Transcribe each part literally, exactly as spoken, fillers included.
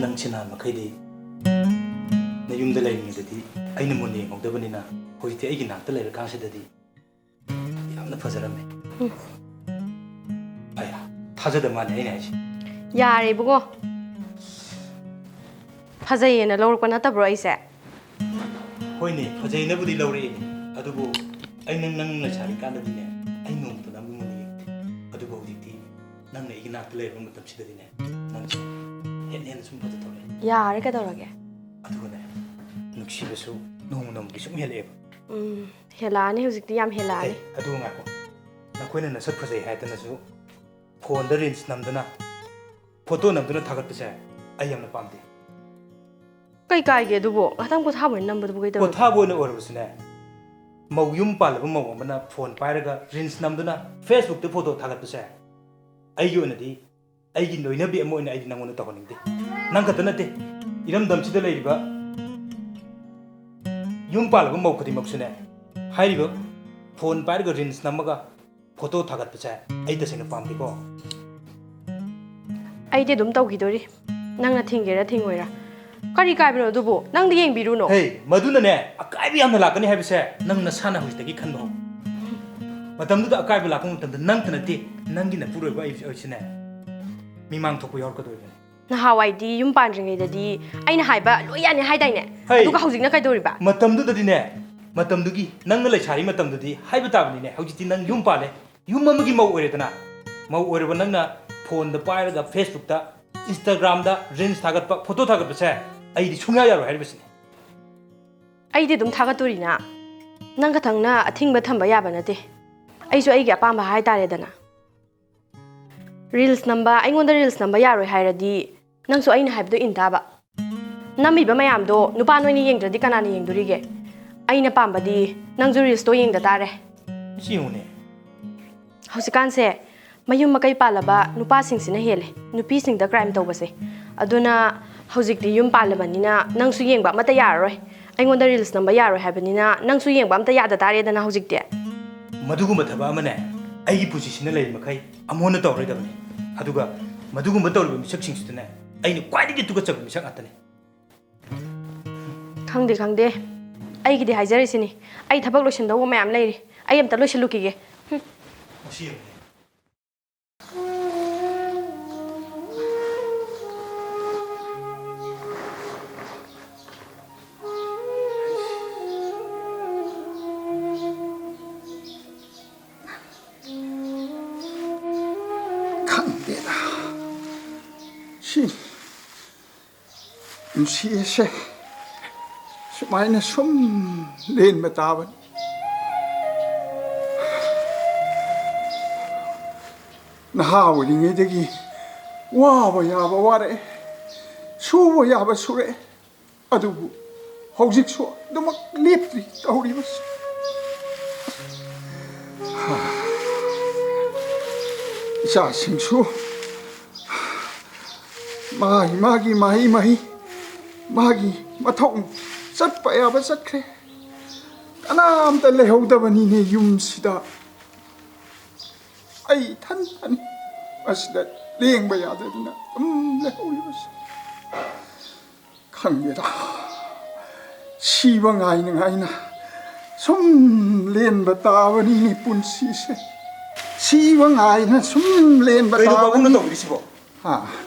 ꯅꯪꯁꯤ ꯅꯍꯥꯟ ꯃꯈꯩꯗꯤ ꯅꯌꯨꯝꯗ ꯂꯩꯔꯤꯉꯩꯗꯗꯤ ꯑꯩꯅ ꯃꯨꯟꯅ ꯌꯦꯡꯍꯧꯗꯕꯅꯤꯅ, ꯍꯧꯖꯤꯛꯇꯤ ꯑꯩꯒꯤ ꯅꯥꯛꯇ ꯂꯩꯔꯀꯥꯟꯁꯤꯗꯗꯤ ꯌꯥꯝꯅ ꯐꯖꯔꯝꯃꯦ꯫ ꯎꯝ꯫ ꯑꯌꯥ, ꯊꯥꯖꯗ ꯃꯥꯜꯂꯦ ꯑꯩꯅ ꯍꯥꯏꯁꯦ꯫ ꯌꯥꯔꯦ ꯏꯕꯨꯡꯉꯣ, ꯐꯖꯩꯌꯦꯅ ꯂꯧꯔꯛꯄ ꯅꯠꯇꯕ꯭ꯔꯣ ꯑꯩꯁꯦ? ꯍꯣꯏꯅꯦ, ꯐꯖꯩꯅꯕꯨꯗꯤ ꯂꯧꯔꯛꯏꯅꯦ, ꯑꯗꯨꯕꯨ ꯑꯩ ꯅꯪ, ꯅꯪ ꯂꯩꯁꯥꯔꯤꯀꯥꯟꯗꯗꯤꯅꯦ, ꯑꯩ ꯅꯣꯡꯃꯇ ꯅꯪꯕꯨ ꯃꯨꯟꯅ ꯌꯦꯡꯗꯦ꯫ ꯑꯗꯨꯕꯨ ꯍꯧꯖꯤꯛꯇꯤ ꯅꯪꯅ ꯑꯩꯒꯤ ꯅꯥꯛꯇ ꯂꯩꯔꯕ ꯃꯇꯝꯁꯤꯗꯗꯤꯅꯦ, ꯅꯪꯁꯦ ꯍꯦꯟꯅ ꯍꯦꯟꯅ ꯁꯨꯝ ꯐꯖꯊꯣꯔꯛꯑꯦ꯫ ꯌꯥꯔꯦ, ꯀꯩꯗꯧꯔꯒꯦ? ꯑꯗꯨꯒꯅꯦ, ꯅꯨꯡꯁꯤꯕꯁꯨ ꯅꯣꯡꯃ ꯅꯣꯡꯃꯒꯤ ꯁꯨꯝ ꯍꯦꯜꯂꯛꯑꯦꯕ꯫ ꯎꯝ, ꯍꯦꯜꯂꯛꯑꯅꯤ, ꯍꯧꯖꯤꯛꯇꯤ ꯌꯥꯝ ꯍꯦꯜꯂꯛꯑꯅꯤ꯫ ꯑꯦ, ꯑꯗꯨ ꯉꯥꯏꯈꯣ, ꯅꯈꯣꯏꯅ ꯅꯁꯛ ꯐꯖꯩ ꯍꯥꯏꯗꯅꯁꯨ ꯐꯣꯟꯗ reels ꯅꯝꯗꯨꯅ, ꯐꯣꯇꯣ ꯅꯝꯗꯨꯅ ꯊꯥꯒꯠꯄꯁꯦ ꯑꯩ ꯌꯥꯝꯅ ꯄꯥꯝꯗꯦ꯫ ꯀꯩ ꯀꯥꯏꯒꯦ ꯑꯗꯨꯕꯨ? ꯉꯥꯛꯇꯪ ꯄꯣꯊꯥꯕ ꯑꯣꯏꯅ ꯅꯝꯕꯗꯨꯕꯨ ꯀꯩꯗꯧꯔꯒꯦ? ꯄꯣꯊꯥꯕ ꯑꯣꯏꯅ ꯑꯣꯏꯔꯕꯁꯨꯅꯦ, ꯃꯧ ꯌꯨꯝ ꯄꯥꯜꯂꯕ ꯃꯧ ꯑꯃꯅ ꯐꯣꯟ ꯄꯥꯏꯔꯒ reels ꯅꯝꯗꯨꯅ Facebook ꯇ ꯐꯣꯇꯣ ꯊꯥꯒꯠꯄꯁꯦ ꯑꯩꯒꯤ ꯑꯣꯏꯅꯗꯤ, ꯑꯩꯒꯤ ꯂꯣꯏꯅꯕꯤ ꯑꯃ ꯑꯣꯏꯅ ꯑꯩꯗꯤ ꯅꯪꯉꯣꯟꯗ ꯇꯧꯍꯟꯅꯤꯡꯗꯦ꯫ ꯅꯪ ꯈꯛꯇ ꯅꯠꯇꯦ, ꯏꯔꯝꯗꯝꯁꯤꯗ ꯂꯩꯔꯤꯕ ꯌꯨꯝ ꯄꯥꯜꯂꯕ ꯃꯧ ꯈꯨꯗꯤꯡꯃꯛꯁꯨꯅꯦ, ꯍꯥꯏꯔꯤꯕ ꯐꯣꯟ ꯄꯥꯏꯔꯒ reels ꯅꯝꯃꯒ ꯐꯣꯇꯣ ꯊꯥꯒꯠꯄꯁꯦ ꯑꯩ ꯇꯁꯦꯡꯅ ꯄꯥꯝꯗꯦꯀꯣ꯫ ꯑꯩꯗꯤ ꯑꯗꯨꯝ ꯇꯧꯈꯤꯗꯣꯔꯤ, ꯅꯪꯅ ꯊꯤꯡꯒꯦꯔꯥ ꯊꯤꯡꯉꯣꯏꯔꯥ꯫ ꯀꯔꯤ ꯀꯥꯏꯕꯅꯣ ꯑꯗꯨꯕꯨ? ꯅꯪꯗꯤ ꯌꯦꯡꯕꯤꯔꯨꯅꯣ꯫ ꯍꯦ, ꯃꯗꯨꯅꯅꯦ, ꯑꯀꯥꯏꯕ ꯌꯥꯝꯅ ꯂꯥꯛꯀꯅꯤ ꯍꯥꯏꯕꯁꯦ ꯅꯪ ꯅꯁꯥꯅ ꯍꯧꯖꯤꯛꯇꯒꯤ ꯈꯟꯕ ꯍꯧ꯫ ꯃꯇꯝꯗꯨꯗ ꯑꯀꯥꯏꯕ ꯂꯥꯛꯄ ꯃꯇꯝꯗ ꯅꯪꯇ ꯅꯠꯇꯦ, ꯅꯪꯒꯤ ꯅꯄꯨꯔꯣꯏꯕ ꯑꯩ, ꯑꯩꯁꯨꯅꯦ ꯃꯤꯃꯥꯡ ꯊꯣꯛꯄ ꯌꯥꯎꯔꯛꯀꯗꯧꯔꯤꯕꯅꯤ꯫ ꯅꯍꯥꯟꯋꯥꯏꯗꯤ ꯌꯨꯝ ꯄꯥꯟꯗ꯭ꯔꯤꯉꯩꯗꯗꯤ ꯑꯩꯅ ꯍꯥꯏꯕ ꯂꯣꯏ ꯌꯥꯅꯤ ꯍꯥꯏꯗꯥꯏꯅꯦ? ꯍꯩ! ꯑꯗꯨꯒ ꯍꯧꯖꯤꯛꯅ ꯀꯩꯗꯧꯔꯤꯕ? ꯃꯇꯝꯗꯨꯗꯗꯤꯅꯦ, ꯃꯇꯝꯗꯨꯒꯤ, ꯅꯪꯅ ꯂꯩꯁꯥꯔꯤ ꯃꯇꯝꯗꯨꯗꯤ ꯍꯥꯏꯕ ꯇꯥꯕꯅꯤꯅꯦ, ꯍꯧꯖꯤꯛꯇꯤ ꯅꯪ ꯌꯨꯝ ꯄꯥꯜꯂꯦ, ꯌꯨꯝ ꯑꯃꯒꯤ ꯃꯧ ꯑꯣꯏꯔꯦꯗꯅ꯫ ꯃꯧ ꯑꯣꯏꯔꯕ ꯅꯪꯅ ꯐꯣꯟꯗ ꯄꯥꯏꯔꯒ Facebook ꯇ, Instagram ꯗ reels ꯊꯥꯒꯠꯄ, ꯐꯣꯇꯣ ꯊꯥꯒꯠꯄꯁꯦ ꯑꯩꯗꯤ ꯁꯨꯡꯌꯥ ꯌꯥꯔꯣꯏ ꯍꯥꯏꯔꯤꯕꯁꯤꯅꯤ꯫ ꯑꯩꯗꯤ ꯑꯗꯨꯝ ꯊꯥꯒꯠꯇꯣꯔꯤꯅ, ꯅꯪ ꯈꯛꯇꯪꯅ ꯑꯊꯤꯡꯕ ꯊꯝꯕ ꯌꯥꯕ ꯅꯠꯇꯦ꯫ ꯑꯩꯁꯨ ꯑꯩꯒꯤ ꯑꯄꯥꯝꯕ ꯍꯥꯏꯇꯥꯔꯦꯗꯅ꯫ Reels ꯅꯝꯕ, ꯑꯩꯉꯣꯟꯗ reels ꯅꯝꯕ ꯌꯥꯔꯣꯏ ꯍꯥꯏꯔꯗꯤ ꯅꯪꯁꯨ ꯑꯩꯅ ꯍꯥꯏꯕꯗꯣ ꯏꯟ ꯇꯥꯕ꯫ ꯅꯝꯃꯤꯕ ꯃꯌꯥꯝꯗꯣ ꯅꯨꯄꯥ ꯅꯣꯏꯅ ꯌꯦꯡꯗ꯭ꯔꯗꯤ ꯀꯅꯥꯅ ꯌꯦꯡꯗꯣꯔꯤꯒꯦ? ꯑꯩꯅ ꯄꯥꯝꯕꯗꯤ ꯅꯪꯁꯨ reels ꯇꯣ ꯌꯦꯡꯗ ꯇꯥꯔꯦ꯫ ꯁꯤ ꯌꯦꯡꯉꯨꯅꯦ꯫ ꯍꯧꯖꯤꯛꯀꯥꯟꯁꯦ ꯃꯌꯨꯝ ꯃꯀꯩ ꯄꯥꯜꯂꯕ ꯅꯨꯄꯥꯁꯤꯡꯁꯤꯅ ꯍꯦꯜꯂꯦ ꯅꯨꯄꯤꯁꯤꯡꯗ crime ꯇꯧꯕꯁꯦ꯫ ꯑꯗꯨꯅ ꯍꯧꯖꯤꯛꯇꯤ ꯌꯨꯝ ꯄꯥꯜꯂꯕꯅꯤꯅ ꯅꯪꯁꯨ ꯌꯦꯡꯕ ꯑꯃꯠꯇ ꯌꯥꯔꯔꯣꯏ꯫ ꯑꯩꯉꯣꯟꯗ reels ꯅꯝꯕ ꯌꯥꯔꯣꯏ ꯍꯥꯏꯕꯅꯤꯅ ꯅꯪꯁꯨ ꯌꯦꯡꯕ ꯑꯝꯇ ꯌꯥꯗ ꯇꯥꯔꯦꯗꯅ ꯍꯧꯖꯤꯛꯇꯤ꯫ ꯃꯗꯨꯒꯨꯝꯕ ꯊꯕꯛ ꯑꯃꯅꯦ, ꯑꯩꯒꯤ ꯄꯨꯟꯁꯤꯁꯤꯅ ꯂꯩꯔꯤ ꯃꯈꯩ ꯑꯃꯨꯛ ꯍꯟꯅ ꯇꯧꯔꯔꯣꯏꯗꯕꯅꯤ꯫ ꯑꯗꯨꯒ ꯃꯗꯨꯒꯨꯝꯕ ꯇꯧꯔꯤꯕ ꯃꯤꯁꯛꯁꯤꯡꯁꯤꯗꯅꯦ, ꯑꯩꯅ ꯈ꯭ꯋꯥꯏꯗꯒꯤ ꯇꯨꯀꯠꯆꯕ ꯃꯤꯁꯛ ꯉꯥꯛꯇꯅꯤ꯫ ꯈꯪꯗꯦ, ꯈꯪꯗꯦ꯫ ꯑꯩꯒꯤꯗꯤ ꯍꯥꯏꯖꯔꯤꯁꯤꯅꯤ, ꯑꯩ ꯊꯕꯛ ꯂꯣꯏꯁꯤꯟꯗꯧꯕ ꯃꯌꯥꯝ ꯂꯩꯔꯤ꯫ ꯑꯩ ꯑꯝꯇ ꯂꯣꯏꯁꯤꯜꯂꯨꯈꯤꯒꯦ꯫ ꯍꯨꯝ꯫ ꯃꯁꯤ ꯌꯦꯡꯉꯨꯅꯦ꯫ ꯈꯪꯗꯦꯗ꯫ ꯁꯤ ꯄꯨꯟꯁꯤꯁꯦ ꯁꯨꯃꯥꯏꯅ ꯁꯨꯝ ꯂꯦꯟꯕ ꯇꯥꯕꯅꯤ꯫ ꯅꯍꯥ ꯑꯣꯏꯔꯤꯉꯩꯗꯒꯤ ꯋꯥꯕ ꯌꯥꯕ ꯋꯥꯔꯛꯑꯦ, ꯁꯨꯕ ꯌꯥꯕ ꯁꯨꯔꯛꯑꯦ, ꯑꯗꯨꯕꯨ ꯍꯧꯖꯤꯛꯁꯨ ꯑꯗꯨꯃꯛ ꯂꯦꯞꯇ꯭ꯔꯤ ꯇꯧꯔꯤꯕꯁꯤ꯫ ꯏꯆꯥꯁꯤꯡꯁꯨ ꯃꯥꯒꯤ ꯃꯥꯒꯤ ꯃꯍꯩ ꯃꯍꯩ, ꯃꯥꯒꯤ ꯃꯊꯧ ꯆꯠꯄ ꯌꯥꯕ ꯆꯠꯈ꯭ꯔꯦ꯫ ꯀꯅꯥꯝꯇ ꯂꯩꯍꯧꯗꯕꯅꯤꯅꯦ ꯌꯨꯝꯁꯤꯗ꯫ ꯑꯩ ꯏꯊꯟꯇꯅꯤ ꯃꯁꯤꯗ ꯂꯦꯡꯕ ꯌꯥꯗꯗꯅ ꯑꯗꯨꯝ ꯂꯩꯍꯧꯔꯤꯕꯁꯦ꯫ ꯈꯪꯗꯦꯗ, ꯁꯤꯕ ꯉꯥꯏꯅ ꯉꯥꯏꯅ ꯁꯨꯝ ꯂꯦꯟꯕ ꯇꯥꯕꯅꯤꯅꯦ ꯄꯨꯟꯁꯤꯁꯦ꯫ ꯁꯤꯕ ꯉꯥꯏꯅ ꯁꯨꯝ ꯂꯦꯟꯕ ꯀꯩꯅꯣ ꯄꯥꯕꯨꯡꯅ ꯇꯥꯕꯅꯤ꯫ ꯇꯧꯕꯤꯔꯤꯁꯤꯕꯣ? ꯍꯥ?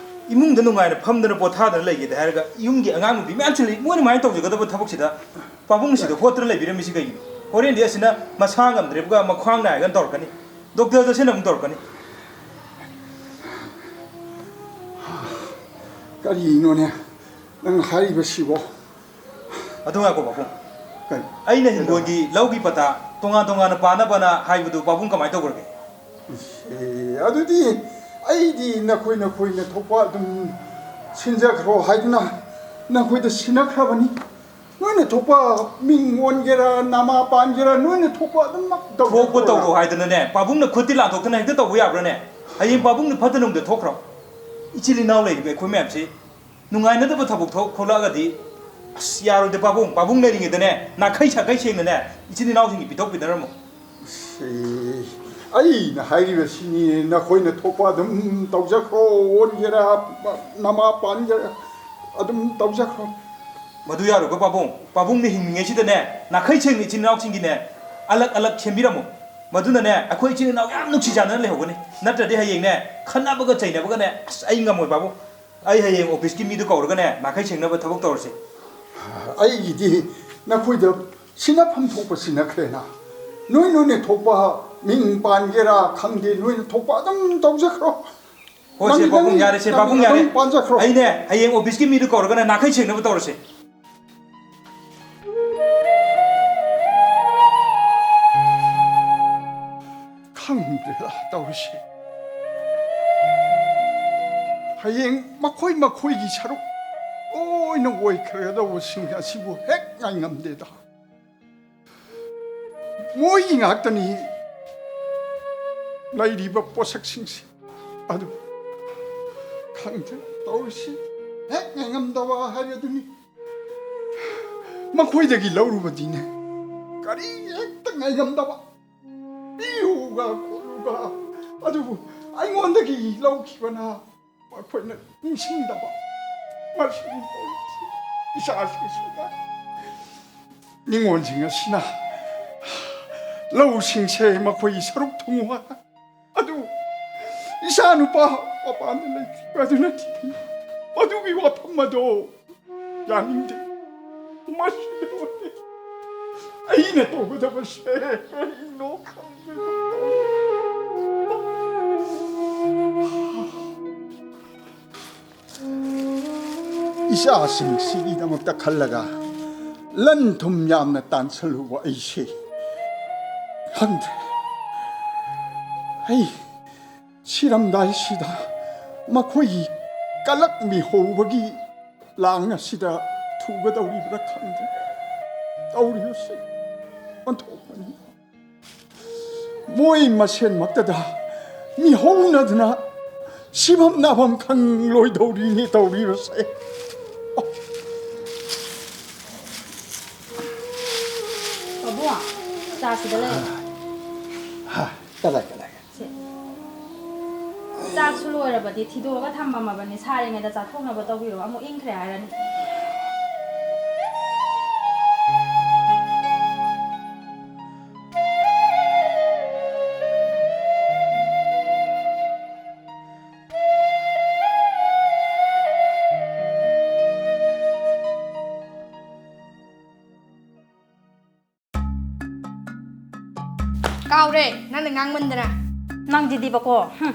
ꯏꯃꯨꯡꯗ ꯅꯨꯡꯉꯥꯏꯅ ꯐꯝꯗꯅ ꯄꯣꯊꯥꯗꯅ ꯂꯩꯒꯦꯗ ꯍꯥꯏꯔꯒ, ꯌꯨꯝꯒꯤ ꯑꯉꯥꯡ ꯅꯨꯄꯤ ꯃꯌꯥꯝꯁꯤ ꯂꯩ, ꯃꯣꯏꯅ ꯀꯃꯥꯏꯅ ꯇꯧꯖꯒꯗꯕ ꯊꯕꯛꯁꯤꯗ ꯄꯥꯕꯨꯡꯁꯤꯗ ꯍꯣꯠꯇꯅ ꯂꯩꯕꯤꯔꯝꯃꯤꯁꯤ ꯀꯩꯒꯤꯅꯣ? ꯍꯣꯔꯦꯟꯗꯤ ꯑꯁꯤꯅ ꯃꯁꯥ ꯉꯝꯗ꯭ꯔꯦꯕꯒ ꯃꯈ꯭ꯋꯥꯡ ꯅꯥꯏꯒꯅ ꯇꯧꯔꯛꯀꯅꯤ, ꯗꯣꯛꯇꯔ ꯆꯠꯁꯦꯅ ꯑꯃꯨꯛ ꯇꯧꯔꯛꯀꯅꯤ꯫ ꯀꯔꯤꯅꯣꯅꯦ ꯅꯪ ꯍꯥꯏꯔꯤꯕꯁꯤꯕꯣ? ꯑꯗꯨ ꯉꯥꯏꯈꯣ ꯄꯥꯕꯨꯡ, ꯀꯩ? ꯑꯩꯅ ꯍꯤꯡꯒꯣꯜꯒꯤ ꯂꯧꯒꯤ ꯄꯇꯥ ꯇꯣꯉꯥꯟ ꯇꯣꯉꯥꯟꯅ ꯄꯥꯅꯕꯅ ꯍꯥꯏꯕꯗꯨ ꯄꯥꯕꯨꯡ ꯀꯃꯥꯏꯅ ꯇꯧꯈ꯭ꯔꯒꯦ? ꯑꯦ, ꯑꯗꯨꯗꯤ ꯑꯩꯗꯤ ꯅꯈꯣꯏ ꯅꯈꯣꯏꯅ ꯊꯣꯛꯄ ꯑꯗꯨꯝ ꯁꯤꯟꯖꯈ꯭ꯔꯣ ꯍꯥꯏꯗꯨꯅ ꯅꯈꯣꯏꯗ ꯁꯤꯟꯅꯈ꯭ꯔꯕꯅꯤ꯫ ꯅꯣꯏꯅ ꯊꯣꯛꯄ ꯃꯤꯡ ꯑꯣꯟꯒꯦꯔꯥ, ꯅꯃꯥ ꯄꯥꯟꯒꯦꯔꯥ, ꯅꯣꯏꯅ ꯊꯣꯛꯄ ꯑꯗꯨꯃꯛ ꯇꯧꯖꯈ꯭ꯔꯣ꯫ ꯊꯣꯛꯄ ꯇꯧꯔꯣ ꯍꯥꯏꯗꯅꯅꯦ, ꯄꯥꯕꯨꯡꯅ ꯈꯨꯠꯇꯤ ꯂꯥꯟꯊꯣꯛꯇꯅ ꯍꯦꯛꯇ ꯇꯧꯕ ꯌꯥꯕ꯭ꯔꯥꯅꯦ? ꯍꯌꯦꯡ ꯄꯥꯕꯨꯡꯅ ꯐꯠꯇ ꯅꯨꯡꯗ ꯊꯣꯛꯈ꯭ꯔꯣ꯫ ꯏꯆꯤꯜ ꯏꯅꯥꯎ ꯂꯩꯔꯤꯕ ꯑꯩꯈꯣꯏ ꯃꯌꯥꯝꯁꯤ ꯅꯨꯡꯉꯥꯏꯅꯗꯕ ꯊꯕꯛ ꯊꯣꯛ-, ꯊꯣꯛꯂꯛꯑꯒꯗꯤ, ꯑꯁ, ꯌꯥꯔꯣꯏꯗ ꯄꯥꯕꯨꯡ꯫ ꯄꯥꯕꯨꯡ ꯂꯩꯔꯤꯉꯩꯗꯅꯦ, ꯅꯥꯈꯩ ꯁꯥꯈꯩ ꯁꯦꯡꯅꯅꯦ, ꯏꯆꯤꯜ ꯏꯅꯥꯎꯁꯤꯡꯒꯤ ꯄꯤꯊꯣꯛ ꯄꯤꯅꯔꯝꯃꯣ꯫ ꯁꯤ, ꯑꯩꯅ ꯍꯥꯏꯔꯤꯕꯁꯤꯅꯤ, ꯅꯈꯣꯏꯅ ꯊꯣꯛꯄ ꯑꯗꯨꯝ ꯇꯧꯖꯈ꯭ꯔꯣ, ꯑꯣꯟꯒꯦꯔꯥ, ꯅꯃꯥ ꯄꯥꯟꯒꯦꯔꯥ, ꯑꯗꯨꯝ ꯇꯧꯖꯈ꯭ꯔꯣ꯫ ꯃꯗꯨ ꯌꯥꯔꯣꯏꯀꯣ ꯄꯥꯕꯨꯡ꯫ ꯄꯥꯕꯨꯡꯅ ꯍꯤꯡꯂꯤꯉꯩꯁꯤꯗꯅꯦ, ꯅꯥꯈꯩ ꯁꯦꯡꯅ ꯏꯆꯤꯟ ꯏꯅꯥꯎꯁꯤꯡꯒꯤꯅꯦ ꯑꯂꯛ ꯑꯂꯛ ꯁꯦꯝꯕꯤꯔꯝꯃꯨ꯫ ꯃꯗꯨꯅꯅꯦ ꯑꯩꯈꯣꯏ ꯏꯆꯤꯟ ꯏꯅꯥꯎ ꯌꯥꯝ ꯅꯨꯡꯁꯤ ꯆꯥꯟꯅꯅ ꯂꯩꯍꯧꯒꯅꯤ꯫ ꯅꯠꯇ꯭ꯔꯗꯤ ꯍꯌꯦꯡꯅꯦ ꯈꯠꯅꯕꯒ ꯆꯩꯅꯕꯒꯅꯦ, ꯑꯁ, ꯑꯩ ꯉꯝꯃꯣꯏ ꯄꯥꯕꯨꯡ꯫ ꯑꯩ ꯍꯌꯦꯡ ꯑꯣꯐꯤꯁꯀꯤ ꯃꯤꯗꯨ ꯀꯧꯔꯒꯅꯦ ꯅꯥꯈꯩ ꯁꯦꯡꯅꯕ ꯊꯕꯛ ꯇꯧꯔꯁꯤ꯫ ꯑꯩꯒꯤꯗꯤ ꯅꯈꯣꯏꯗ ꯁꯤꯟꯅꯐꯝ ꯊꯣꯛꯄ ꯁꯤꯟꯅꯈ꯭ꯔꯦꯅ꯫ ꯅꯣꯏ ꯅꯣꯏꯅ ꯊꯣꯛꯄ ꯃꯤꯡ ꯄꯥꯟꯒꯦꯔꯥ ꯈꯪꯗꯦ, ꯅꯣꯏꯅ ꯊꯣꯛꯄ ꯑꯗꯨꯝ ꯇꯧꯖꯈ꯭ꯔꯣ꯫ ꯍꯣꯏ, ꯁꯦ, ꯅꯪꯒꯤ ꯄꯥꯕꯨꯡ, ꯅꯪꯒꯤ ꯌꯥꯔꯦ, ꯁꯦ, ꯅꯪꯒꯤ ꯄꯥꯕꯨꯡ, ꯌꯥꯔꯦ꯫ ꯑꯗꯨꯝ ꯄꯥꯟꯖꯈ꯭ꯔꯣ꯫ ꯑꯩꯅꯦ ꯍꯌꯦꯡ ꯑꯣꯐꯤꯁꯀꯤ ꯃꯤꯗꯨ ꯀꯧꯔꯒꯅꯦ ꯅꯥꯈꯩ ꯁꯦꯡꯅꯕ ꯇꯧꯔꯁꯦ꯫ ꯈꯪꯗꯦꯗ ꯇꯧꯔꯤꯁꯦ꯫ ꯍꯌꯦꯡ ꯃꯈꯣꯏ ꯃꯈꯣꯏꯒꯤ ꯁꯔꯨꯛ ꯂꯣꯏꯅ ꯑꯣꯏꯈ꯭ꯔꯒꯗꯧꯕꯁꯤꯡ ꯑꯁꯤꯕꯨ ꯍꯦꯛ ꯉꯥꯏꯉꯝꯗꯦꯗ꯫ ꯃꯣꯏꯒꯤ ꯉꯥꯛꯇꯅꯤ ꯂꯩꯔꯤꯕ ꯄꯣꯠꯁꯛꯁꯤꯡꯁꯦ꯫ ꯑꯗꯨ ꯈꯪꯗꯦ ꯇꯧꯔꯤꯁꯤ, ꯍꯦꯛ ꯉꯥꯏꯉꯝꯗꯕ ꯍꯥꯏꯔꯦ ꯑꯗꯨꯅꯤ꯫ ꯃꯈꯣꯏꯗꯒꯤ ꯂꯧꯔꯨꯕꯗꯤꯅꯦ ꯀꯔꯤ ꯍꯦꯛꯇ ꯉꯥꯏꯉꯝꯗꯕ꯫ ꯄꯤꯌꯨꯒ ꯈꯣꯠꯂꯨꯒ꯫ ꯑꯗꯨꯕꯨ ꯑꯩꯉꯣꯟꯗꯒꯤ ꯂꯧꯈꯤꯕꯅ ꯃꯈꯣꯏꯅ ꯅꯤꯡꯁꯤꯡꯗꯕ꯫ ꯃꯁꯤꯒꯤ ꯇꯧꯔꯤꯁꯤ ꯏꯆꯥꯁꯤꯡꯁꯤꯗ ꯅꯤꯉꯣꯜꯁꯤꯡ ꯑꯁꯤꯅ ꯂꯧꯁꯤꯡꯁꯦ ꯃꯈꯣꯏꯒꯤ ꯁꯔꯨꯛ ꯊꯨꯡꯉꯨ ꯍꯥꯏ꯫ ꯑꯗꯨ ꯏꯆꯥ ꯅꯨꯄꯥ ꯃꯄꯥꯟꯗ ꯂꯩꯈꯤꯕ ꯑꯗꯨꯅꯗꯤ ꯃꯗꯨꯒꯤ ꯋꯥꯐꯝ ꯑꯗꯣ ꯌꯥꯅꯤꯡꯗꯦ꯫ ꯃꯁꯤꯗ ꯑꯩꯅ ꯇꯧꯒꯗꯕꯁꯦ ꯀꯔꯤꯅꯣ ꯈꯪꯗꯦ꯫ ꯏꯆꯥꯁꯤꯡꯁꯤꯒꯤꯗꯃꯛꯇ ꯈꯜꯂꯒ ꯂꯟ ꯊꯨꯝ ꯌꯥꯝꯅ ꯇꯥꯟꯁꯜꯂꯨꯕ ꯑꯩꯁꯦ ꯈꯪꯗ꯭ꯔꯦ꯫ ꯑꯩ ꯁꯤꯔꯝꯗꯥꯏꯁꯤꯗ ꯃꯈꯣꯏꯒꯤ ꯀꯂꯛ ꯃꯤꯍꯧꯕꯒꯤ ꯂꯥꯡ ꯑꯁꯤꯗ ꯊꯨꯒꯗꯧꯔꯤꯕ꯭ꯔꯥ ꯈꯪꯗ꯭ꯔꯦ꯫ ꯇꯧꯔꯤꯕꯁꯤ ꯑꯣꯟꯊꯣꯛꯄꯅꯤ꯫ ꯃꯣꯏ ꯃꯁꯦꯟꯃꯛꯇꯗ ꯃꯤꯍꯧꯅꯗꯨꯅ ꯁꯤꯐꯝ ꯅꯥꯐꯝ ꯈꯪꯂꯣꯏꯗꯧꯔꯤꯅꯤ ꯇꯧꯔꯤꯕꯁꯦ꯫ ꯄꯥꯕꯨꯡ, ꯆꯥ ꯁꯤꯗ ꯂꯩ꯫ ꯀꯗꯥꯏ ꯀꯗꯥꯏ? ꯁꯦ꯫ ꯆꯥꯛꯁꯨ ꯂꯣꯏꯔꯕꯗꯤ ꯊꯤꯗꯣꯛꯑꯒ ꯊꯝꯃꯝꯃꯕꯅꯤ꯫ ꯁꯥꯔꯤꯉꯩꯗ ꯆꯥꯊꯣꯛꯅꯕ ꯇꯧꯕꯤꯔꯣ꯫ ꯑꯃꯨꯛ ꯏꯪꯈ꯭ꯔꯦ ꯍꯥꯏꯔꯅꯤ꯫ ꯀꯥꯎꯔꯦ, ꯅꯪꯅ ꯉꯥꯡꯃꯟꯗꯅ꯫ ꯅꯪꯁꯤꯗꯤꯕꯀꯣ, ꯍꯨꯝ꯫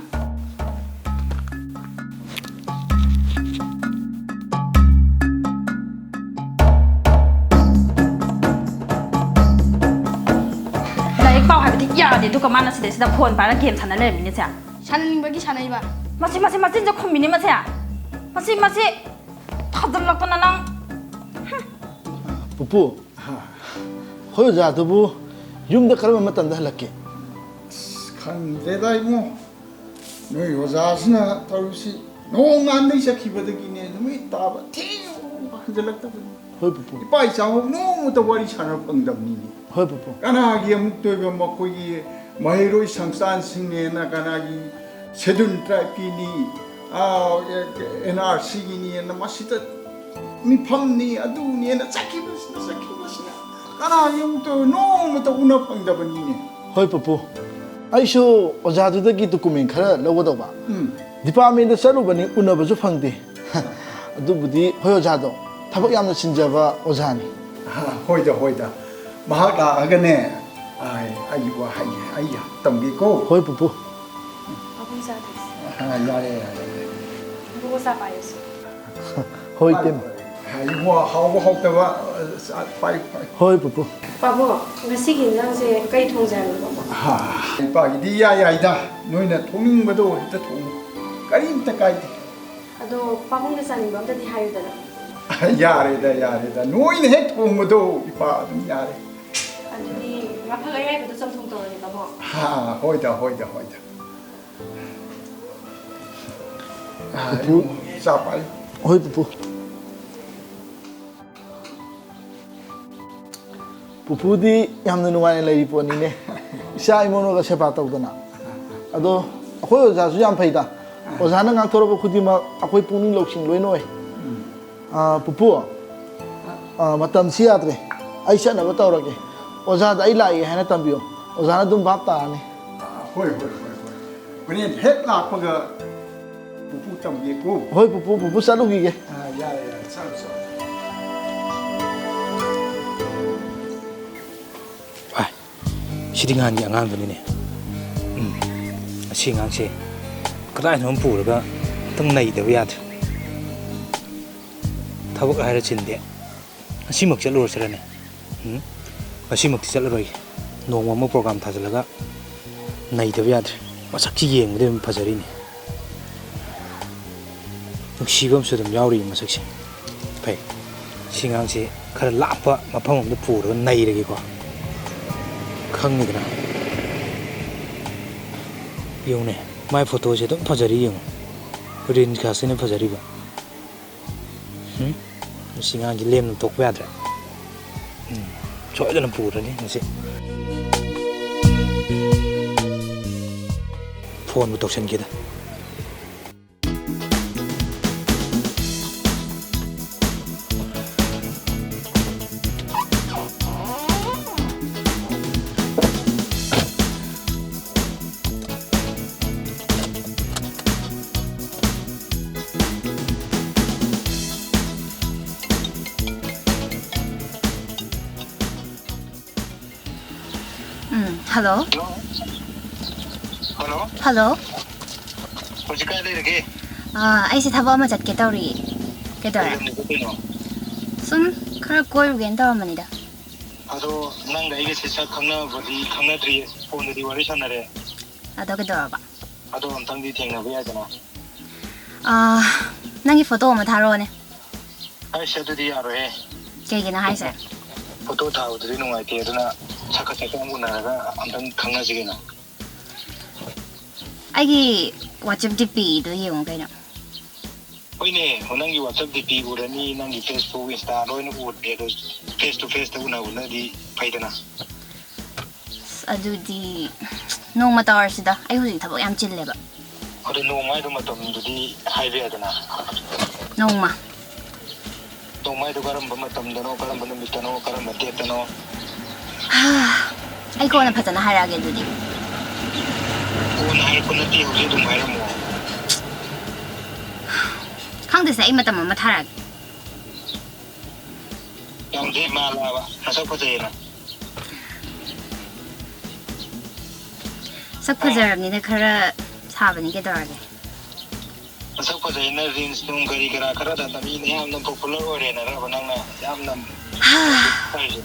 ꯂꯥꯏꯔꯤꯛ ꯄꯥꯎ ꯍꯥꯏꯕꯗꯤ ꯌꯥꯗꯦ, ꯑꯗꯨꯒ ꯃꯥꯅ ꯁꯤꯗꯩꯁꯤꯗ ꯐꯣꯟ ꯄꯥꯏꯔꯒ ꯒꯦꯝ ꯁꯥꯟꯅ ꯂꯩꯔꯝꯃꯤꯅꯦ ꯁꯦ꯫ ꯁꯥꯟꯅꯅꯤꯡꯕꯒꯤ ꯁꯥꯟꯅꯩꯕ꯫ ꯃꯁꯤ, ꯃꯁꯤ, ꯃꯆꯤꯟꯁꯦ ꯈꯨꯝꯃꯤꯅꯦ ꯃꯁꯦ꯫ ꯃꯁꯤ, ꯃꯁꯤ ꯊꯥꯖꯤꯜꯂꯛꯇꯅ ꯅꯪ꯫ ꯍꯨꯝ꯫ ꯄꯨꯄꯨ, ꯑꯩꯈꯣꯏ ꯑꯣꯖꯥꯗꯨꯕꯨ ꯌꯨꯝꯗ ꯀꯔꯝꯕ ꯃꯇꯝꯗ ꯍꯜꯂꯛꯀꯦ? ꯑꯁ, ꯈꯪꯗ꯭ꯔꯦꯗ ꯏꯕꯨꯡꯉꯣ, ꯅꯣꯏ ꯑꯣꯖꯥꯁꯤꯅ ꯇꯧꯔꯤꯁꯤ꯫ ꯅꯣꯡꯉꯥꯟꯗꯩ ꯆꯠꯈꯤꯕꯗꯒꯤꯅꯦ ꯅꯨꯃꯤꯠ ꯇꯥꯕ ꯊꯦꯡꯅ ꯍꯟꯖꯜꯂꯛꯇꯕꯅꯤ꯫ ꯍꯣꯏ ꯄꯨꯄꯨ꯫ ꯏꯄꯥ ꯏꯆꯥ ꯐꯥꯎ ꯅꯣꯡꯃꯇ ꯋꯥꯔꯤ ꯁꯥꯟꯅꯕ ꯐꯪꯗꯕꯅꯤꯅꯦ꯫ ꯍꯣꯏ ꯄꯨꯄꯨ꯫ ꯀꯅꯥꯒꯤ ꯑꯃꯨꯛꯇꯣꯏꯕ ꯃꯈꯣꯏꯒꯤ ꯃꯍꯩꯔꯣꯏ ꯁꯪꯁꯇꯥꯟꯁꯤꯡꯅꯦꯅ, ꯀꯅꯥꯒꯤ ꯁꯦꯗꯨꯜ ꯇ꯭ꯔꯥꯏꯕꯀꯤꯅꯤ, ꯑꯥ, ꯑꯦꯟ ꯑꯥꯔ ꯁꯤꯒꯤꯅꯦꯅ ꯃꯁꯤꯗ ꯃꯤꯐꯝꯅꯤ ꯑꯗꯨꯅꯦꯅ ꯆꯠꯈꯤꯕꯁꯤꯅ, ꯆꯠꯈꯤꯕꯁꯤꯅ ꯀꯅꯥꯒꯤ ꯑꯃꯨꯛꯇ ꯅꯣꯡꯃꯇ ꯎꯅ ꯐꯪꯗꯕꯅꯤꯅꯦ꯫ ꯍꯣꯏ ꯄꯨꯄꯨ, ꯑꯩꯁꯨ ꯑꯣꯖꯥꯗꯨꯗꯒꯤ ꯗꯣꯀꯨꯃꯦꯟ ꯈꯔ ꯂꯧꯒꯗꯧꯕ꯫ ꯎꯝ꯫ ꯗꯤꯄꯥꯔꯠꯃꯦꯟꯗ ꯆꯠꯂꯨꯕꯅꯤ, ꯎꯅꯕꯁꯨ ꯐꯪꯗꯦ꯫ ꯑꯗꯨꯕꯨꯗꯤ ꯍꯣꯏ ꯑꯣꯖꯥꯗꯣ ꯊꯕꯛ ꯌꯥꯝꯅ ꯆꯤꯟꯖꯕ ꯑꯣꯖꯥꯅꯤ꯫ ꯑ, ꯍꯣꯏꯗ, ꯍꯣꯏꯗ꯫ ꯃꯍꯥꯛ ꯂꯥꯛꯑꯒꯅꯦ, ꯑꯩ, ꯑꯩ ꯋꯥ ꯍꯥꯏꯒꯦ, ꯑꯩ ꯇꯝꯒꯦꯀꯣ꯫ ꯍꯣꯏ ꯄꯨꯄꯨ꯫ ꯄꯥꯕꯨꯡ ꯆꯥ ꯊꯛꯁꯤ꯫ ꯑ, ꯌꯥꯔꯦ, ꯌꯥꯔꯦ, ꯌꯥꯔꯦ꯫ ꯏꯕꯨꯡꯉꯣ ꯆꯥ ꯄꯥꯏꯔꯁꯤ꯫ ꯍꯣꯏ ꯏꯇꯩꯃ꯫ ꯑ, ꯏꯕꯨꯡꯉꯣ ꯍꯥꯎꯕ ꯍꯥꯎꯇꯕ, ꯑ, ꯆꯥ ꯄꯥꯏ, ꯄꯥꯏ꯫ ꯍꯣꯏ ꯄꯨꯄꯨ꯫ ꯄꯥꯕꯨꯡ, ꯉꯁꯤꯒꯤ ꯏꯟꯖꯥꯡꯁꯦ ꯀꯩ ꯊꯣꯡꯁꯦ ꯍꯥꯏꯕꯅꯣ ꯄꯥꯕꯨꯡ? ꯑ, ꯏꯄꯥꯒꯤꯗꯤ ꯏꯌꯥ ꯌꯥꯏꯗ꯫ ꯅꯣꯏꯅ ꯊꯣꯡꯅꯤꯡꯕꯗꯣ ꯍꯦꯛꯇ ꯊꯣꯡꯉꯨ꯫ ꯀꯔꯤꯝꯇ ꯀꯥꯏꯗꯦ꯫ ꯑꯗꯣ ꯄꯥꯕꯨꯡꯅ ꯆꯥꯅꯤꯡꯕ ꯑꯝꯇꯗꯤ ꯍꯥꯏꯌꯨꯗꯅ꯫ ꯌꯥꯔꯦꯗ, ꯌꯥꯔꯦꯗ꯫ ꯅꯣꯏꯅ ꯍꯦꯛ ꯊꯣꯡꯕꯗꯣ ꯏꯄꯥ ꯑꯗꯨꯝ ꯌꯥꯔꯦ꯫ ꯑꯗꯨꯗꯤ ꯉꯥꯐꯛ ꯑꯌꯥꯏꯕꯗꯣ ꯆꯝꯊꯣꯡ ꯇꯧꯔꯒꯦ, ꯄꯥꯕꯨꯡ꯫ ꯍꯥ, ꯍꯣꯏꯗ, ꯍꯣꯏꯗ, ꯍꯣꯏꯗ꯫ ꯄꯨꯄꯨ꯫ ꯆꯥ ꯄꯥꯏꯌꯨ꯫ ꯍꯣꯏ, ꯄꯨꯄꯨ꯫ ꯄꯨꯄꯨꯗꯤ ꯌꯥꯝꯅ ꯅꯨꯡꯉꯥꯏꯅ ꯂꯩꯔꯤ ꯄꯣꯠꯅꯤꯅꯦ꯫ ꯏꯆꯥ ꯏꯃꯣꯅꯒ ꯁꯦꯕꯥ ꯇꯧꯗꯅ꯫ ꯑꯗꯣ ꯑꯩꯈꯣꯏ ꯑꯣꯖꯥꯁꯨ ꯌꯥꯝ ꯐꯩꯗ꯫ ꯑꯣꯖꯥꯅ ꯉꯥꯡꯊꯣꯔꯛꯄ ꯈꯨꯗꯤꯡꯃꯛ ꯑꯩꯈꯣꯏ ꯄꯨꯛꯅꯤꯡ ꯂꯧꯁꯤꯡ ꯂꯣꯏꯅ ꯑꯣꯏ꯫ ꯑꯥ, ꯄꯨꯄꯨ, ꯑꯥ, ꯃꯇꯝꯁꯤ ꯌꯥꯗ꯭ꯔꯦ꯫ ꯑꯩ ꯆꯠꯅꯕ ꯇꯧꯔꯒꯦ꯫ ꯑꯣꯖꯥꯗ ꯑꯩ ꯂꯥꯛꯏ ꯍꯥꯏꯅ ꯇꯝꯕꯤꯌꯨ꯫ ꯑꯣꯖꯥꯅ ꯑꯗꯨꯝ ꯚꯥꯞ ꯇꯥꯔꯅꯤ꯫ ꯑꯥ, ꯍꯣꯏ, ꯍꯣꯏ, ꯍꯣꯏ, ꯍꯣꯏ꯫ ꯍꯣꯔꯦꯟ ꯍꯦꯛ ꯂꯥꯛꯄꯒ ꯄꯨꯄꯨ ꯇꯝꯒꯦꯀꯣ꯫ ꯍꯣꯏ, ꯄꯨꯄꯨ, ꯄꯨꯄꯨ ꯆꯠꯂꯨꯈꯤꯒꯦ꯫ ꯑꯥ, ꯌꯥꯔꯦ, ꯌꯥꯔꯦ, ꯆꯠꯂꯣ, ꯆꯠꯂꯣ꯫ ꯑꯥꯏ, ꯁꯤꯗꯤ ꯉꯍꯥꯟꯒꯤ ꯑꯉꯥꯡꯗꯨꯅꯤꯅꯦ꯫ ꯎꯝ, ꯑꯁꯤ ꯑꯉꯥꯡꯁꯦ ꯀꯗꯥꯏꯅꯣꯝ ꯄꯨꯔꯒ ꯑꯝꯇꯪ ꯅꯩꯗꯕ ꯌꯥꯗ꯭ꯔꯦ꯫ ꯊꯕꯛ ꯍꯥꯏꯔ ꯆꯤꯟꯗꯦ꯫ ꯉꯁꯤꯃꯛ ꯆꯠꯂꯨꯔꯁꯤꯔꯅꯦ? ꯎꯝ, ꯉꯁꯤꯃꯛꯇꯤ ꯆꯠꯂꯔꯣꯏꯒꯦ꯫ ꯅꯣꯡꯃ ꯑꯃ ꯄ꯭ꯔꯣꯒ꯭ꯔꯥꯝ ꯊꯥꯖꯤꯜꯂꯒ ꯅꯩꯗꯕ ꯌꯥꯗ꯭ꯔꯦ꯫ ꯃꯁꯛꯁꯤ ꯌꯦꯡꯕꯗ ꯑꯗꯨꯝ ꯐꯖꯔꯤꯅꯦ꯫ ꯅꯨꯡꯁꯤꯕ ꯑꯃꯁꯨ ꯑꯗꯨꯝ ꯌꯥꯎꯔꯤ ꯃꯁꯛꯁꯦ꯫ ꯐꯩ꯫ ꯁꯤ ꯑꯉꯥꯡꯁꯦ ꯈꯔ ꯂꯥꯞꯄ ꯃꯐꯝ ꯑꯃꯗ ꯄꯨꯔꯒ ꯅꯩꯔꯒꯦꯀꯣ꯫ ꯈꯪꯉꯤꯗꯅ꯫ ꯌꯦꯡꯉꯨꯅꯦ꯫ ꯃꯥꯏ ꯐꯣꯇꯣꯁꯦ ꯑꯗꯨꯝ ꯐꯖꯔꯤ ꯌꯦꯡꯉꯨ꯫ ꯔꯤꯜꯁ ꯀꯥꯁꯤꯅ ꯐꯖꯔꯤꯕ꯫ ꯎꯝ? ꯃꯁꯤ ꯑꯉꯥꯡꯁꯤ ꯂꯦꯝꯅ ꯊꯣꯛꯄ ꯌꯥꯗ꯭ꯔꯦ꯫ ꯎꯝ, ꯁꯣꯏꯗꯅ ꯄꯨꯔꯅꯤ ꯉꯁꯤ꯫ ꯐꯣꯟꯕꯨ ꯇꯧꯁꯟꯒꯦꯗ꯫ ꯎꯝ, ꯍꯜꯂꯣ꯫ ꯍꯜꯂꯣ꯫ ꯍꯜꯂꯣ꯫ ꯍꯧꯖꯤꯛ ꯀꯥꯏ ꯂꯩꯔꯒꯦ? ꯑꯥ, ꯑꯩꯁꯦ ꯊꯕꯛ ꯑꯃ ꯆꯠꯀꯦ ꯇꯧꯔꯤꯌꯦ꯫ ꯀꯩꯗꯧꯔꯦ? ꯀꯩ ꯂꯝꯗ ꯆꯠꯇꯣꯏꯅꯣ? ꯁꯨꯝ ꯈꯔ ꯀꯣꯏꯔꯨꯒꯦꯅ ꯇꯧꯔꯝꯕꯅꯤꯗ꯫ ꯑꯗꯣ ꯅꯪꯒ ꯑꯩꯒꯁꯦ ꯁꯛ ꯈꯪꯅꯕꯗꯤ ꯈꯪꯅꯗ꯭ꯔꯤꯌꯦ, ꯐꯣꯟꯗꯗꯤ ꯋꯥꯔꯤ ꯁꯥꯟꯅꯔꯦ꯫ ꯑꯗꯣ ꯀꯩꯗꯧꯔꯕ? ꯑꯗꯣ ꯑꯝꯇꯪꯗꯤ ꯊꯦꯡꯅꯕ ꯌꯥꯏꯗꯅ꯫ ꯑꯥ, ꯅꯪꯒꯤ ꯐꯣꯇꯣ ꯑꯃ ꯊꯥꯔꯛꯑꯣꯅꯦ꯫ ꯑꯩꯁ, ꯑꯗꯨꯗꯤ ꯌꯥꯔꯣꯏꯍꯦ꯫ ꯀꯩꯒꯤꯅꯣ ꯍꯥꯏꯁꯦ? ꯐꯣꯇꯣ ꯊꯥꯕꯗꯨꯗꯤ ꯅꯨꯡꯉꯥꯏꯇꯦ, ꯑꯗꯨꯅ ꯁꯛꯀ ꯁꯛꯀ ꯑꯃ ꯎꯅꯔꯒ ꯑꯝꯇꯪ ꯈꯪꯅꯁꯤ ꯀꯩꯅꯣ꯫ ꯑꯩꯒꯤ WhatsApp DPꯗꯣ ꯌꯦꯡꯉꯣ ꯀꯩꯅꯣ꯫ ꯍꯣꯏꯅꯦ, ꯅꯪꯒꯤ WhatsApp DP ꯎꯔꯅꯤ, ꯅꯪꯒꯤ Facebook, Insta ꯂꯣꯏꯅ ꯎꯔꯅꯤ, ꯑꯗꯣ face to faceꯇ ꯎꯅꯕꯅꯗꯤ ꯐꯩꯗꯅ꯫ ꯑꯁ, ꯑꯗꯨꯗꯤ ꯅꯣꯡꯃ ꯇꯧꯔꯁꯤꯗ, ꯑꯩ ꯍꯧꯖꯤꯛ ꯊꯕꯛ ꯌꯥꯝ ꯆꯤꯜꯂꯦꯕ꯫ ꯑꯗꯨ ꯅꯣꯡꯃ ꯍꯥꯏꯗꯣ ꯃꯇꯝꯗꯨꯗꯤ ꯍꯥꯏꯕ ꯌꯥꯗꯅ꯫ ꯅꯣꯡꯃ꯫ ꯅꯣꯡꯃ ꯍꯥꯏꯗꯣ ꯀꯔꯝꯕ ꯃꯇꯝꯗꯅꯣ, ꯀꯔꯝꯕ ꯅꯨꯃꯤꯠꯇꯅꯣ, ꯀꯔꯝꯕ ꯗꯦꯠꯇꯅꯣ? ꯑꯩ ꯀꯣꯟꯅ ꯐꯖꯅ ꯍꯥꯏꯔꯛꯑꯒꯦ ꯑꯗꯨꯗꯤ꯫ ꯀꯣꯟꯅ ꯍꯥꯏꯔꯛꯄ ꯅꯠꯇꯦ, ꯍꯧꯖꯤꯛ ꯑꯗꯨꯝ ꯍꯥꯏꯔꯝꯃꯣ꯫ ꯈꯪꯗꯦꯁꯦ, ꯑꯩ ꯃꯇꯝ ꯑꯃ ꯊꯥꯔꯛꯑꯒꯦ꯫ ꯌꯥꯝ ꯗꯦ ꯃꯥꯜꯂꯕ, ꯃꯁꯛ ꯐꯖꯩꯌꯦꯅ꯫ ꯁꯛ ꯐꯖꯔꯕꯅꯤꯅ ꯈꯔ ꯁꯥꯕꯅꯤ, ꯀꯩꯗꯧꯔꯒꯦ? ꯃꯁꯛ ꯐꯖꯩꯅ ꯔꯤꯜꯁ ꯅꯨꯡ ꯀꯔꯤ ꯀꯔꯥ ꯈꯔ ꯇꯥꯇ ꯃꯤꯅ ꯌꯥꯝꯅ ꯄꯣꯄꯨꯂꯔ ꯑꯣꯏꯔꯦꯅꯔꯕ ꯅꯪꯅ ꯌꯥꯝꯅ ꯍꯥꯏꯔꯤꯁꯦ?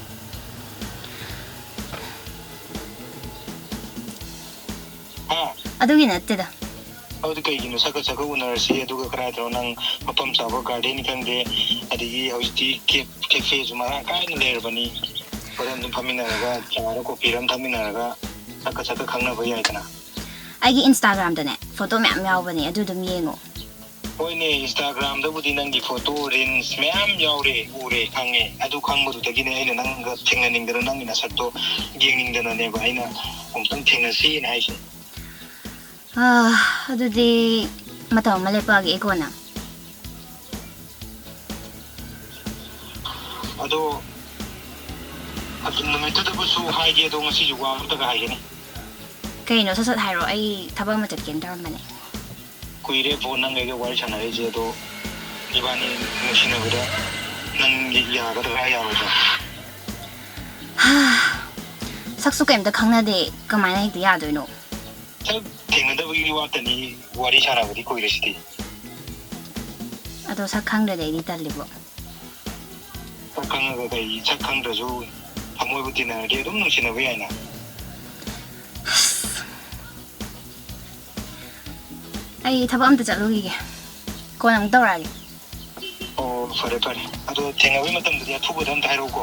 ꯍꯥ? ꯑꯗꯨꯒꯤ ꯅꯠꯇꯦꯗ꯫ ꯑꯗꯨꯗꯤ ꯀꯩꯒꯤꯅꯣ ꯁꯛꯀ ꯁꯛꯀ ꯎꯅꯔꯁꯤ, ꯑꯗꯨꯒ ꯀꯗꯥꯏꯗꯅꯣ ꯅꯪ ꯃꯐꯝ ꯆꯥꯕ ꯒꯥꯔꯗꯦꯟ ꯈꯪꯗꯦ, ꯑꯗꯒꯤ ꯍꯧꯖꯤꯛꯇꯤ ꯀꯦꯐ, ꯀꯦꯐꯦꯁꯨ ꯃꯔꯥꯡ ꯀꯥꯏꯅ ꯂꯩꯔꯕꯅꯤ꯫ ꯍꯣꯔꯦꯟ ꯑꯗꯨꯝ ꯐꯝꯃꯤꯟꯅꯔꯒ ꯆꯥꯔ ꯀꯣꯐꯤꯔ ꯑꯃ ꯊꯛꯃꯤꯟꯅꯔꯒ ꯁꯛꯀ ꯁꯛꯀ ꯈꯪꯅꯕ ꯌꯥꯏꯗꯅ꯫ ꯑꯩꯒꯤ Instagram-ꯗꯅꯦ ꯐꯣꯇꯣ ꯃꯌꯥꯝ ꯌꯥꯎꯕꯅꯦ, ꯑꯗꯨ ꯑꯗꯨꯝ ꯌꯦꯡꯉꯣ꯫ ꯍꯣꯏꯅꯦ, Instagram-ꯗꯕꯨꯗꯤ ꯅꯪꯒꯤ ꯐꯣꯇꯣ, ꯔꯤꯜꯁ ꯃꯌꯥꯝ ꯌꯥꯎꯔꯦ, ꯎꯔꯦ, ꯈꯪꯉꯦ꯫ ꯑꯗꯨ ꯈꯪꯕꯗꯨꯗꯒꯤꯅꯦ ꯑꯩꯅ ꯅꯪꯒ ꯊꯦꯡꯅꯅꯤꯡꯗꯅ, ꯅꯪꯒꯤ ꯅꯁꯛꯇꯣ ꯌꯦꯡꯅꯤꯡꯗꯅꯅꯦꯕ ꯑꯩꯅ ꯑꯃꯨꯛꯇꯪ ꯊꯦꯡꯅꯁꯤꯅ ꯍꯥꯏꯁꯦ꯫ ꯑꯥ, ꯑꯗꯨꯗꯤ ꯃꯇꯝ ꯑꯃ ꯂꯦꯞꯄꯛꯑꯒꯦ ꯑꯩ ꯀꯣꯟꯅ꯫ ꯑꯗꯣ, ꯑꯗꯨ ꯅꯨꯃꯤꯠꯇꯨꯗꯕꯨꯁꯨ ꯍꯥꯏꯒꯦ, ꯑꯗꯣ ꯉꯁꯤꯁꯨ ꯋꯥ ꯑꯃꯇꯒ ꯍꯥꯏꯒꯦꯅꯦ꯫ ꯀꯩꯅꯣ, ꯁꯠ ꯁꯠ ꯍꯥꯏꯔꯣ, ꯑꯩ ꯊꯕꯛ ꯑꯃ ꯆꯠꯀꯦꯅ ꯇꯧꯔꯝꯕꯅꯦ꯫ ꯀꯨꯏꯔꯦ ꯐꯣꯟ ꯅꯪꯒ ꯑꯩꯒ ꯋꯥꯔꯤ ꯁꯥꯟꯅꯔꯛꯏꯁꯦ, ꯑꯗꯣ ꯏꯕꯥꯅꯤ ꯅꯨꯡꯁꯤꯅꯕꯗ ꯅꯪ ꯌꯥꯒꯗ꯭ꯔꯥ ꯌꯥꯔꯣꯏꯗ꯭ꯔꯥ? ꯁꯛꯁꯨ ꯀꯩꯝꯇ ꯈꯪꯅꯗꯦ, ꯀꯃꯥꯏꯅ ꯍꯦꯛꯇ ꯌꯥꯗꯣꯏꯅꯣ? ꯁꯛ ꯊꯦꯡꯅꯗꯕꯒꯤ ꯋꯥꯇꯅꯤ, ꯋꯥꯔꯤ ꯁꯥꯟꯅꯕꯗꯤ ꯀꯨꯏꯔꯁꯤꯗꯤ꯫ ꯑꯗꯣ ꯁꯛ ꯈꯪꯗ꯭ꯔꯗꯤ ꯑꯩꯗꯤ ꯇꯜꯂꯤꯕꯣ꯫ ꯁꯛ ꯈꯪꯉꯒ ꯀꯩ, ꯁꯛ ꯈꯪꯗ꯭ꯔꯁꯨ ꯊꯃꯣꯏꯕꯨ ꯇꯤꯟꯅꯔꯗꯤ ꯑꯗꯨꯝ ꯅꯨꯡꯁꯤꯅꯕ ꯌꯥꯏꯅ꯫ ꯑꯩ ꯊꯕꯛ ꯑꯝꯇ ꯆꯠꯂꯨꯈꯤꯒꯦ, ꯀꯣꯟꯅ ꯑꯃꯨꯛ ꯇꯧꯔꯛꯑꯒꯦ꯫ ꯑꯣ, ꯐꯔꯦ, ꯐꯔꯦ꯫ ꯑꯗꯣ ꯊꯦꯡꯅꯕꯒꯤ ꯃꯇꯝꯗꯗꯤ ꯑꯊꯨꯕꯗ ꯑꯝꯇ ꯍꯥꯏꯔꯛꯎꯀꯣ꯫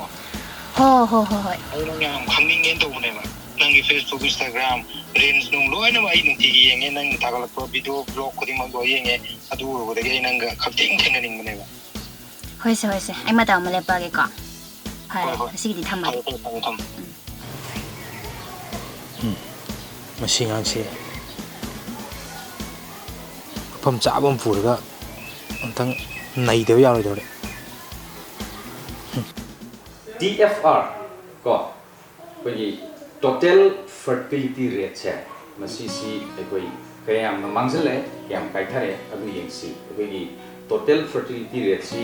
ꯍꯣ, ꯍꯣ, ꯍꯣ, ꯍꯣꯏ꯫ ꯑꯩ ꯅꯪ ꯌꯥꯝ ꯈꯪꯅꯤꯡꯉꯦꯅ ꯇꯧꯕꯅꯦꯕ꯫ ꯅꯪꯒꯤ Facebook, Instagram, reels ꯅꯨꯡ ꯂꯣꯏꯅꯃꯛ ꯑꯩ ꯅꯨꯡꯇꯤꯒꯤ ꯌꯦꯡꯉꯦ꯫ ꯅꯪꯅ ꯊꯥꯒꯠꯂꯛꯄ video, vlog ꯈꯨꯗꯤꯡꯃꯛ ꯂꯣꯏ ꯌꯦꯡꯉꯦ꯫ ꯑꯗꯨ ꯎꯔꯨꯕꯗꯒꯤ ꯑꯩ ꯅꯪꯒ ꯈꯛꯇꯦꯡ ꯊꯦꯡꯅꯅꯤꯡꯕꯅꯦꯕ꯫ ꯍꯣꯏꯁꯦ, ꯍꯣꯏꯁꯦ꯫ ꯑꯩ ꯃꯇꯝ ꯑꯃ ꯂꯦꯞꯄꯛꯑꯒꯦꯀꯣ꯫ ꯐꯔꯦ, ꯍꯣꯏ, ꯍꯣꯏ꯫ ꯉꯁꯤꯒꯤꯗꯤ ꯊꯝꯃꯒꯦ꯫ ꯐꯔꯦ, ꯐꯔꯦ, ꯊꯝꯃꯦ, ꯊꯝꯃꯦ꯫ ꯎꯝ꯫ ꯎꯝ, ꯃꯁꯤ ꯑꯉꯥꯡꯁꯦ ꯃꯐꯝ ꯆꯥꯕ ꯑꯃ ꯄꯨꯔꯒ ꯑꯝꯇꯪ ꯅꯩꯗꯕ ꯌꯥꯔꯣꯏꯗꯧꯔꯦ꯫ ꯇꯤ ꯑꯦꯐ ꯑꯥꯔ ꯀꯣ, ꯑꯩꯈꯣꯏꯒꯤ total fertility rateꯁꯦ, ꯃꯁꯤꯁꯤ ꯑꯩꯈꯣꯏ ꯀꯌꯥꯝꯅ ꯃꯥꯡꯁꯤꯜꯂꯦ, ꯀꯌꯥꯝ ꯀꯥꯏꯊꯔꯦ, ꯑꯗꯨ ꯌꯦꯡꯁꯤ꯫ ꯑꯩꯈꯣꯏꯒꯤ total fertility rateꯁꯤ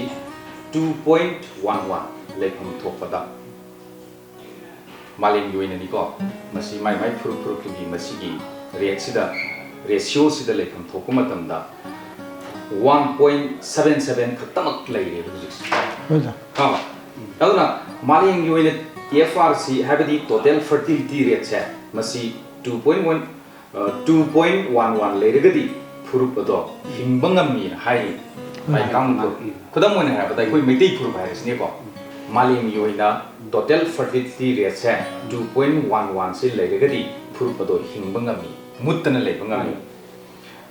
two point one one ꯂꯩꯐꯝ ꯊꯣꯛꯄꯗ, ꯃꯥꯂꯦꯝꯒꯤ ꯑꯣꯏꯅꯅꯤꯀꯣ, ꯃꯁꯤ ꯃꯥꯏ ꯃꯥꯏ ꯐꯨꯔꯨꯞ ꯐꯨꯔꯨꯞꯇꯨꯒꯤ ꯃꯁꯤꯒꯤ rateꯁꯤꯗ, ratioꯁꯤꯗ ꯂꯩꯐꯝ ꯊꯣꯛꯄ ꯃꯇꯝꯗ one point seven seven ꯈꯛꯇꯃꯛ ꯂꯩꯔꯦꯕ ꯍꯧꯖꯤꯛꯁꯦ꯫ ꯍꯣꯏ ꯁꯥꯔ꯫ ꯈꯪꯉꯕ? ꯑꯗꯨꯅ ꯃꯥꯂꯦꯝꯒꯤ ꯑꯣꯏꯅ ꯇꯤ ꯑꯦꯐ ꯑꯥꯔ ꯁꯤ, ꯍꯥꯏꯕꯗꯤ total fertility rateꯁꯦ, ꯃꯁꯤ two point one, two point one one ꯂꯩꯔꯒꯗꯤ ꯐꯨꯔꯨꯞ ꯑꯗꯣ ꯍꯤꯡꯕ ꯉꯝꯃꯤꯅ ꯍꯥꯏꯔꯤ꯫ ꯃꯥꯏ ꯀꯥꯡꯂꯨꯞꯇꯣ꯫ ꯈꯨꯗꯝ ꯑꯣꯏꯅ ꯍꯥꯏꯔꯕꯗ ꯑꯩꯈꯣꯏ ꯃꯩꯇꯩ ꯐꯨꯔꯨꯞ ꯍꯥꯏꯔꯁꯤꯅꯦꯀꯣ, ꯃꯥꯂꯦꯝꯒꯤ ꯑꯣꯏꯅ total fertility rateꯁꯦ two point one oneꯁꯤ ꯂꯩꯔꯒꯗꯤ ꯐꯨꯔꯨꯞ ꯑꯗꯣ ꯍꯤꯡꯕ ꯉꯝꯃꯤ, ꯃꯨꯠꯇꯅ ꯂꯩꯕ ꯉꯝꯃꯤ꯫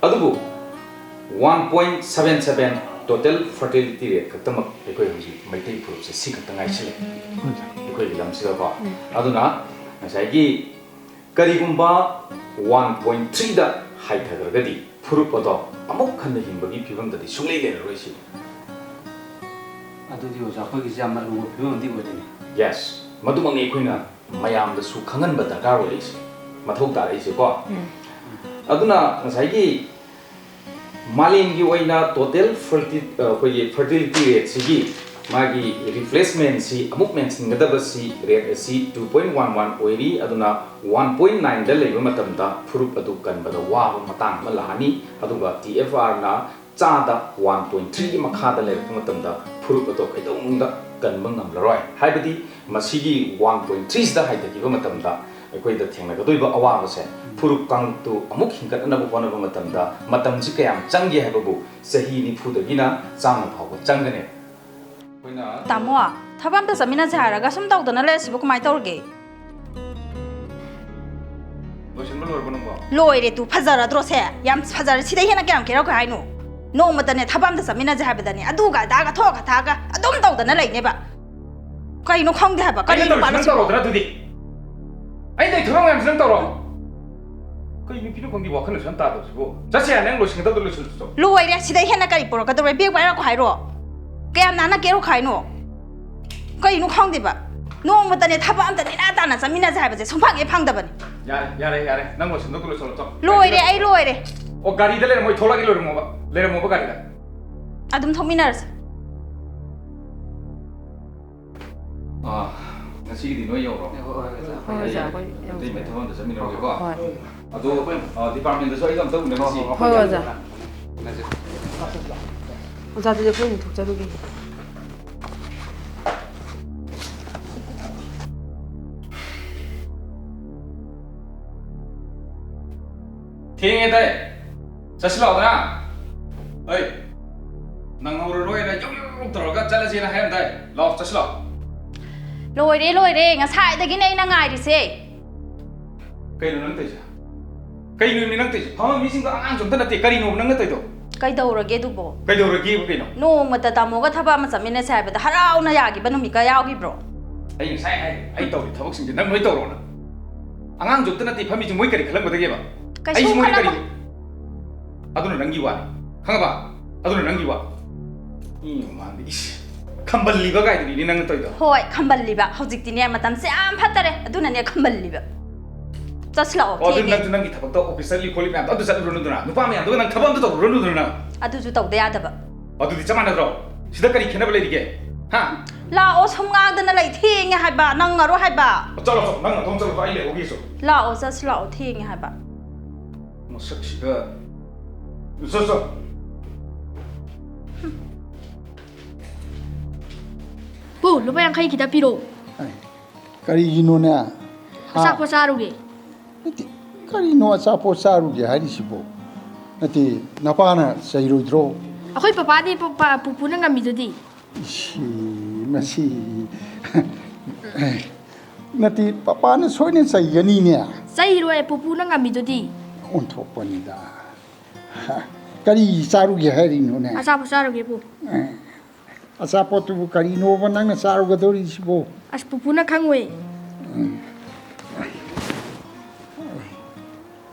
ꯑꯗꯨꯕꯨ one point seven seven total fertility rate ꯈꯛꯇꯃꯛ ꯑꯩꯈꯣꯏ ꯍꯧꯖꯤꯛ ꯃꯩꯇꯩ ꯐꯨꯔꯨꯞꯁꯦ ꯁꯤ ꯈꯛꯇ ꯉꯥꯏꯁꯤꯜꯂꯦ ꯑꯩꯈꯣꯏꯒꯤ ꯂꯝꯁꯤꯗꯀꯣ꯫ ꯑꯗꯨꯅ ꯉꯁꯥꯏꯒꯤ ꯀꯔꯤꯒꯨꯝꯕ one point threeꯗ ꯍꯥꯏꯊꯈ꯭ꯔꯒꯗꯤ ꯐꯨꯔꯨꯞ ꯑꯗꯣ ꯑꯃꯨꯛ ꯍꯟꯅ ꯍꯤꯡꯕꯒꯤ ꯐꯤꯕꯝꯗꯗꯤ ꯁꯨꯡꯂꯩ ꯂꯩꯔꯔꯣꯏ ꯁꯤ꯫ ꯑꯗꯨꯗꯤ ꯑꯣꯖꯥ ꯑꯩꯈꯣꯏꯒꯤꯁꯦ ꯌꯥꯝꯅ ꯑꯔꯨꯕ ꯐꯤꯕꯝ ꯑꯃꯗꯤ ꯑꯣꯏꯔꯤꯅꯦ꯫ Yes, ꯃꯗꯨꯃꯛꯅꯤ ꯑꯩꯈꯣꯏꯅ ꯃꯌꯥꯝꯗꯁꯨ ꯈꯪꯍꯟꯕ ꯗꯔꯀꯥꯔ ꯑꯣꯏꯔꯛꯏꯁꯦ, ꯃꯊꯧ ꯇꯥꯔꯛꯏꯁꯦꯀꯣ꯫ ꯑꯗꯨꯅ ꯉꯁꯥꯏꯒꯤ ꯃꯥꯂꯦꯝꯒꯤ ꯑꯣꯏꯅ total ferti ꯑꯩꯈꯣꯏꯒꯤ fertility rateꯁꯤꯒꯤ ꯃꯥꯒꯤ replacementꯁꯤ ꯑꯃꯨꯛ ꯃꯦꯟꯁꯤꯟꯒꯗꯕꯁꯤ, rate ꯑꯁꯤ two point one one ꯑꯣꯏꯔꯤ꯫ ꯑꯗꯨꯅ one point nineꯗ ꯂꯩꯕ ꯃꯇꯝꯗ ꯐꯨꯔꯨꯞ ꯑꯗꯨ ꯀꯟꯕꯗ ꯋꯥꯕ ꯃꯇꯥꯡ ꯑꯃ ꯂꯥꯛꯑꯅꯤ꯫ ꯑꯗꯨꯒ ꯇꯤ ꯑꯦꯐ ꯑꯥꯔꯅ ꯆꯥꯗ one point threeꯒꯤ ꯃꯈꯥꯗ ꯂꯩꯔꯛꯄ ꯃꯇꯝꯗ ꯐꯨꯔꯨꯞ ꯑꯗꯣ ꯀꯩꯗꯧꯅꯨꯡꯗ ꯀꯟꯕ ꯉꯝꯂꯔꯣꯏ꯫ ꯍꯥꯏꯕꯗꯤ ꯃꯁꯤꯒꯤ one point threeꯁꯤꯗ ꯍꯥꯏꯊꯈꯤꯕ ꯃꯇꯝꯗ ꯑꯩꯈꯣꯏꯗ ꯊꯦꯡꯅꯒꯗꯣꯏꯕ ꯑꯋꯥꯕꯁꯦ, ꯐꯨꯔꯨꯞ ꯀꯥꯡꯂꯨꯞꯇꯨ ꯑꯃꯨꯛ ꯍꯤꯡꯒꯠꯅꯕ ꯍꯣꯠꯅꯕ ꯃꯇꯝꯗ ꯃꯇꯝꯁꯤ ꯀꯌꯥꯝ ꯆꯪꯒꯦ ꯍꯥꯏꯕꯕꯨ ꯆꯍꯤ ꯅꯤꯐꯨꯗꯒꯤꯅ ꯆꯥꯝꯃ ꯐꯥꯎꯕ ꯆꯪꯒꯅꯤ꯫ ꯑꯩꯈꯣꯏꯅ ꯇꯥꯃꯣ, ꯊꯕꯛ ꯑꯝꯇ ꯆꯠꯃꯤꯟꯅꯁꯦ ꯍꯥꯏꯔꯒ ꯁꯨꯝ ꯇꯧꯗꯅ ꯂꯩꯔꯁꯤꯕꯨ ꯀꯃꯥꯏꯅ ꯇꯧꯔꯒꯦ? ꯂꯣꯏꯁꯤꯟꯕ ꯂꯣꯏꯔꯕꯣ ꯅꯪꯕꯣ? ꯂꯣꯏꯔꯦ ꯇꯨ, ꯐꯖꯔꯗ꯭ꯔꯣ ꯁꯦ? ꯌꯥꯝ ꯐꯖꯔꯦ꯫ ꯁꯤꯗꯩ ꯍꯦꯟꯅ ꯀꯌꯥꯝ ꯀꯦꯔꯛꯀꯦ ꯍꯥꯏꯅꯣ? ꯅꯣꯡꯃꯇꯅꯦ ꯊꯕꯛ ꯑꯝꯇ ꯆꯠꯃꯤꯟꯅꯁꯦ ꯍꯥꯏꯕꯗꯅꯦ ꯑꯗꯨꯒ ꯑꯗꯥꯒ ꯊꯣꯛꯑꯒ ꯊꯥꯛꯑꯒ ꯑꯗꯨꯝ ꯇꯧꯗꯅ ꯂꯩꯅꯦꯕ꯫ ꯀꯩꯅꯣ ꯈꯪꯗꯦ ꯍꯥꯏꯕ꯫ ꯀꯔꯤ ꯑꯩꯅ ꯇꯧꯔꯤꯁꯤ ꯅꯨꯄꯥꯅꯣ ꯅꯪ ꯁꯤꯕꯣ? ꯇꯧꯔꯗ꯭ꯔꯥ ꯑꯗꯨꯗꯤ? ꯑꯩ ꯇꯧꯔꯤ ꯊꯕꯛ ꯃꯌꯥꯝꯁꯤ ꯅꯪ ꯇꯧꯔꯣ꯫ ꯀꯩ ꯅꯨꯄꯤꯅꯣ ꯈꯪꯗꯦ, ꯋꯥꯈꯜꯅ ꯁꯨꯝ ꯇꯥꯗꯕꯁꯤꯕꯣ꯫ ꯆꯠꯁꯦ ꯌꯥꯅꯤ, ꯅꯪ ꯂꯣꯏꯁꯤꯟꯒꯗꯕꯗꯣ ꯂꯣꯏꯁꯤꯜꯂꯨꯆꯣ꯫ ꯂꯣꯏꯔꯦ, ꯁꯤꯗꯩ ꯍꯦꯟꯅ ꯀꯔꯤ ꯄꯨꯔꯛꯀꯗꯧꯔꯦ? ꯕꯦꯒ ꯄꯥꯏꯔꯛꯈꯣ ꯍꯥꯏꯔꯣ? ꯀꯌꯥꯝ ꯅꯥꯟꯅ ꯀꯦꯔꯛꯈꯣ ꯍꯥꯏꯅꯣ? ꯀꯩꯅꯣ ꯈꯪꯗꯦꯕ꯫ ꯅꯣꯡꯃꯇꯅꯦ ꯊꯕꯛ ꯑꯝꯇ ꯅꯦꯅꯥ ꯇꯥꯅ ꯆꯠꯃꯤꯟꯅꯁꯦ ꯍꯥꯏꯕꯁꯦ ꯁꯨꯡꯐꯪ ꯍꯦꯛ ꯐꯪꯗꯕꯅꯤ꯫ ꯌꯥꯔꯦ, ꯌꯥꯔꯦ, ꯌꯥꯔꯦ꯫ ꯅꯪ ꯂꯣꯏꯁꯤꯟꯗꯧꯗꯣ ꯂꯣꯏꯁꯤꯜꯂꯨꯆꯣ꯫ ꯂꯣꯏꯔꯦ, ꯑꯩ ꯂꯣꯏꯔꯦ꯫ ꯑꯣ, ꯒꯥꯔꯤꯗ ꯂꯩꯔꯝꯃꯣ, ꯑꯩ ꯊꯣꯛꯂꯛꯑꯒꯦ, ꯂꯣꯏꯔꯝꯃꯣꯕ꯫ ꯂꯩꯔꯝꯃꯣꯕ ꯒꯥꯔꯤꯗ꯫ ꯑꯗꯨꯝ ꯊꯣꯛꯃꯤꯟꯅꯔꯁꯦ꯫ ꯑꯥ, ꯉꯁꯤꯒꯤꯗꯤ ꯅꯣꯏ ꯌꯧꯔꯣ꯫ ꯍꯣꯏ, ꯍꯣꯏ, ꯑꯣꯖꯥ꯫ ꯍꯣꯏ, ꯑꯣꯖꯥ, ꯑꯩꯈꯣꯏ ꯑꯇꯩ ꯌꯧꯖꯔꯦ꯫ ꯃꯊꯧ ꯑꯝꯇ ꯆꯠꯃꯤꯟꯅꯔꯨꯒꯦꯀꯣ꯫ ꯍꯣꯏ꯫ ꯑꯗꯣ, ꯑ, ꯗꯤꯄꯥꯔꯠꯃꯦꯟꯗꯁꯨ ꯑꯩꯒ ꯑꯝꯇ ꯎꯅꯈꯤꯁꯤ꯫ ꯍꯣꯏ, ꯑꯣꯖꯥ꯫ ꯑꯣꯖꯥ, ꯑꯗꯨꯗꯤ ꯑꯩꯈꯣꯏ ꯑꯃꯨꯛ ꯊꯣꯛꯆꯔꯨꯒꯦ꯫ ꯊꯦꯡꯉꯦ ꯇꯥꯏ꯫ ꯆꯠꯁꯤ ꯂꯥꯛꯑꯣꯗꯅ꯫ ꯑꯩ ꯅꯪꯍꯧꯔꯔꯣꯏꯅ ꯌꯧ ꯌꯧ ꯌꯧ ꯇꯧꯔꯒ ꯆꯠꯂꯁꯦꯅ ꯍꯥꯏꯔꯝꯗꯥꯏ꯫ ꯂꯥꯛꯑꯣ, ꯆꯠꯁꯤ ꯂꯥꯛꯑꯣ꯫ ꯂꯣꯏꯔꯦ, ꯂꯣꯏꯔꯦ꯫ ꯉꯁꯥꯏꯗꯒꯤꯅꯦ ꯑꯩꯅ ꯉꯥꯏꯔꯤꯁꯦ꯫ ꯀꯩꯅꯣ ꯅꯪ ꯇꯧꯔꯤꯁꯦ? ꯀꯩꯅꯣ ꯅꯪ ꯇꯧꯔꯤꯁꯦ? ꯐꯝꯃ ꯃꯤꯁꯤꯡꯗꯣ ꯑꯉꯥꯡꯁꯨ ꯑꯝꯇ ꯅꯠꯇꯦ꯫ ꯀꯔꯤꯅꯣꯕ ꯅꯪꯅ ꯇꯧꯔꯤꯗꯣ? ꯀꯩꯗꯧꯔꯒꯦ ꯑꯗꯨꯕꯣ? ꯀꯩꯗꯧꯔꯒꯦꯕ ꯀꯩꯅꯣ? ꯅꯣꯡꯃꯇ ꯇꯥꯃꯣꯒ ꯊꯕꯛ ꯑꯃ ꯆꯠꯃꯤꯟꯅꯁꯦ ꯍꯥꯏꯕꯗ ꯍꯔꯥꯎꯅ ꯌꯥꯈꯤꯕ ꯅꯨꯃꯤꯠꯀ ꯌꯥꯎꯈꯤꯕ꯭ꯔꯣ? ꯑꯩ ꯉꯁꯥꯏ ꯍꯥꯏ, ꯑꯩ ꯇꯧꯔꯤ ꯊꯕꯛꯁꯤꯡꯁꯦ ꯅꯪ ꯂꯣꯏ ꯇꯧꯔꯣꯅ꯫ ꯑꯉꯥꯡꯁꯨ ꯑꯝꯇ ꯅꯠꯇꯦ ꯐꯝꯃꯤꯁꯦ, ꯃꯣꯏ ꯀꯔꯤ ꯈꯜꯂꯝꯒꯗꯒꯦꯕ? ꯀꯩꯁꯨ ꯑꯩꯁꯤ ꯃꯣꯏꯅ ꯀꯔꯤ? ꯈꯜꯂꯝꯃꯣꯏ꯫ ꯑꯗꯨꯅ ꯅꯪꯒꯤ ꯋꯥꯅꯤ, ꯈꯪꯉꯕ? ꯑꯗꯨꯅ ꯅꯪꯒꯤ ꯋꯥ꯫ ꯃꯤ ꯃꯃꯥꯡꯗ, ꯏꯁ, ꯈꯝꯕꯜꯂꯤꯕ ꯀꯥꯏꯗꯨꯅꯤꯅꯦ ꯅꯪꯅ ꯇꯧꯔꯤꯗꯣ꯫ ꯍꯣꯏ, ꯈꯝꯕꯜꯂꯤꯕ꯫ ꯍꯧꯖꯤꯛꯇꯤꯅꯦ ꯃꯇꯝꯁꯦ ꯌꯥꯝ ꯐꯠꯇꯔꯦ, ꯑꯗꯨꯅꯅꯦ ꯈꯝꯕꯜꯂꯤꯕ꯫ ꯆꯠꯁꯤ ꯂꯥꯛꯑꯣ, ꯑꯣ, ꯑꯗꯨ ꯊꯦꯡꯉꯦ꯫ ꯅꯪꯁꯨ ꯅꯪꯒꯤ ꯊꯕꯛꯇꯣ, ꯑꯣꯐꯤꯁ ꯆꯠꯂꯤ ꯈꯣꯠꯂꯤ ꯃꯌꯥꯝꯗꯣ ꯑꯝꯇ ꯆꯠꯂꯨꯔꯅꯨꯗꯅ, ꯅꯨꯄꯥ ꯃꯌꯥꯝꯗꯨꯒ ꯅꯪ ꯊꯕꯛ ꯑꯝꯇ ꯇꯧꯔꯨꯔꯅꯨꯗꯅ꯫ ꯑꯗꯨꯁꯨ ꯇꯧꯗ ꯌꯥꯗꯕ꯫ ꯑꯗꯨꯗꯤ ꯆꯞ ꯃꯥꯟꯅꯗ꯭ꯔꯣ? ꯁꯤꯗ ꯀꯔꯤ ꯈꯦꯠꯅꯕ ꯂꯩꯔꯤꯒꯦ? ꯍꯥ? ꯂꯥꯛꯑꯣ, ꯁꯨꯝ ꯉꯥꯡꯗꯅ ꯂꯩ, ꯊꯦꯡꯉꯦ ꯍꯥꯏꯕ, ꯅꯪꯉꯔꯣꯏ ꯍꯥꯏꯕ꯫ ꯆꯠꯂꯣ, ꯆꯠꯂꯣ, ꯅꯪ ꯅꯊꯣꯡ ꯆꯠꯂꯣ, ꯑꯩ ꯂꯩꯍꯧꯒꯦꯁꯨ꯫ ꯂꯥꯛꯑꯣ, ꯆꯠꯁꯤ ꯂꯥꯛꯑꯣ, ꯊꯦꯡꯉꯦ ꯍꯥꯏꯕ꯫ ꯃꯁꯛꯁꯤꯒ꯫ ꯆꯣ, ꯆꯣ꯫ ꯄꯨ, ꯂꯨꯄꯥ ꯌꯥꯡꯈꯩ ꯈꯤꯇ ꯄꯤꯔꯛꯑꯣ꯫ ꯑꯩ, ꯀꯔꯤꯒꯤꯅꯣꯅꯦ? ꯍꯥ? ꯑꯆꯥꯄꯣꯠ ꯆꯥꯔꯨꯒꯦ꯫ ꯅꯠꯇꯦ, ꯀꯔꯤꯅꯣ ꯑꯆꯥꯄꯣꯠ ꯆꯥꯔꯨꯒꯦ ꯍꯥꯏꯔꯤꯁꯤꯕꯣ? ꯅꯠꯇꯦ, ꯅꯄꯥꯅ ꯆꯩꯔꯣꯏꯗ꯭ꯔꯣ? ꯑꯩꯈꯣꯏ ꯄꯄꯥꯗꯤ ꯄ-, ꯄ-, ꯄꯨꯄꯨꯅ ꯉꯝꯃꯤꯗꯨꯗꯤ꯫ ꯏꯁꯤ, ꯃꯁꯤ꯫ ꯅꯠꯇꯦ, ꯄꯄꯥꯅ ꯁꯣꯏꯅ ꯆꯩꯒꯅꯤꯅꯦ꯫ ꯆꯩꯔꯣꯏ, ꯄꯨꯄꯨꯅ ꯉꯝꯃꯤꯗꯨꯗꯤ꯫ ꯑꯣꯟꯊꯣꯛꯄꯅꯤꯗ꯫ ꯀꯔꯤ ꯆꯥꯔꯨꯒꯦ ꯍꯥꯏꯔꯤꯅꯣꯅꯦ? ꯑꯆꯥꯄꯣꯠ ꯆꯥꯔꯨꯒꯦ, ꯄꯨ꯫ ꯑꯦ, ꯑꯆꯥꯄꯣꯠꯇꯨꯕꯨ ꯀꯔꯤꯅꯣꯕ ꯅꯪꯅ ꯆꯥꯔꯨꯒꯗꯧꯔꯤꯁꯤꯕꯣ? ꯑꯁ, ꯄꯨꯄꯨꯅ ꯈꯪꯉꯣꯏ꯫ ꯎꯝ꯫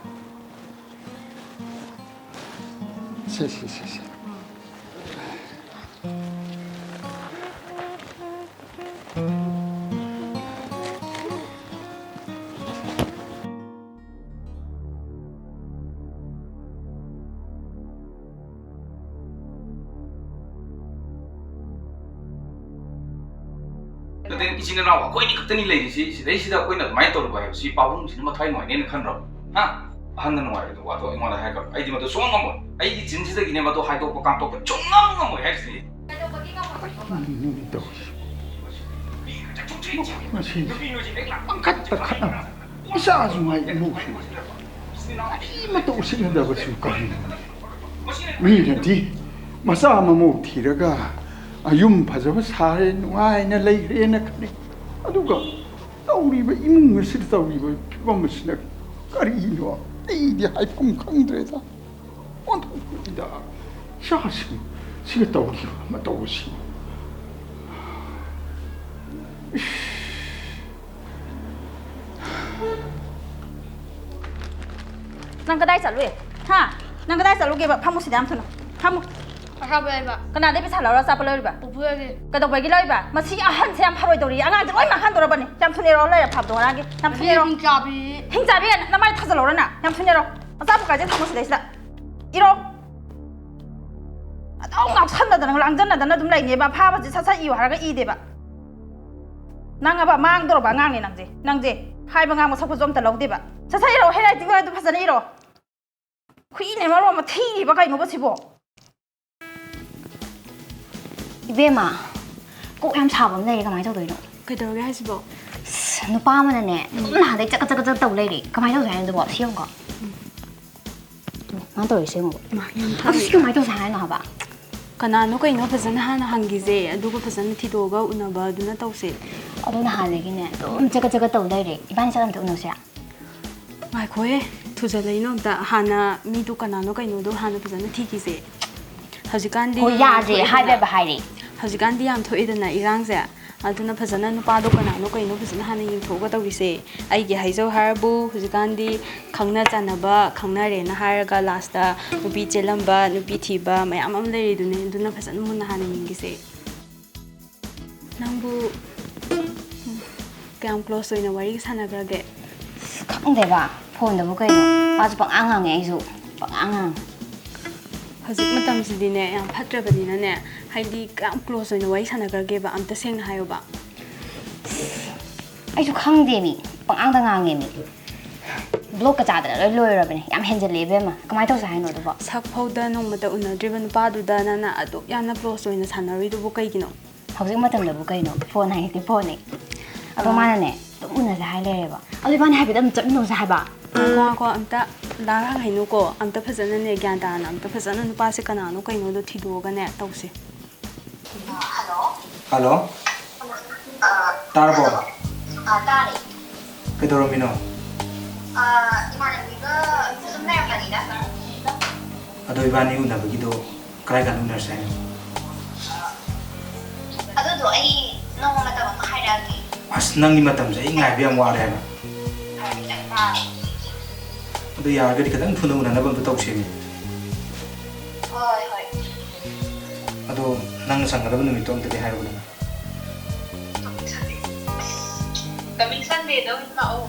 ꯁꯦ, ꯁꯦ, ꯁꯦ, ꯁꯦ꯫ ꯅꯠꯇꯦ, ꯏꯆꯤꯟ ꯏꯅꯥꯎ ꯑꯩꯈꯣꯏ ꯑꯅꯤ ꯈꯛꯇꯅꯤ ꯂꯩꯔꯤꯁꯤ꯫ ꯁꯤꯗꯩꯁꯤꯗ ꯑꯩꯈꯣꯏꯅ ꯑꯗꯨꯃꯥꯏꯅ ꯇꯧꯔꯨꯕ ꯍꯥꯏꯕꯁꯤ ꯄꯥꯕꯨꯡꯁꯤꯅ ꯃꯊ꯭ꯋꯥꯏ ꯅꯨꯡꯉꯥꯏꯅꯦꯅ ꯈꯟꯕ꯭ꯔꯣ? ꯍꯥ? ꯑꯍꯟꯅ ꯅꯨꯡꯉꯥꯏꯔꯣꯏꯗꯕ ꯋꯥꯗꯣ ꯑꯩꯉꯣꯟꯗ ꯍꯥꯏꯔꯛꯀꯅꯨ꯫ ꯑꯩꯗꯤ ꯃꯗꯨ ꯁꯨꯡꯉꯝ ꯉꯝꯃꯣꯏ꯫ ꯑꯩꯒꯤ ꯆꯤꯟꯁꯤꯗꯒꯤꯅꯦ ꯃꯗꯨ ꯍꯥꯏꯗꯣꯛꯄ ꯀꯥꯡꯊꯣꯛꯄ ꯁꯨꯡꯉꯝ ꯉꯝꯃꯣꯏ ꯍꯥꯏꯔꯤꯁꯤꯅꯤ꯫ ꯀꯩꯅꯣꯅꯦ ꯇꯧꯔꯤꯁꯤ? ꯃꯈꯣꯏ ꯃꯁꯦꯟꯁꯤ ꯄꯪꯈꯠꯇ ꯈꯠꯅꯕ, ꯏꯆꯥꯁꯨ ꯉꯥꯏ ꯏꯃꯧꯁꯨ ꯉꯥꯏ꯫ ꯀꯔꯤꯃꯠꯇ ꯎꯁꯤꯠꯅꯗꯕꯁꯤꯕꯨ ꯀꯔꯤꯅꯣ? ꯃꯤꯅꯗꯤ ꯃꯆꯥ ꯃꯃꯧ ꯊꯤꯔꯒ ꯌꯨꯝ ꯐꯖꯕ ꯁꯥꯔꯦ, ꯅꯨꯡꯉꯥꯏꯅ ꯂꯩꯈ꯭ꯔꯦꯅ ꯈꯜꯂꯤ꯫ ꯑꯗꯨꯒ ꯇꯧꯔꯤꯕ ꯏꯃꯨꯡ ꯑꯁꯤꯗ ꯇꯧꯔꯤꯕ ꯐꯤꯕꯝ ꯑꯁꯤꯅ ꯀꯔꯤꯅꯣ? ꯑꯩꯗꯤ ꯍꯥꯏꯐꯝ ꯈꯪꯗ꯭ꯔꯦꯗ꯫ ꯑꯣꯟꯊꯣꯛꯄꯅꯤꯗ꯫ ꯏꯆꯥꯁꯤꯡ ꯁꯤꯒ ꯇꯧꯔꯤꯕ ꯃꯇꯧ ꯑꯁꯤ꯫ ꯏꯁ꯫ ꯅꯪ ꯀꯗꯥꯏ ꯆꯠꯂꯨꯏ? ꯍꯥ? ꯅꯪ ꯀꯗꯥꯏ ꯆꯠꯂꯨꯒꯦꯕ? ꯐꯝꯃꯨ ꯁꯤꯗ ꯌꯥꯝ ꯊꯨꯅ꯫ ꯐꯝꯃꯨ꯫ ꯑꯆꯥꯄꯣꯠ ꯂꯩꯕ꯫ ꯀꯅꯥꯗꯩ ꯄꯩꯁꯥ ꯂꯧꯔ ꯑꯆꯥꯄꯣꯠ ꯂꯧꯔꯤꯕ? ꯄꯨꯄꯨꯗꯒꯤ꯫ ꯀꯩꯗꯧꯕꯒꯤ ꯂꯧꯔꯤꯕ? ꯃꯁꯤꯒꯤ ꯑꯍꯟꯁꯦ ꯌꯥꯝ ꯐꯔꯣꯏꯗꯧꯔꯤ꯫ ꯑꯉꯥꯡꯁꯦ ꯂꯣꯏ ꯃꯥꯡꯍꯟꯗꯣꯔꯕꯅꯤ꯫ ꯌꯥꯝ ꯊꯨꯅ ꯌꯧꯔꯛꯑꯣ, ꯂꯩꯔꯦ ꯐꯥꯕꯗꯣ ꯉꯔꯥꯡꯒꯤ꯫ ꯌꯥꯝ ꯊꯨꯅ ꯌꯧꯔꯛꯑꯣ꯫ ꯍꯤꯡꯆꯥꯕꯤ꯫ ꯍꯤꯡꯆꯥꯕꯤ ꯀꯥꯏꯅ ꯅꯃꯥꯏ ꯊꯥꯖꯜꯍꯧꯔ ꯅꯪ꯫ ꯌꯥꯝ ꯊꯨꯅ ꯌꯧꯔꯛꯑꯣ꯫ ꯑꯆꯥꯄꯣꯠ ꯀꯥꯏꯁꯦ ꯊꯝꯃꯣ ꯁꯤꯗꯩꯁꯤꯗ꯫ ꯏꯔꯣ꯫ ꯑꯗꯨꯝ ꯉꯥꯎꯁꯟꯅꯗꯅ, ꯂꯥꯡꯖꯟꯅꯗꯅ ꯑꯗꯨꯝ ꯂꯩꯅꯦꯕ꯫ ꯐꯥꯕꯁꯦ ꯁꯠ ꯁꯠ ꯏꯌꯨ ꯍꯥꯏꯔꯒ ꯏꯗꯦꯕ꯫ ꯅꯪ ꯑꯕ ꯃꯥꯡꯗꯧꯔꯕ ꯑꯉꯥꯡꯅꯦ ꯅꯪꯁꯦ꯫ ꯅꯪꯁꯦ ꯍꯥꯏꯕ ꯉꯥꯡꯕ ꯁꯛꯄꯁꯨ ꯑꯝꯇ ꯂꯧꯗꯦꯕ꯫ ꯁꯠ ꯁꯠ ꯏꯔꯣ, ꯍꯦꯟ ꯔꯥꯏꯇꯤꯡ ꯑꯣꯏꯔꯗꯤ ꯐꯖꯅ ꯏꯔꯣ꯫ ꯍꯨꯏꯅꯦ ꯃꯔꯣꯟ ꯑꯃ ꯊꯤꯔꯤꯕ ꯀꯩꯅꯣꯕ ꯁꯤꯕꯣ? ꯏꯕꯦꯝꯃ, ꯀꯣꯛ ꯌꯥꯝ ꯁꯥꯕ ꯑꯃ ꯂꯩꯔꯦ, ꯀꯃꯥꯏꯅ ꯇꯧꯗꯣꯏꯅꯣ? ꯀꯩꯗꯧꯔꯒꯦ ꯍꯥꯏꯁꯤꯕꯣ? ꯑꯁ, ꯅꯨꯄꯥ ꯑꯃꯅꯅꯦ ꯑꯗꯨꯝ ꯅꯍꯥꯟꯗꯩ ꯆꯀꯠ ꯆꯀꯠ ꯆꯀꯠ ꯇꯧ ꯂꯩꯔꯦ꯫ ꯀꯃꯥꯏꯅ ꯇꯧꯁꯦ ꯍꯥꯏꯅꯣ ꯑꯗꯨꯕꯣ? ꯁꯤ ꯌꯦꯡꯉꯨꯀꯣ꯫ ꯃꯥ ꯌꯥꯝ ꯑꯗꯨ ꯁꯤ ꯊꯥꯔꯤ꯫ ꯀꯃꯥꯏꯅ ꯇꯧꯁꯦ ꯍꯥꯏꯅꯣ ꯍꯥꯏꯕ? ꯀꯅꯥꯅꯣ ꯀꯩꯅꯣ ꯐꯖꯅ ꯍꯥꯟꯅ ꯍꯪꯈꯤꯁꯦ, ꯑꯗꯨꯒ ꯐꯖꯅ ꯊꯤꯗꯣꯛꯑꯒ ꯎꯅꯕ ꯑꯗꯨꯅ ꯇꯧꯁꯦ꯫ ꯑꯗꯣ ꯅꯍꯥꯟꯗꯒꯤꯅꯦ ꯑꯗꯨꯝ ꯆꯀꯠ ꯆꯀꯠ ꯇꯧ ꯂꯩꯔꯦ꯫ ꯏꯕꯥꯅꯤ ꯆꯠ ꯑꯝꯇ ꯎꯅꯁꯤꯔꯥ? ꯉꯥꯏꯈꯣꯍꯦ, ꯊꯨꯖꯜꯂꯛꯏꯅꯣ ꯑꯝꯇ꯫ ꯍꯥꯟꯅ ꯃꯤꯗꯨ ꯀꯅꯥꯅꯣ ꯀꯩꯅꯣꯗꯣ ꯍꯥꯟꯅ ꯐꯖꯅ ꯊꯤꯈꯤꯁꯦ꯫ ꯍꯧꯖꯤꯛꯀꯥꯟꯗꯤ ꯍꯣꯏ, ꯌꯥꯝ ꯌꯥꯗ꯭ꯔꯦ, ꯊꯣꯛꯑꯦꯗꯅ꯫ ꯍꯥꯏꯕ ꯌꯥꯕ ꯍꯥꯏꯔꯦ꯫ ꯍꯧꯖꯤꯛꯀꯥꯟꯗꯤ ꯌꯥꯝ ꯊꯣꯛꯑꯦꯗꯅ ꯏꯔꯥꯡꯁꯦ꯫ ꯑꯗꯨꯅ ꯐꯖꯅ ꯅꯨꯄꯥꯗꯣ ꯀꯅꯥꯅꯣ ꯀꯩꯅꯣ ꯐꯖꯅ ꯍꯥꯟꯅ ꯌꯦꯡꯊꯣꯛꯑꯒ ꯇꯧꯈꯤꯁꯦ꯫ ꯑꯩꯒꯤ ꯍꯥꯏꯖꯧ ꯍꯥꯏꯔꯕꯨ, ꯍꯧꯖꯤꯛꯀꯥꯟꯗꯤ ꯈꯪꯅ ꯆꯥꯟꯅꯕ, ꯈꯪꯅꯔꯦꯅ ꯍꯥꯏꯔꯒ ꯂꯥꯁꯇ ꯅꯨꯄꯤ ꯆꯦꯜꯂꯝꯕ, ꯅꯨꯄꯤ ꯊꯤꯕ ꯃꯌꯥꯝ ꯑꯃ ꯂꯩꯔꯤꯗꯨꯅꯦ꯫ ꯑꯗꯨꯅ ꯐꯖꯅ ꯃꯨꯟꯅ ꯍꯥꯟꯅ ꯌꯦꯡꯈꯤꯁꯦ꯫ ꯅꯪꯕꯨ ꯀꯌꯥꯝ ꯀ꯭ꯂꯣꯁ ꯑꯣꯏꯅ ꯋꯥꯔꯤ ꯁꯥꯟꯅꯈ꯭ꯔꯒꯦ? ꯈꯪꯗꯦꯕ, ꯐꯣꯟꯗꯕꯨ ꯀꯩꯅꯣ꯫ ꯃꯥꯁꯨ ꯄꯪꯉꯥꯡ ꯉꯥꯡꯉꯦ, ꯑꯩꯁꯨ ꯄꯪꯉꯥꯡ ꯉꯥꯡꯉꯦ꯫ ꯍꯧꯖꯤꯛ ꯃꯇꯝꯁꯤꯗꯤꯅꯦ, ꯌꯥꯝ ꯐꯠꯇ꯭ꯔꯕꯅꯤꯅꯅꯦ, ꯍꯥꯏꯗꯤ ꯀꯌꯥꯝ ꯀ꯭ꯂꯣꯁ ꯑꯣꯏꯅ ꯋꯥꯔꯤ ꯁꯥꯟꯅꯈ꯭ꯔꯒꯦꯕ? ꯑꯝꯇ ꯁꯦꯡꯅ ꯍꯥꯏꯌꯣꯕ꯫ ꯑꯩꯁꯨ ꯈꯪꯗꯦ ꯃꯤ, ꯄꯪꯉꯥꯡꯗ ꯉꯥꯡꯉꯦ ꯃꯤ꯫ ꯕ꯭ꯂꯣꯛꯀ ꯆꯥꯗꯅ ꯂꯣꯏ ꯂꯣꯏꯔꯕꯅꯦ꯫ ꯌꯥꯝ ꯍꯦꯟꯖꯜꯂꯦ ꯏꯕꯦꯝꯃ꯫ ꯀꯃꯥꯏꯅ ꯇꯧꯁꯦ ꯍꯥꯏꯅꯣ ꯑꯗꯨꯕꯣ? ꯁꯛ ꯐꯥꯎꯗ ꯅꯣꯡꯃꯇ ꯎꯅꯗ꯭ꯔꯤꯕ ꯅꯨꯄꯥꯗꯨꯗ ꯅꯪꯅ ꯑꯗꯨꯛ ꯌꯥꯝꯅ ꯀ꯭ꯂꯣꯁ ꯑꯣꯏꯅ ꯁꯥꯟꯅꯔꯨꯏꯗꯨꯕꯨ ꯀꯩꯒꯤꯅꯣ? ꯍꯧꯖꯤꯛ ꯃꯇꯝꯗꯕꯨ ꯀꯩꯅꯣ, ꯐꯣꯟ ꯍꯥꯏꯁꯤꯗꯤ ꯐꯣꯟꯅꯦ꯫ ꯑꯗꯣ ꯃꯥꯅꯅꯦ, ꯑꯗꯨꯝ ꯎꯅꯁꯦ ꯍꯥꯏ ꯂꯩꯔꯦꯕ꯫ ꯑꯗꯣ ꯏꯕꯥꯅꯤ ꯍꯥꯏꯐꯦꯠ ꯑꯗꯨꯝ ꯆꯠꯃꯤꯟꯅꯧꯁꯦ ꯍꯥꯏꯕ꯫ ꯉꯥꯏꯈꯣ, ꯉꯥꯏꯈꯣ, ꯑꯝꯇ ꯂꯥꯛ ꯍꯪꯍꯩꯅꯨꯀꯣ꯫ ꯑꯝꯇ ꯐꯖꯅꯅꯦ, ꯒ꯭ꯌꯥꯟ ꯇꯥꯅ, ꯑꯝꯇ ꯐꯖꯅ ꯅꯨꯄꯥꯁꯦ ꯀꯅꯥꯅꯣ ꯀꯩꯅꯣꯗꯣ ꯊꯤꯗꯣꯛꯑꯒꯅꯦ ꯇꯧꯁꯦ꯫ ꯍꯜꯂꯣ꯫ ꯍꯜꯂꯣ꯫ ꯑ, ꯇꯥꯔꯕꯣ? ꯑ, ꯇꯥꯔꯦ꯫ ꯀꯩꯗꯧꯔꯝꯃꯤꯅꯣ? ꯑ, ꯏꯃꯥꯟꯅꯕꯤꯒ ꯁꯨꯝ ꯂꯩꯔꯝꯕꯅꯤꯗ꯫ ꯑꯗꯣ ꯏꯕꯥꯅꯤ ꯎꯅꯕꯒꯤꯗꯣ ꯀꯗꯥꯏ ꯀꯥꯟꯗ ꯎꯅꯔꯁꯦ ꯍꯥꯏꯅꯣ? ꯑꯗꯨꯗꯣ ꯑꯩ ꯅꯣꯡꯃ ꯃꯇꯝ ꯑꯃ ꯍꯥꯏꯔꯛꯑꯒꯦ꯫ ꯑꯁ, ꯅꯪꯒꯤ ꯃꯇꯝꯁꯦ ꯑꯩ ꯉꯥꯏꯕ ꯌꯥꯝ ꯋꯥꯔꯦ ꯍꯥꯏꯕ꯫ ꯐꯔꯦ, ꯑꯩ ꯇꯥꯔꯦ꯫ ꯑꯗꯨ ꯌꯥꯔꯒꯗꯤ ꯈꯤꯇꯪ ꯊꯨꯅ ꯎꯅꯅꯕ ꯑꯝꯇ ꯇꯧꯁꯦꯃꯤ꯫ ꯍꯣꯏ, ꯍꯣꯏ꯫ ꯑꯗꯣ ꯅꯪꯅ ꯁꯪꯒꯗꯕ ꯅꯨꯃꯤꯠꯇꯣ ꯑꯝꯇꯗꯤ ꯍꯥꯏꯔꯛꯎꯗꯅ꯫ Coming Sundayꯗ ꯑꯣꯏꯅ ꯂꯥꯛꯑꯣ꯫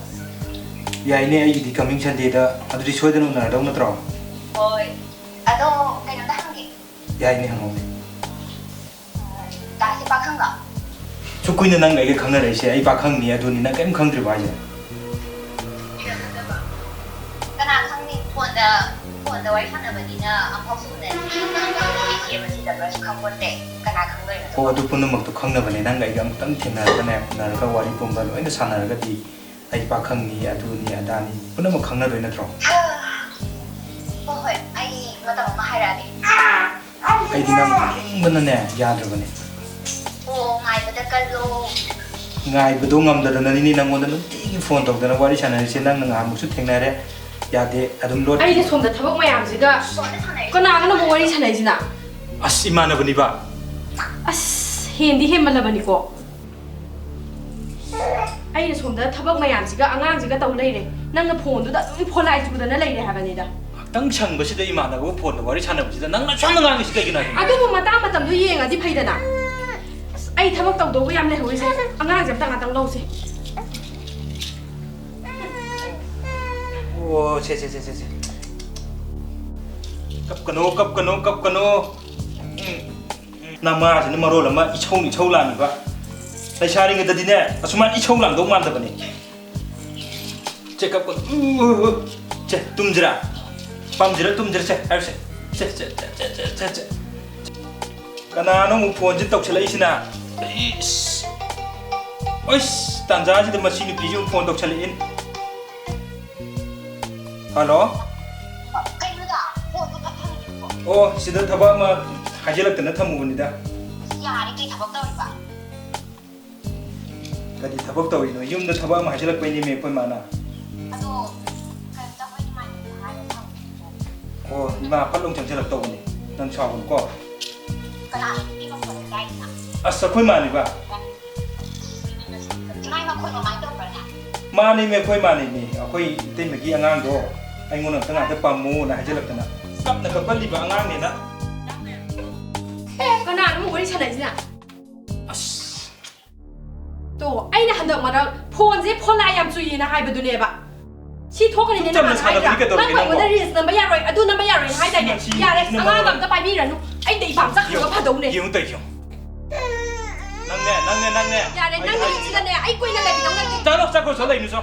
ꯌꯥꯏꯅꯦ, ꯑꯩꯒꯤꯗꯤ coming Sundayꯗ꯫ ꯑꯗꯨꯗꯤ ꯁꯣꯏꯗꯅ ꯎꯅꯔꯗꯧ ꯅꯠꯇ꯭ꯔꯣ? ꯍꯣꯏ꯫ ꯑꯗꯣ ꯀꯩꯅꯣꯝꯇ ꯍꯪꯒꯦ꯫ ꯌꯥꯏꯅꯦ, ꯍꯪꯉꯧꯅꯦ꯫ ꯗꯥꯁꯦ ꯄꯥꯈꯪꯂꯣ? ꯁꯨꯛ ꯀꯨꯏꯅ ꯅꯪꯒ ꯑꯩꯒ ꯈꯪꯅꯔꯛꯏꯁꯦ ꯑꯩ ꯄꯥꯈꯪꯅꯤ ꯑꯗꯨꯅꯤ, ꯅꯪ ꯀꯔꯤꯝ ꯈꯪꯗ꯭ꯔꯤꯕꯣ ꯍꯥꯏꯁꯦ? ꯀꯅꯥ ꯈꯪꯅꯤ? ꯐꯣꯟꯗ, ꯐꯣꯟꯗ ꯋꯥꯔꯤ ꯁꯥꯟꯅꯕꯅꯤꯅ ꯑꯃꯨꯛꯐꯥꯎꯁꯨ ꯎꯅꯗ꯭ꯔꯤ꯫ ꯅꯨꯄꯤ ꯊꯤꯔꯕ ꯊꯤꯗꯕ꯭ꯔꯥꯁꯨ ꯈꯪꯄꯣꯟꯇꯦ꯫ ꯀꯅꯥ ꯈꯪꯗꯣꯏꯅꯣ? ꯍꯣ, ꯑꯗꯨ ꯄꯨꯝꯅꯃꯛꯇꯣ ꯈꯪꯅꯕꯅꯦ, ꯅꯪꯒ ꯑꯩꯒ ꯑꯃꯨꯛꯇꯪ ꯊꯦꯡꯅꯔꯒꯅꯦ, ꯎꯅꯔꯒ ꯋꯥꯔꯤ ꯄꯨꯝꯕ ꯂꯣꯏꯅ ꯁꯥꯟꯅꯔꯒꯗꯤ ꯑꯩ ꯄꯥꯈꯪꯅꯤ, ꯑꯗꯨꯅꯤ, ꯑꯗꯥꯅꯤ, ꯄꯨꯝꯅꯃꯛ ꯈꯪꯅꯗꯣꯏ ꯅꯠꯇ꯭ꯔꯣ? ꯍꯣꯏ, ꯍꯣꯏ, ꯑꯩ ꯃꯇꯝ ꯑꯃ ꯍꯥꯏꯔꯛꯑꯒꯦ꯫ ꯑꯩꯗꯤ ꯅꯪ ꯈꯪꯕꯅꯅꯦ ꯌꯥꯗ꯭ꯔꯕꯅꯦ꯫ ꯑꯣ, ꯉꯥꯏꯕꯗ ꯀꯜꯂꯣ꯫ ꯉꯥꯏꯕꯗꯣ ꯉꯝꯗꯗꯅꯅꯤꯅꯦ ꯅꯪꯉꯣꯟꯗ ꯅꯨꯡꯇꯤꯒꯤ ꯐꯣꯟ ꯇꯧꯗꯅ ꯋꯥꯔꯤ ꯁꯥꯟꯅꯔꯤꯁꯦ꯫ ꯅꯪꯅ ꯉꯍꯥꯟꯃꯨꯛꯁꯨ ꯊꯦꯡꯅꯔꯦ, ꯌꯥꯗꯦ, ꯑꯗꯨꯝ ꯂꯣꯠ꯫ ꯑꯩꯅ ꯁꯣꯝꯗ ꯊꯕꯛ ꯃꯌꯥꯝꯁꯤꯒ ꯀꯅꯥꯒꯅꯣ ꯑꯃꯨꯛ ꯋꯥꯔꯤ ꯁꯥꯟꯅꯩꯁꯤꯅ? ꯑꯁ, ꯏꯃꯥꯟꯅꯕꯅꯤꯕ꯫ ꯑꯁ, ꯍꯦꯟꯗꯤ ꯍꯦꯟꯃꯜꯂꯕꯅꯤꯀꯣ꯫ ꯑꯩꯅ ꯁꯣꯝꯗ ꯊꯕꯛ ꯃꯌꯥꯝꯁꯤꯒ ꯑꯉꯥꯡꯁꯤꯒ ꯇꯧ ꯂꯩꯔꯦ, ꯅꯪꯅ ꯐꯣꯟꯗꯨꯗ ꯑꯗꯨꯝ ꯐꯣꯟ ꯂꯥꯏ ꯆꯨꯗꯅ ꯂꯩꯔꯦ ꯍꯥꯏꯕꯅꯤꯗ꯫ ꯉꯥꯛꯇꯪ ꯁꯪꯕꯁꯤꯗ ꯏꯃꯥꯟꯅꯕꯒ ꯐꯣꯟꯗ ꯋꯥꯔꯤ ꯁꯥꯟꯅꯕꯁꯤꯗ ꯅꯪꯅ ꯁꯣꯝꯗ ꯉꯥꯡꯉꯤꯁꯤ ꯀꯩꯒꯤꯅꯣ ꯍꯥꯏꯕꯅꯤꯗ? ꯑꯗꯨꯕꯨ ꯃꯇꯥꯡ ꯃꯇꯝꯗꯣ ꯌꯦꯡꯉꯗꯤ ꯐꯩꯗꯅ꯫ ꯑꯁ, ꯑꯩ ꯊꯕꯛ ꯇꯧꯗꯧꯕ ꯌꯥꯝ ꯂꯩꯍꯧꯔꯤꯁꯦ, ꯑꯉꯥꯡꯁꯦ ꯑꯝꯇ ꯉꯥꯛꯇꯪ ꯂꯧꯁꯦ꯫ ꯑꯣ, ꯁꯦ, ꯁꯦ, ꯁꯦ, ꯁꯦ, ꯁꯦ꯫ ꯀꯞꯀꯅꯣ, ꯀꯞꯀꯅꯣ, ꯀꯞꯀꯅꯣ꯫ ꯎꯝ, ꯎꯝ, ꯎꯝ꯫ ꯅꯃꯥꯁꯤꯅ ꯃꯔꯣꯜ ꯑꯃ ꯏꯁꯧ ꯏꯁꯧ ꯂꯥꯡꯉꯤꯕ꯫ ꯂꯩꯁꯥꯔꯤꯉꯩꯗꯗꯤꯅꯦ, ꯑꯁꯨꯃꯥꯏꯅ ꯏꯁꯧ ꯂꯥꯡꯗꯧ ꯃꯥꯟꯗꯕꯅꯤ꯫ ꯁꯦ, ꯀꯞꯀꯅꯨ꯫ ꯎ, ꯎ, ꯎ꯫ ꯁꯦ, ꯇꯨꯝꯁꯤꯔꯥ? ꯄꯥꯝꯁꯤꯔꯥ, ꯇꯨꯝꯁꯤꯔꯥ? ꯁꯦ, ꯍꯥꯏꯔꯨꯁꯦ꯫ ꯁꯦ, ꯁꯦ, ꯁꯦ꯫ ꯀꯅꯥꯅꯣ ꯑꯃꯨꯛ ꯐꯣꯟꯁꯦ ꯇꯧꯁꯜꯂꯛꯏꯁꯤꯅ? ꯏꯁ! ꯑꯩꯁ! ꯇꯥꯟꯖꯥꯁꯤꯗ ꯃꯁꯤ ꯅꯨꯄꯤꯁꯤ ꯑꯃꯨꯛ ꯐꯣꯟ ꯇꯧꯁꯜꯂꯛꯏꯅꯦ꯫ ꯍꯜꯂꯣ? ꯀꯩꯅꯣꯗ ꯐꯣꯟꯗꯣ ꯄꯥꯏꯈꯠꯂꯤꯗꯨꯕꯣ? ꯑꯣ, ꯁꯤꯗ ꯊꯕꯛ ꯑꯃ ꯍꯥꯏꯖꯤꯜꯂꯛꯇꯅ ꯊꯝꯃꯨꯕꯅꯤꯗ꯫ ꯌꯥꯔꯦ, ꯀꯩ ꯊꯕꯛ ꯇꯧꯔꯤꯕ? ꯀꯔꯤ ꯊꯕꯛ ꯇꯧꯔꯤꯅꯣ? ꯌꯨꯝꯗ ꯊꯕꯛ ꯑꯃ ꯍꯥꯏꯖꯤꯜꯂꯛꯄꯩꯅꯦꯃꯦ ꯑꯩꯈꯣꯏ ꯃꯥꯅ꯫ ꯑꯗꯣ ꯀꯩꯝꯇ ꯑꯩꯈꯣꯏ ꯏꯃꯥꯟꯅꯕꯤꯗ ꯍꯥꯏꯕ ꯐꯪꯗ꯭ꯔꯤꯕꯣ? ꯑꯣ, ꯏꯃꯥ ꯐꯠ ꯂꯥꯎ ꯆꯪꯁꯤꯜꯂꯛꯇꯧꯕꯅꯤ꯫ ꯅꯪ ꯁꯥꯎꯒꯅꯨꯀꯣ꯫ ꯀꯅꯥꯅꯣ ꯅꯨꯄꯤ ꯃꯈꯣꯟ ꯑꯃ ꯇꯥꯏꯗꯨꯅ? ꯑꯁ, ꯑꯩꯈꯣꯏ ꯃꯥꯅꯤꯕ꯫ ꯏꯃꯥꯏ ꯃꯈꯣꯟ ꯀꯃꯥꯏꯅ ꯇꯧꯕ꯭ꯔꯅꯦ? ꯃꯥꯅꯦꯃꯤ, ꯑꯩꯈꯣꯏ ꯃꯥꯅꯦꯃꯤ꯫ ꯑꯩꯈꯣꯏ ꯏꯇꯩꯃꯒꯤ ꯑꯉꯥꯡꯗꯣ ꯑꯩꯉꯣꯟꯗ ꯑꯝꯇ ꯉꯥꯛꯇ ꯄꯥꯝꯃꯣꯅ ꯍꯥꯏꯖꯤꯜꯂꯛꯇꯅ ꯀꯞꯅ ꯀꯞꯀꯜꯂꯤꯕ ꯑꯉꯥꯡꯅꯦꯅ꯫ ꯀꯅꯥꯅꯣ ꯑꯃꯨꯛ ꯋꯥꯔꯤ ꯁꯥꯟꯅꯩꯁꯤꯅ? ꯑꯁ, ꯇꯣ, ꯑꯩꯅ ꯍꯟꯗꯛ ꯃꯔꯛ ꯐꯣꯟꯁꯦ ꯐꯣꯟ ꯂꯥꯏ ꯌꯥꯝ ꯆꯨꯏꯌꯦꯅ ꯍꯥꯏꯕꯗꯨꯅꯦꯕ꯫ ꯁꯤ ꯊꯣꯛꯀꯅꯤꯅꯦ ꯁꯨꯝ ꯆꯝꯅ ꯅꯍꯥꯟ ꯍꯥꯏꯗ꯭ꯔꯥ? ꯁꯥꯟꯅꯕꯗꯤ ꯀꯩꯗꯧꯔꯒꯦ ꯅꯪ ꯑꯩꯉꯣꯟꯗ ꯅꯪꯕꯣ? ꯔꯤꯜꯁ ꯅꯝꯕ ꯌꯥꯔꯣꯏ, ꯑꯗꯨ ꯅꯝꯕ ꯌꯥꯔꯣꯏꯅ ꯍꯥꯏꯗꯥꯏꯅꯦ? ꯃꯁꯤ ꯌꯥꯔꯦ, ꯅꯪ ꯑꯉꯥꯡ ꯅꯪ ꯑꯝꯇ ꯄꯥꯏꯕꯤꯔꯅꯨ꯫ ꯑꯩ ꯗꯩ ꯄꯥꯝ ꯆꯠꯈ꯭ꯔꯒ ꯐꯗꯧꯅꯦ꯫ ꯌꯦꯡꯉꯨ ꯇꯧꯔꯤꯁꯦ ꯌꯦꯡꯉꯨ꯫ ꯅꯪꯅꯦ, ꯅꯪꯅꯦ, ꯅꯪꯅꯦ꯫ ꯌꯥꯔꯦ, ꯑꯩ ꯅꯪ ꯍꯥꯏ- ꯅꯨꯃꯤꯠꯁꯤꯗꯅꯦ ꯑꯩ ꯀꯨꯏꯅ ꯂꯩꯈꯤꯗꯧ ꯅꯠꯇꯦ꯫ ꯆꯠꯂꯣ, ꯆꯠꯈ꯭ꯔꯣ, ꯆꯠꯂꯣ, ꯂꯩꯅꯨ, ꯆꯣ꯫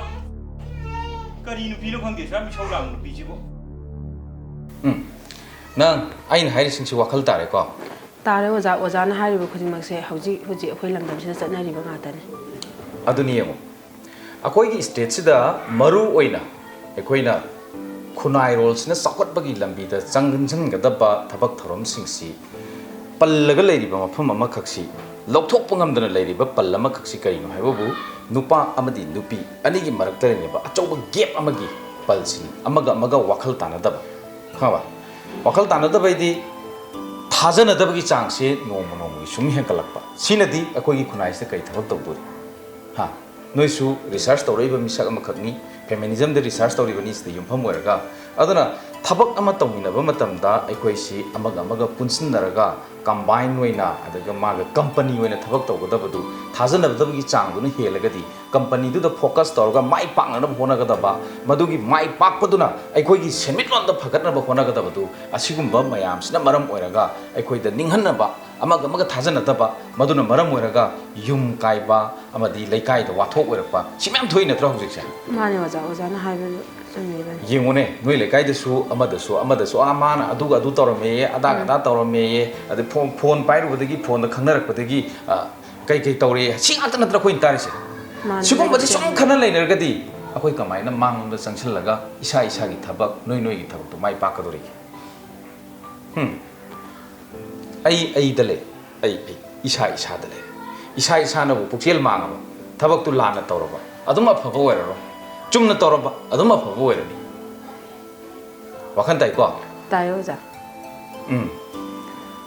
ꯀꯔꯤ ꯅꯨꯄꯤꯅꯣ ꯈꯪꯗꯦ, ꯁꯨꯌꯥꯝ ꯏꯁꯧ ꯂꯥꯡꯕ ꯅꯨꯄꯤꯁꯤꯕꯨ꯫ ꯎꯝ꯫ ꯅꯪ ꯑꯩꯅ ꯍꯥꯏꯔꯤꯁꯤꯡꯁꯤ ꯋꯥꯈꯜ ꯇꯥꯔꯦꯀꯣ? ꯇꯥꯔꯦ ꯑꯣꯖꯥ꯫ ꯑꯣꯖꯥꯅ ꯍꯥꯏꯔꯤꯕ ꯈꯨꯗꯤꯡꯃꯛꯁꯦ ꯍꯧꯖꯤꯛ ꯍꯧꯖꯤꯛ ꯑꯩꯈꯣꯏ ꯂꯝꯗꯝꯁꯤꯗ ꯆꯠꯅꯔꯤꯕ ꯉꯥꯛꯇꯅꯤ꯫ ꯑꯗꯨꯅꯤ ꯌꯦꯡꯉꯨ, ꯑꯩꯈꯣꯏꯒꯤ ꯁ꯭ꯇꯦꯠꯁꯤꯗ ꯃꯔꯨ ꯑꯣꯏꯅ ꯑꯩꯈꯣꯏꯅ ꯈꯨꯟꯅꯥꯏꯔꯣꯜꯁꯤꯅ ꯆꯥꯎꯈꯠꯄꯒꯤ ꯂꯝꯕꯤꯗ ꯆꯪꯁꯤꯟꯒꯗꯕ ꯊꯕꯛ ꯊꯧꯔꯝꯁꯤꯡꯁꯤ ꯄꯜꯂꯒ ꯂꯩꯔꯤꯕ ꯃꯐꯝ ꯑꯃꯈꯛꯁꯤ, ꯂꯧꯊꯣꯛꯄ ꯉꯝꯗꯅ ꯂꯩꯔꯤꯕ ꯄꯜ ꯑꯃꯈꯛꯁꯤ ꯀꯔꯤꯅꯣ ꯍꯥꯏꯕꯕꯨ, ꯅꯨꯄꯥ ꯑꯃꯗꯤ ꯅꯨꯄꯤ ꯑꯅꯤꯒꯤ ꯃꯔꯛꯇ ꯂꯩꯔꯤꯕ ꯑꯆꯧꯕ ꯒꯦꯞ ꯑꯃꯒꯤ ꯄꯜꯁꯤꯅꯤ꯫ ꯑꯃꯒ ꯑꯃꯒ ꯋꯥꯈꯜ ꯇꯥꯅꯗꯕ, ꯈꯪꯉꯕ? ꯋꯥꯈꯜ ꯇꯥꯅꯗꯕ ꯍꯥꯏꯗꯤ ꯊꯥꯖꯅꯗꯕꯒꯤ ꯆꯥꯡꯁꯦ ꯅꯣꯡꯃ ꯅꯣꯡꯃꯒꯤ ꯁꯨꯝ ꯍꯦꯟꯒꯠꯂꯛꯄ꯫ ꯁꯤꯅꯗꯤ ꯑꯩꯈꯣꯏꯒꯤ ꯈꯨꯟꯅꯥꯏꯁꯤꯗ ꯀꯔꯤ ꯊꯕꯛ ꯇꯧꯗꯣꯔꯤ? ꯍꯥ? ꯅꯣꯏꯁꯨ ꯔꯤꯁꯔꯁ ꯇꯧꯔꯛꯏꯕ ꯃꯤꯁꯛ ꯑꯃꯈꯛꯅꯤ, ꯐꯦꯃꯤꯅꯤꯖꯝꯗ ꯔꯤꯁꯔꯁ ꯇꯧꯔꯤꯕꯅꯤ, ꯁꯤꯗ ꯌꯨꯝꯐꯝ ꯑꯣꯏꯔꯒ꯫ ꯑꯗꯨꯅ ꯊꯕꯛ ꯑꯃ ꯇꯧꯃꯤꯟꯅꯕ ꯃꯇꯝꯗ ꯑꯩꯈꯣꯏꯁꯤ ꯑꯃꯒ ꯑꯃꯒ ꯄꯨꯟꯁꯤꯟꯅꯔꯒ, ꯀꯝꯕꯥꯏꯟ ꯑꯣꯏꯅ, ꯑꯗꯨꯒ ꯃꯥꯒ ꯀꯝꯄꯅꯤ ꯑꯣꯏꯅ ꯊꯕꯛ ꯇꯧꯒꯗꯕꯗꯨ ꯊꯥꯖꯅꯕꯒꯤ ꯆꯥꯡꯗꯨꯅ ꯍꯦꯜꯂꯒꯗꯤ, ꯀꯝꯄꯅꯤꯗꯨꯗ ꯐꯣꯀꯁ ꯇꯧꯔꯒ ꯃꯥꯏ ꯄꯥꯛꯅꯅꯕ ꯍꯣꯠꯅꯒꯗꯕ, ꯃꯗꯨꯒꯤ ꯃꯥꯏ ꯄꯥꯛꯄꯗꯨꯅ ꯑꯩꯈꯣꯏꯒꯤ ꯁꯦꯟꯃꯤꯠꯂꯣꯟꯗ ꯐꯒꯠꯅꯕ ꯍꯣꯠꯅꯒꯗꯕꯗꯨ, ꯑꯁꯤꯒꯨꯝꯕ ꯃꯌꯥꯝꯁꯤꯅ ꯃꯔꯝ ꯑꯣꯏꯔꯒ ꯑꯩꯈꯣꯏꯗ ꯅꯤꯡꯍꯟꯅꯕ, ꯑꯃꯒ ꯑꯃꯒ ꯊꯥꯖꯅꯗꯕ, ꯃꯗꯨꯅ ꯃꯔꯝ ꯑꯣꯏꯔꯒ ꯌꯨꯝ ꯀꯥꯏꯕ ꯑꯃꯗꯤ ꯂꯩꯀꯥꯏꯗ ꯋꯥꯊꯣꯛ ꯑꯣꯏꯔꯛꯄ, ꯁꯤ ꯃꯌꯥꯝ ꯊꯣꯛꯏ ꯅꯠꯇ꯭ꯔꯣ ꯍꯧꯖꯤꯛꯁꯦ? ꯃꯥꯅꯦ ꯑꯣꯖꯥ, ꯑꯣꯖꯥꯅ ꯍꯥꯏꯕꯗꯨ ꯆꯨꯝꯃꯤꯕꯅꯤ꯫ ꯌꯦꯡꯉꯨꯅꯦ, ꯅꯣꯏ ꯂꯩꯀꯥꯏꯗꯁꯨ ꯑꯃꯗꯁꯨ, ꯑꯃꯗꯁꯨ, "ꯑꯥ, ꯃꯥꯅ ꯑꯗꯨꯒ ꯑꯗꯨ ꯇꯧꯔꯝꯃꯦꯌꯦ, ꯑꯗꯥꯒ ꯎꯝ꯫ ꯑꯗꯥ ꯇꯧꯔꯝꯃꯦꯌꯦ", ꯑꯗꯩ ꯐꯣꯟ, ꯐꯣꯟ ꯄꯥꯏꯔꯨꯕꯗꯒꯤ, ꯐꯣꯟꯗ ꯈꯪꯅꯔꯛꯄꯗꯒꯤ, ꯑ, ꯀꯩ ꯀꯩ ꯇꯧꯔꯦ, ꯁꯤ ꯉꯥꯛꯇ ꯅꯠꯇ꯭ꯔ ꯑꯩꯈꯣꯏꯅ ꯇꯥꯔꯤꯁꯦ? ꯃꯥꯅꯦ, ꯁꯤꯒꯨꯝꯕꯁꯦ ꯃꯥꯅꯦ꯫ ꯁꯨꯝ ꯈꯟꯅ ꯂꯩꯅꯔꯒꯗꯤ ꯑꯩꯈꯣꯏ ꯀꯃꯥꯏꯅ ꯃꯥꯡꯂꯣꯝꯗ ꯆꯪꯁꯤꯜꯂꯒ ꯏꯁꯥ ꯏꯁꯥꯒꯤ ꯊꯕꯛ, ꯅꯣꯏ ꯅꯣꯏꯒꯤ ꯊꯕꯛꯇꯣ ꯃꯥꯏ ꯄꯥꯛꯀꯗꯧꯔꯤꯒꯦ? ꯍꯨꯝ꯫ ꯑꯩ ꯑꯩꯗ ꯂꯩ꯫ ꯑꯩ ꯑꯩ ꯏꯁꯥ ꯏꯁꯥꯗ ꯂꯩ꯫ ꯏꯁꯥ ꯏꯁꯥꯅꯕꯨ ꯄꯨꯛꯆꯦꯜ ꯃꯥꯡꯉꯕ, ꯊꯕꯛꯇꯨ ꯂꯥꯟꯅ ꯇꯧꯔꯕ, ꯑꯗꯨꯝ ꯑꯐꯕ ꯑꯣꯏꯔꯔꯣꯏ꯫ ꯆꯨꯝꯅ ꯇꯧꯔꯕ, ꯑꯗꯨꯝ ꯑꯐꯕ ꯑꯣꯏꯔꯅꯤ꯫ ꯋꯥꯈꯜ ꯇꯥꯏꯀꯣ? ꯇꯥꯏ, ꯑꯣꯖꯥ꯫ ꯎꯝ꯫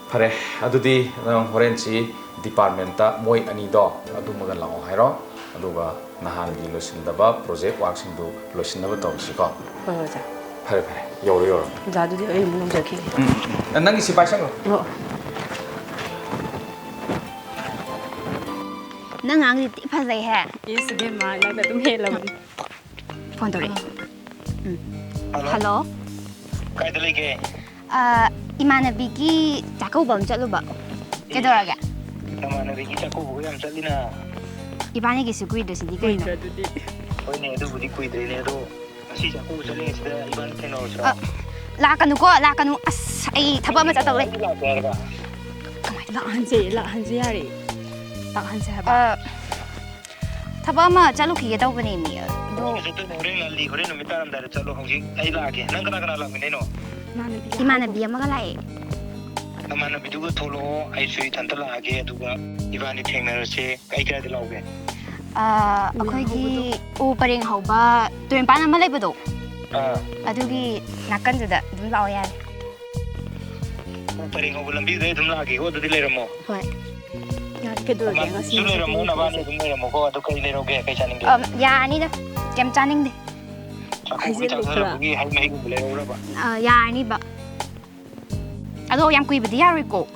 ꯐꯔꯦ, ꯑꯗꯨꯗꯤ ꯅꯪ ꯍꯣꯔꯦꯟꯁꯤ ꯗꯤꯄꯥꯔꯠꯃꯦꯟꯇ ꯃꯣꯏ ꯑꯅꯤꯗꯣ ꯑꯗꯨꯃꯒ ꯂꯥꯛꯑꯣ ꯍꯥꯏꯔꯣ, ꯑꯗꯨꯒ ꯅꯍꯥꯟꯒꯤ ꯂꯣꯏꯁꯤꯟꯗꯕ ꯄ꯭ꯔꯣꯖꯦꯛ ꯋꯥꯔꯛꯁꯤꯡꯗꯨ ꯂꯣꯏꯁꯤꯟꯅꯕ ꯇꯧꯔꯁꯤꯀꯣ꯫ ꯍꯣꯏ, ꯑꯣꯖꯥ꯫ ꯐꯔꯦ, ꯐꯔꯦ, ꯌꯧꯔꯣ, ꯌꯧꯔꯣ꯫ ꯑꯣꯖꯥ, ꯑꯗꯨꯗꯤ ꯑꯩ ꯑꯃꯨꯛ ꯌꯧꯖꯔꯛꯈꯤꯒꯦ꯫ ꯎꯝ, ꯎꯝ, ꯎꯝ꯫ ꯅꯪꯒꯤ ꯁꯤ ꯄꯥꯏꯁꯜꯂꯣ꯫ ꯑꯣ꯫ ꯅꯪ ꯉꯥꯡꯗꯤ ꯊꯤ ꯐꯖꯩꯍꯦ꯫ ꯏꯁ, ꯏꯕꯦꯝꯃ, ꯅꯪꯅ ꯑꯗꯨꯝ ꯍꯦꯜꯂꯕꯅꯤ꯫ ꯐꯣꯟ ꯇꯧꯔꯛꯑꯦ꯫ ꯎꯝ꯫ ꯍꯜꯂꯣ꯫ ꯍꯜꯂꯣ꯫ ꯀꯥꯏꯗ ꯂꯩꯒꯦ? ꯑ, ꯏꯃꯥꯟꯅꯕꯤꯒꯤ ꯆꯥꯛꯀꯧꯕ ꯑꯃ ꯆꯠꯂꯨꯕ꯫ ꯀꯩꯗꯧꯔꯒꯦ? ꯅꯃꯥꯟꯅꯕꯤꯒꯤ ꯆꯥꯛꯀꯧꯕꯒ ꯌꯥꯝ ꯆꯠꯂꯤꯅ꯫ ꯏꯕꯥꯅꯤꯒꯤꯁꯨ ꯀꯨꯏꯗ꯭ꯔꯁꯤꯗꯤ ꯀꯩꯅꯣ? ꯀꯨꯏꯗ꯭ꯔꯗꯨꯗꯤ꯫ ꯍꯣꯏꯅꯦ, ꯑꯗꯨꯕꯨꯗꯤ ꯀꯨꯏꯗ꯭ꯔꯦꯅꯦ, ꯑꯗꯣ ꯉꯁꯤ ꯆꯥꯛꯀꯧꯕ ꯆꯠꯂꯤꯉꯩꯁꯤꯗ ꯏꯕꯥꯅꯤ ꯊꯦꯡꯅꯍꯧꯁꯤꯔꯣ? ꯑ, ꯂꯥꯛꯀꯅꯨꯀꯣ, ꯂꯥꯛꯀꯅꯨ꯫ ꯑꯁ, ꯑꯩ ꯊꯕꯛ ꯑꯃ ꯆꯠꯇꯧꯔꯦ꯫ ꯑꯩ ꯂꯥꯛꯀꯦ ꯍꯥꯏꯔꯒ? ꯀꯃꯥꯏꯅ ꯂꯥꯛꯍꯟꯁꯦ, ꯂꯥꯛꯍꯟꯁꯦ ꯌꯥꯔꯦ꯫ ꯂꯥꯛꯍꯟꯁꯦ ꯍꯥꯏꯕ꯫ ꯑ, ꯊꯕꯛ ꯑꯃ ꯆꯠꯂꯨꯈꯤꯒꯦ ꯇꯧꯕꯅꯦ ꯃꯤ꯫ ꯑꯗꯣ ꯍꯣꯔꯦꯟ ꯆꯠꯇꯣꯏꯅꯦ, ꯍꯣꯔꯦꯟ ꯉꯜꯂꯤ, ꯍꯣꯔꯦꯟ ꯅꯨꯃꯤꯠ ꯇꯥꯔꯝꯗꯥꯏꯗ ꯆꯠꯂꯣ꯫ ꯍꯧꯖꯤꯛ ꯑꯩ ꯂꯥꯛꯑꯒꯦ꯫ ꯅꯪ ꯀꯅꯥ ꯀꯅꯥ ꯂꯥꯛꯃꯤꯟꯅꯩꯅꯣ? ꯏꯃꯥꯟꯅꯕꯤ ꯑꯃꯒ ꯂꯥꯛꯑꯦ꯫ ꯅꯃꯥꯟꯅꯕꯤꯗꯨꯒ ꯊꯣꯛꯂꯛꯑꯣ, ꯑꯩꯁꯨ ꯏꯊꯟꯇ ꯂꯥꯛꯑꯒꯦ, ꯑꯗꯨꯒ ꯏꯕꯥꯅꯤ ꯊꯦꯡꯅꯔꯁꯦ꯫ ꯀꯥꯏ ꯀꯥꯏꯗ ꯂꯥꯛꯎꯒꯦ? ꯑ, ꯑꯩꯈꯣꯏꯒꯤ ꯎ ꯄꯔꯦꯡ ꯍꯧꯕ ꯇꯨꯔꯦꯟꯄꯥꯟ ꯑꯃ ꯂꯩꯕꯗꯣ, ꯑꯥ꯫ ꯑꯗꯨꯒꯤ ꯅꯥꯀꯟꯗꯨꯗ ꯑꯗꯨꯝ ꯂꯥꯛꯑꯣ ꯌꯥꯔꯦ꯫ ꯎ ꯄꯔꯦꯡ ꯍꯧꯕ ꯂꯝꯕꯤꯗꯨꯗ ꯑꯩ ꯑꯗꯨꯝ ꯂꯥꯛꯑꯒꯦꯀꯣ, ꯑꯗꯨꯗꯤ ꯂꯩꯔꯝꯃꯣ꯫ ꯍꯣꯏ꯫ ꯌꯥꯔꯦ, ꯀꯩꯗꯧꯔꯒꯦ? ꯉꯁꯤ ꯁꯨ ꯂꯩꯔꯝꯃꯣ, ꯅꯕꯥꯅꯤ ꯑꯗꯨꯝ ꯂꯩꯔꯝꯃꯣꯀꯣ꯫ ꯑꯗꯨ ꯀꯔꯤ ꯂꯩꯔꯧꯒꯦ? ꯀꯩ ꯆꯥꯅꯤꯡꯒꯦ? ꯑ, ꯌꯥꯔꯅꯤꯗ꯫ ꯀꯩꯝ ꯆꯥꯅꯤꯡꯗꯦ꯫ ꯆꯥꯛꯀꯧꯕꯒꯤ ꯍꯥꯏꯖꯤꯜꯂꯨ ꯈꯔ꯫ ꯆꯥꯛ ꯆꯥꯅꯕꯒꯤ ꯍꯩ ꯃꯍꯤꯒꯨꯝꯕ ꯂꯩꯔꯧꯔꯕ? ꯑ, ꯌꯥꯔꯅꯤꯕ꯫ ꯑꯗꯣ ꯌꯥꯝ ꯀꯨꯏꯕꯗꯤ ꯌꯥꯔꯣꯏꯀꯣ꯫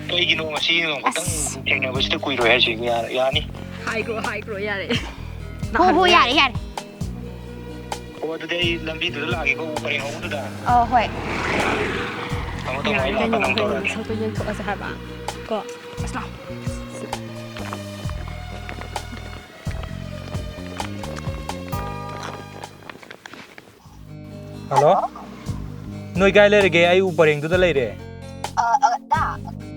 ꯀꯩꯒꯤꯅꯣ ꯉꯁꯤ ꯅꯣꯡ ꯈꯛꯇꯪ ꯑꯁ꯫ ꯊꯦꯡꯅꯕꯁꯤꯗ ꯀꯨꯏꯔꯣꯏ ꯍꯥꯏꯁꯦ? ꯌꯥ-, ꯌꯥꯅꯤ꯫ ꯍꯥꯏꯈ꯭ꯔꯣ, ꯍꯥꯏꯈ꯭ꯔꯣ, ꯌꯥꯔꯦ꯫ ꯍꯣ, ꯍꯣ, ꯌꯥꯔꯦ, ꯌꯥꯔꯦ꯫ ꯑꯣ, ꯑꯗꯨꯗꯤ ꯑꯩ ꯂꯝꯕꯤꯗꯨꯗ ꯂꯥꯛꯑꯒꯦꯀꯣ, ꯎ ꯄꯔꯦꯡ ꯍꯧꯕꯗꯨꯗ꯫ ꯑ, ꯍꯣꯏ꯫ ꯊꯝꯃꯣ, ꯊꯝꯃꯣ, ꯑꯩ ꯌꯥꯔꯦ ꯂꯥꯛꯄ ꯀꯩꯅꯣ, ꯅꯪ ꯑꯩꯈꯣꯏ ꯇꯧꯔꯛꯑꯒꯦ꯫ ꯁꯛꯇꯣ ꯌꯦꯡꯊꯣꯛꯑꯁꯦ ꯍꯥꯏꯕ꯫ ꯀꯣ꯫ ꯑꯁ, ꯂꯥꯎ꯫ ꯍꯜꯂꯣ? ꯍꯜꯂꯣ? ꯅꯣꯏ ꯀꯥꯏ ꯂꯩꯔꯒꯦ? ꯑꯩ ꯎ ꯄꯔꯦꯡꯗꯨꯗ ꯂꯩꯔꯦ꯫ ꯑ, ꯑ, ꯗꯥ,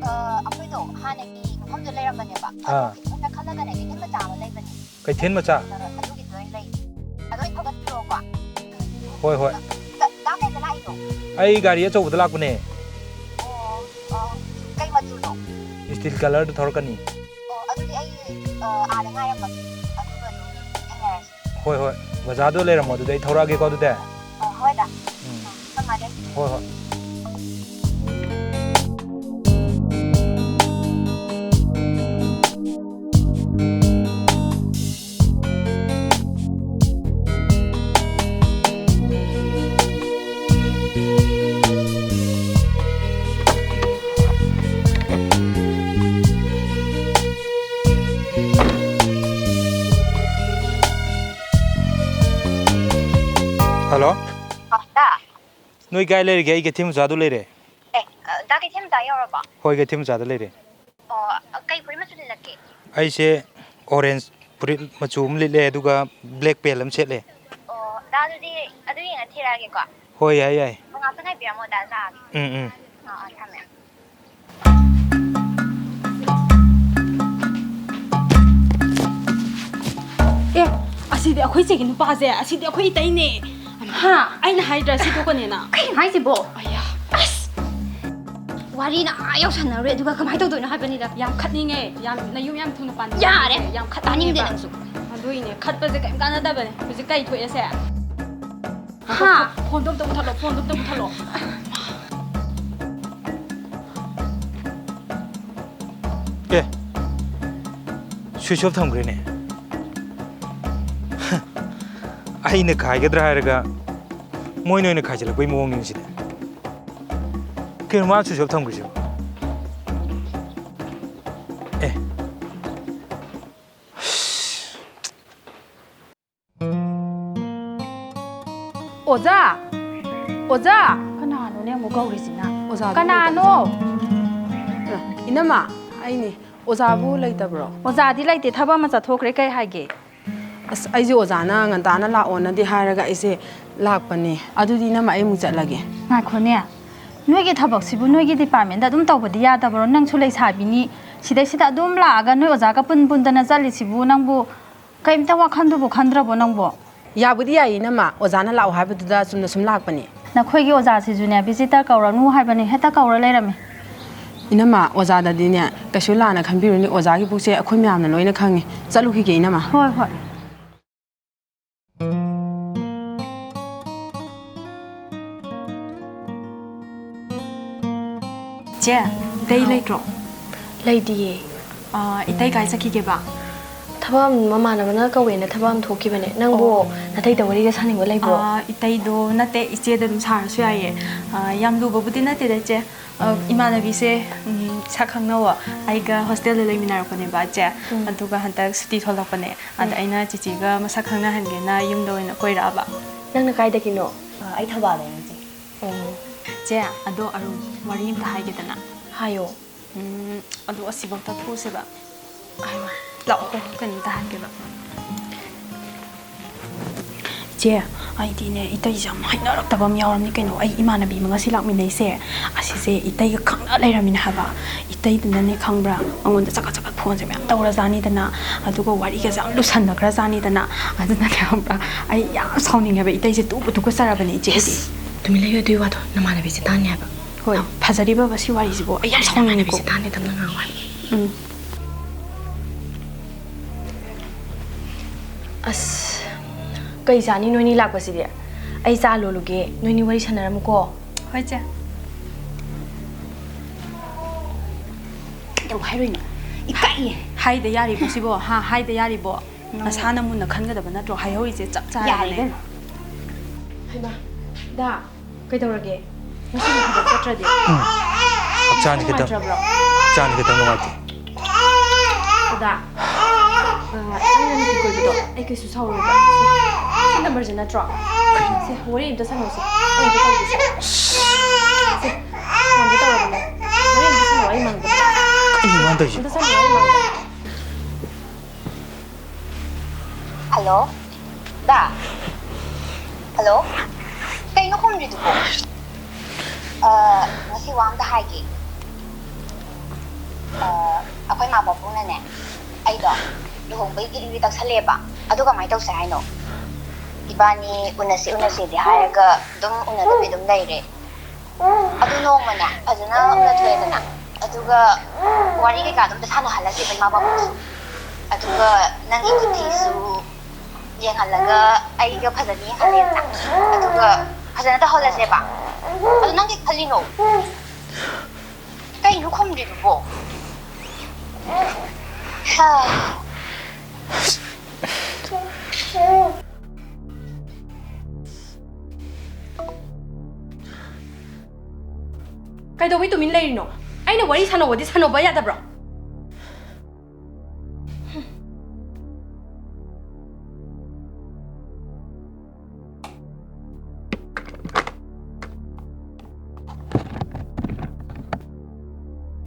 ꯑ, ꯑꯩꯈꯣꯏꯗꯣ ꯍꯥꯟꯅꯒꯤ ꯃꯐꯝꯗ ꯂꯩꯔꯝꯕꯅꯦꯕ꯫ ꯑꯥ꯫ ꯑꯗꯨꯒꯤ ꯑꯣꯏꯅ ꯈꯜꯂꯒꯅꯦ, ꯀꯩꯊꯦꯜ ꯃꯆꯥ ꯑꯃ ꯂꯩꯕꯅꯦ꯫ ꯀꯩꯊꯦꯜ ꯃꯆꯥ? ꯑ, ꯑꯗꯨꯒꯤꯗꯨꯗ ꯑꯣꯏꯅ ꯂꯩ꯫ ꯑꯗꯣ ꯑꯩ ꯊꯧꯒꯠꯄꯤꯔꯛꯑꯣꯀꯣ꯫ ꯍꯣꯏ, ꯍꯣꯏ꯫ ꯗꯥ, ꯗꯥ ꯀꯩꯗ ꯂꯥꯛꯏꯅꯣ? ꯑꯩ ꯒꯥꯔꯤ ꯑꯆꯧꯕꯗ ꯂꯥꯛꯄꯅꯦ꯫ ꯑꯣ, ꯑ, ꯀꯩ ꯃꯆꯨꯅꯣ? Steel colourꯗ ꯊꯧꯔꯛꯀꯅꯤ꯫ ꯑꯣ, ꯑꯗꯨꯗꯤ ꯑꯩ, ꯑ, ꯑꯥꯗ ꯉꯥꯏꯔꯝꯃꯒꯦ꯫ ꯑꯗꯨꯒ ꯑꯗꯨꯝ ꯊꯦꯡꯅꯔꯁꯤ꯫ ꯍꯣꯏ, ꯍꯣꯏ꯫ ꯕꯖꯥꯔꯗ ꯂꯩꯔꯝꯃꯣ ꯑꯗꯨꯗꯤ, ꯑꯩ ꯊꯧꯔꯛꯑꯒꯦꯀꯣ ꯑꯗꯨꯗꯤ꯫ ꯑ, ꯍꯣꯏ, ꯗꯥ꯫ ꯎꯝ꯫ ꯑ, ꯊꯝꯃꯒꯦ꯫ ꯍꯣꯏ, ꯍꯣꯏ꯫ ꯍꯜꯂꯣ꯫ ꯑ, ꯗꯥ꯫ ꯅꯣꯏ ꯀꯥꯏ ꯂꯩꯔꯤꯒꯦ? ꯑꯩ ꯀꯩꯊꯦꯜ ꯃꯆꯥꯗꯨ ꯂꯩꯔꯦ꯫ ꯑꯦ, ꯑ, ꯗꯥ ꯀꯩꯊꯦꯜ ꯃꯆꯥ ꯌꯧꯔꯕꯣ? ꯍꯣꯏ, ꯀꯩꯊꯦꯜ ꯃꯆꯥꯗ ꯂꯩꯔꯦ꯫ ꯑꯣ, ꯑ, ꯀꯩ ꯐꯨꯔꯤꯠ ꯃꯆꯨ ꯂꯤꯠꯂꯛꯀꯦ? ꯑꯩꯁꯦ orange ꯐꯨꯔꯤꯠ ꯃꯆꯨ ꯑꯃ ꯂꯤꯠꯂꯦ, ꯑꯗꯨꯒ black pant ꯑꯃ ꯁꯦꯠꯂꯦ꯫ ꯑꯣ, ꯗꯥ, ꯑꯗꯨꯗꯤ ꯑꯗꯨ ꯌꯦꯡꯉ ꯊꯤꯔꯛꯑꯒꯦꯀꯣ꯫ ꯍꯣꯏ, ꯌꯥꯏ, ꯌꯥꯏ꯫ ꯑꯣ, ꯉꯥꯛꯇ ꯉꯥꯏꯕꯤꯔꯝꯃꯣ, ꯗꯥ, ꯂꯥꯛꯑꯒꯦ꯫ ꯎꯝ, ꯎꯝ꯫ ꯑꯥ, ꯑꯥ, ꯊꯝꯃꯦ꯫ ꯑꯦ, ꯑꯁꯤꯗꯤ ꯑꯩꯈꯣꯏ ꯆꯦꯒꯤ ꯅꯨꯄꯥꯁꯦ, ꯑꯁꯤꯗꯤ ꯑꯩꯈꯣꯏ ꯏꯇꯩꯅꯦ꯫ ꯍꯥ? ꯑꯩꯅ ꯍꯥꯏꯗ꯭ꯔꯥ ꯁꯤ ꯊꯣꯛꯀꯅꯦꯅ? ꯀꯩꯅꯣ ꯍꯥꯏꯁꯤꯕꯣ? ꯑꯌꯥ꯫ ꯑꯁ! ꯋꯥꯔꯤꯅ ꯑꯥ ꯌꯧꯁꯟꯅꯔꯨꯔꯦ, ꯑꯗꯨꯒ ꯀꯃꯥꯏꯅ ꯇꯧꯗꯣꯏꯅꯣ ꯍꯥꯏꯕꯅꯤꯗ꯫ ꯌꯥꯝ ꯈꯠꯅꯤꯡꯉꯦ, ꯌꯥꯝ, ꯅꯌꯨꯝ ꯌꯥꯝ ꯊꯨꯅ ꯄꯥꯟꯅꯤꯡꯉꯦ꯫ ꯌꯥꯔꯦ, ꯌꯥꯝ ꯈꯠꯅꯤꯡꯉꯦꯕ꯫ ꯇꯥꯅꯤꯡꯗꯦ ꯅꯪꯁꯨ꯫ ꯑꯗꯨꯏꯅꯦ, ꯈꯠꯄꯁꯦ ꯀꯩꯝ ꯀꯥꯟꯅꯗꯕꯅꯦ꯫ ꯍꯧꯖꯤꯛ ꯀꯩ ꯊꯣꯛꯑꯦꯁꯦ? ꯍꯥ? ꯐꯣꯟꯗꯣ ꯑꯝꯇ ꯃꯨꯊꯠꯂꯣ, ꯐꯣꯟꯗꯣ ꯑꯝꯇ ꯃꯨꯊꯠꯂꯣ꯫ ꯑꯦ, ꯁ꯭ꯋꯤꯆ ꯑꯣꯐ ꯊꯝꯈ꯭ꯔꯦꯅꯦ꯫ ꯑꯩꯅ ꯈꯥꯏꯒꯗ꯭ꯔꯥ ꯍꯥꯏꯔꯒ ꯃꯣꯏꯅ ꯑꯣꯏꯅ ꯈꯥꯏꯖꯤꯜꯂꯛꯄꯩ ꯃꯑꯣꯡꯅꯤ ꯁꯤꯗꯤ꯫ ꯀꯩꯅꯣ ꯃꯥ ꯁ꯭ꯋꯤꯆ ꯑꯣꯐ ꯊꯝꯈ꯭ꯔꯤꯁꯤꯕꯣ? ꯑꯦ꯫ ꯑꯣꯖꯥ! ꯑꯣꯖꯥ! ꯀꯅꯥꯅꯣꯅꯦ ꯑꯃꯨꯛ ꯀꯧꯔꯤꯁꯤꯅ? ꯑꯣꯖꯥꯗꯣ ꯀꯅꯥꯅꯣ? ꯂꯩꯇꯕꯖꯥꯠꯂꯣ? ꯏꯅꯝꯃ, ꯑꯩꯅꯦ꯫ ꯑꯣꯖꯥꯕꯨ ꯂꯩꯇꯕ꯭ꯔꯣ? ꯑꯣꯖꯥꯗꯤ ꯂꯩꯇꯦ, ꯊꯕꯛ ꯑꯃ ꯆꯠꯊꯣꯛꯈ꯭ꯔꯦ꯫ ꯀꯩ ꯍꯥꯏꯒꯦ? ꯑꯁ, ꯑꯩꯁꯦ ꯑꯣꯖꯥꯅ ꯉꯟꯇꯥꯅ ꯂꯥꯛꯑꯣꯅꯗꯤ ꯍꯥꯏꯔꯒ ꯑꯩꯁꯦ ꯂꯥꯛꯄꯅꯦ꯫ ꯑꯗꯨꯗꯤ ꯏꯅꯝꯃ, ꯑꯩ ꯑꯃꯨꯛ ꯆꯠꯂꯒꯦ꯫ ꯉꯥꯏꯈꯣꯅꯦ, ꯅꯣꯏꯒꯤ ꯊꯕꯛꯁꯤꯕꯨ ꯅꯣꯏꯒꯤ ꯗꯤꯄꯥꯔꯠꯃꯦꯟꯗ ꯑꯗꯨꯝ ꯇꯧꯕꯗꯤ ꯌꯥꯗꯕ꯭ꯔꯣ? ꯅꯪꯁꯨ ꯂꯩꯁꯥꯕꯤꯅꯤ, ꯁꯤꯗꯩꯁꯤꯗ ꯑꯗꯨꯝ ꯂꯥꯛꯑꯒ ꯅꯣꯏ ꯑꯣꯖꯥꯒ ꯄꯨꯟ ꯄꯨꯟꯗꯅ ꯆꯠꯂꯤꯁꯤꯕꯨ ꯅꯪꯕꯨ ꯀꯩꯝꯇ ꯋꯥꯈꯟꯗꯨꯕꯨ ꯈꯟꯗ꯭ꯔꯕꯣ ꯅꯪꯕꯣ? ꯌꯥꯕꯨꯗꯤ ꯌꯥꯏꯌꯦ ꯏꯅꯝꯃ, ꯑꯣꯖꯥꯅ ꯂꯥꯛꯑꯣ ꯍꯥꯏꯕꯗꯨꯗ ꯆꯨꯝꯅ ꯁꯨꯝ ꯂꯥꯛꯄꯅꯦ꯫ ꯅꯈꯣꯏꯒꯤ ꯑꯣꯖꯥꯁꯤꯁꯨꯅꯦ, ꯚꯤꯖꯤꯇꯔ ꯀꯧꯔꯅꯨ ꯍꯥꯏꯕꯅꯦ, ꯍꯦꯛꯇ ꯀꯧꯔ ꯂꯩꯔꯝꯃꯦ꯫ ꯏꯅꯝꯃ, ꯑꯣꯖꯥꯗꯗꯤꯅꯦ ꯀꯩꯁꯨ ꯂꯥꯟꯅ ꯈꯟꯕꯤꯔꯨꯅꯨ, ꯑꯣꯖꯥꯒꯤ ꯄꯨꯛꯁꯦ ꯑꯩꯈꯣꯏ ꯃꯌꯥꯝꯅ ꯂꯣꯏꯅ ꯈꯪꯉꯦ꯫ ꯆꯠꯂꯨꯈꯤꯒꯦ ꯏꯅꯝꯃ꯫ ꯍꯣꯏ, ꯍꯣꯏ꯫ ꯆꯦ, ꯏꯇꯩ ꯍꯥꯎ꯫ ꯂꯩꯇ꯭ꯔꯣ? ꯂꯩꯇꯤꯌꯦ꯫ ꯑꯥ, ꯏꯇꯩ ꯀꯥꯏ ꯆꯠꯈꯤꯒꯦꯕ? ꯊꯕꯛ ꯑꯃ, ꯃꯃꯥꯟꯅꯕꯅ ꯀꯧꯋꯦꯅ ꯊꯕꯛ ꯑꯃ ꯊꯣꯛꯈꯤꯕꯅꯦ꯫ ꯅꯪꯕꯨ ꯑꯣ꯫ ꯅꯇꯩꯗ ꯋꯥꯔꯤꯒ ꯁꯥꯅꯤꯡꯕ ꯂꯩꯕ꯭ꯔꯣ? ꯑꯥ, ꯏꯇꯩꯗꯣ ꯅꯠꯇꯦ, ꯏꯆꯦꯗ ꯑꯗꯨꯝ ꯁꯥꯔꯁꯨ ꯌꯥꯏꯌꯦ꯫ ꯑꯥ, ꯌꯥꯝ ꯂꯨꯕꯕꯨꯗꯤ ꯅꯠꯇꯦꯗ, ꯏꯆꯦ꯫ ꯑꯥ, ꯏꯃꯥꯟꯅꯕꯤꯁꯦ, ꯎꯝ, ꯁꯛ ꯈꯪꯅꯧꯋꯣ꯫ ꯑꯩꯒ ꯍꯣꯁꯇꯦꯜꯗ ꯂꯩꯃꯤꯟꯅꯔꯛꯄꯅꯦꯕ, ꯏꯆꯦ꯫ ꯎꯝ꯫ ꯑꯗꯨꯒ ꯍꯟꯗꯛ ꯁꯨꯇꯤ ꯊꯣꯛꯂꯛꯄꯅꯦ꯫ ꯑꯗ ꯎꯝ꯫ ꯑꯩꯅ ꯆꯤꯆꯦꯒ ꯃꯁꯛ ꯈꯪꯅꯍꯟꯒꯦꯅ ꯌꯨꯝꯗ ꯑꯣꯏꯅ ꯀꯣꯏꯔꯛꯑꯕ꯫ ꯅꯪꯅ ꯀꯥꯏꯗꯒꯤꯅꯣ? ꯑꯥ, ꯑꯩ ꯊꯧꯕꯥꯜꯗꯩꯅꯦ, ꯏꯆꯦ꯫ ꯑꯣ꯫ ꯆꯦ, ꯑꯗꯣ ꯑꯔꯨ, ꯋꯥꯔꯤ ꯑꯝꯇ ꯍꯥꯏꯒꯦꯗꯅ꯫ ꯍꯥꯏꯌꯣ꯫ ꯎꯝ, ꯑꯗꯣ ꯑꯁꯤꯐꯥꯎ ꯇꯥꯊꯣꯛꯎꯁꯦꯕ꯫ ꯍꯥꯏꯃ꯫ ꯂꯥꯛꯑꯣ, ꯀꯩꯅꯣꯝꯇ ꯍꯥꯏꯒꯦꯕ꯫ ꯏꯆꯦ, ꯑꯩꯗꯤꯅꯦ, ꯏꯇꯩꯁꯦ ꯌꯥꯝ ꯍꯩꯅꯔꯛꯇꯕ ꯑꯃ ꯌꯥꯎꯔꯝꯅꯤ ꯀꯩꯅꯣ꯫ ꯑꯩ ꯏꯃꯥꯟꯅꯕꯤ ꯑꯃ ꯉꯁꯤ ꯂꯥꯛꯃꯤꯟꯅꯩꯁꯦ, ꯑꯁꯤꯁꯦ ꯏꯇꯩꯒ ꯈꯪꯅ ꯂꯩꯔꯝꯃꯤꯅꯦ ꯍꯥꯏꯕ꯫ ꯏꯇꯩꯗꯨꯅꯅꯦ, ꯈꯪꯕ꯭ꯔꯥ, ꯃꯉꯣꯟꯗ ꯆꯒꯠ ꯆꯒꯠ ꯐꯣꯟꯁꯦ ꯃꯌꯥꯝ ꯇꯧꯔꯖꯥꯠꯅꯤꯗꯅ, ꯑꯗꯨꯒ ꯋꯥꯔꯤꯒꯁꯦ ꯌꯥꯝ ꯂꯨꯁꯟꯅꯈ꯭ꯔꯖꯥꯠꯅꯤꯗꯅ꯫ ꯑꯗꯨꯅꯅꯦ, ꯈꯪꯕ꯭ꯔꯥ, ꯑꯩ ꯌꯥꯝ ꯁꯥꯎꯅꯤꯡꯉꯦꯕ, ꯏꯇꯩꯁꯦ ꯇꯨꯀꯠ ꯇꯨꯀꯠꯆꯔꯕꯅꯦ ꯏꯆꯦ ꯑꯩꯗꯤ꯫ ꯏꯁ, ꯇꯨꯃꯤꯟ ꯂꯩꯌꯨ, ꯑꯗꯨꯒꯤ ꯋꯥꯗꯣ ꯅꯃꯥꯟꯅꯕꯤꯁꯦ ꯇꯥꯅꯤ ꯍꯥꯏꯕ꯫ ꯍꯣꯏ, ꯑꯧ꯫ ꯐꯖꯔꯤꯕꯕ ꯁꯤ ꯋꯥꯔꯤꯁꯤꯕꯨ? ꯑꯩ ꯌꯥꯝ ꯁꯥꯎꯅꯤꯡꯉꯦꯀꯣ꯫ ꯅꯃꯥꯟꯅꯕꯤꯁꯦ ꯇꯥꯅꯤ, ꯇꯞꯅ ꯉꯥꯡꯉꯣ ꯍꯥꯏꯕ꯫ ꯎꯝ꯫ ꯑꯁ, ꯀꯩ ꯆꯥꯅꯤ ꯅꯣꯏꯅꯤ ꯂꯥꯛꯄꯁꯤꯗꯤ? ꯑꯩ ꯆꯥ ꯂꯣꯜꯂꯨꯒꯦ, ꯅꯣꯏꯅꯤ ꯋꯥꯔꯤ ꯁꯥꯟꯅꯔꯝꯃꯨꯀꯣ꯫ ꯍꯣꯏ, ꯆꯦ꯫ ꯀꯩꯗꯧ ꯍꯥꯏꯔꯣꯏꯅꯣ? ꯏꯀꯥꯏꯌꯦ꯫ ꯍꯥꯏꯗ ꯌꯥꯔꯤꯕꯣ ꯁꯤꯕꯣ? ꯍꯥ, ꯍꯥꯏꯗ ꯌꯥꯔꯤꯕꯣ? ꯅꯪ ꯅꯁꯥꯅ ꯃꯨꯟꯅ ꯈꯟꯒꯗꯕ ꯅꯠꯇ꯭ꯔꯣ? ꯍꯥꯏꯍꯧꯔꯤꯁꯦ ꯆꯞ ꯆꯥꯔꯕꯅꯦ꯫ ꯌꯥꯔꯦ ꯏꯕꯦꯝꯃ꯫ ꯍꯩꯃꯥ, ꯗꯥ, ꯀꯩꯗꯧꯔꯒꯦ? ꯉꯁꯤꯗꯤ ꯊꯕꯛ ꯆꯠꯇ꯭ꯔꯗꯤ? ꯎꯝ꯫ ꯍꯛꯆꯥꯡꯁꯦ ꯈꯤꯇꯪ, ꯅꯨꯡꯉꯥꯏꯇ꯭ꯔꯕ꯭ꯔꯣ? ꯍꯛꯆꯥꯡꯁꯦ ꯈꯤꯇꯪ ꯅꯨꯡꯉꯥꯏꯇꯦ꯫ ꯗꯥ, ꯑ, ꯅꯪꯅ ꯅꯨꯄꯤ ꯀꯣꯏꯕꯗꯣ ꯑꯩ ꯀꯩꯁꯨ ꯁꯥꯎꯔꯣꯏꯕ꯫ ꯁꯤ ꯅꯝꯕꯔꯁꯦ ꯅꯠꯇ꯭ꯔꯣ? ꯁꯦ, ꯋꯥꯔꯤ ꯑꯝꯇ ꯁꯥꯟꯅꯧꯁꯦ꯫ ꯑꯩ ꯑꯝꯇ ꯇꯧꯒꯦꯁꯦ꯫ ꯁꯦ, ꯐꯣꯟꯁꯦ ꯇꯧꯔꯕꯅꯦ꯫ ꯋꯥꯔꯤ ꯑꯝꯇ ꯁꯥꯟꯅꯧ, ꯑꯩ ꯃꯥꯡꯗ꯫ ꯀꯩꯅꯣ ꯃꯥꯅ ꯇꯧꯔꯤꯁꯦ? ꯑꯝꯇ ꯁꯥꯟꯅꯧ, ꯑꯩ ꯃꯥꯡꯗ꯫ ꯍꯜꯂꯣ? ꯗꯥ? ꯍꯜꯂꯣ? ꯀꯩꯅꯣ ꯈꯨꯝꯗ꯭ꯔꯤꯗꯨꯕꯣ? ꯑ, ꯉꯁꯤ ꯋꯥ ꯑꯝꯇ ꯍꯥꯏꯒꯦ꯫ ꯑ, ꯑꯩꯈꯣꯏ ꯃꯥ ꯄꯥꯕꯨꯡꯅꯅꯦ, ꯑꯩꯗꯣ ꯂꯨꯍꯣꯡꯕꯒꯤ ꯒꯤꯔꯤ ꯒꯤꯔꯤ ꯇꯛꯁꯜꯂꯦꯕ꯫ ꯑꯗꯨ ꯀꯃꯥꯏꯅ ꯇꯧꯁꯦ ꯍꯥꯏꯅꯣ? ꯏꯕꯥꯅꯤ ꯎꯅꯁꯤ ꯎꯅꯁꯤꯗꯤ ꯍꯥꯏꯔꯒ ꯑꯗꯨꯝ ꯎꯅꯗꯕꯤ ꯑꯗꯨꯝ ꯂꯩꯔꯦ꯫ ꯑꯗꯨ ꯅꯣꯡꯃꯅꯦ ꯐꯖꯅ ꯎꯅꯊꯣꯛꯑꯦꯗꯅ, ꯑꯗꯨꯒ ꯋꯥꯔꯤ ꯀꯩꯀꯥꯗꯣ ꯑꯝꯇ ꯁꯥꯟꯅꯍꯜꯂꯁꯦꯕ ꯏꯃꯥ ꯄꯥꯕꯨꯡꯁꯨ꯫ ꯑꯗꯨꯒ ꯅꯪꯒꯤ ꯈꯨꯠꯇꯤꯁꯨ ꯌꯦꯡꯍꯜꯂꯒ ꯑꯩꯒ ꯐꯖꯅ ꯌꯦꯡꯍꯜꯂꯦꯗꯅ, ꯑꯗꯨꯒ ꯐꯖꯅ ꯇꯧꯍꯜꯂꯁꯦꯕ꯫ ꯑꯗꯨ ꯅꯪ ꯀꯩ ꯈꯜꯂꯤꯅꯣ? ꯀꯩꯅꯣ ꯈꯨꯝꯗ꯭ꯔꯤꯗꯨꯕꯣ? ꯍꯥ꯫ ꯀꯩꯗꯧꯕꯩ ꯇꯨꯃꯤꯟ ꯂꯩꯔꯤꯅꯣ? ꯑꯩꯅ ꯋꯥꯔꯤ ꯁꯥꯟꯅꯧꯋꯣꯗꯤ ꯁꯥꯟꯅꯧꯕ ꯌꯥꯗꯕ꯭ꯔꯣ?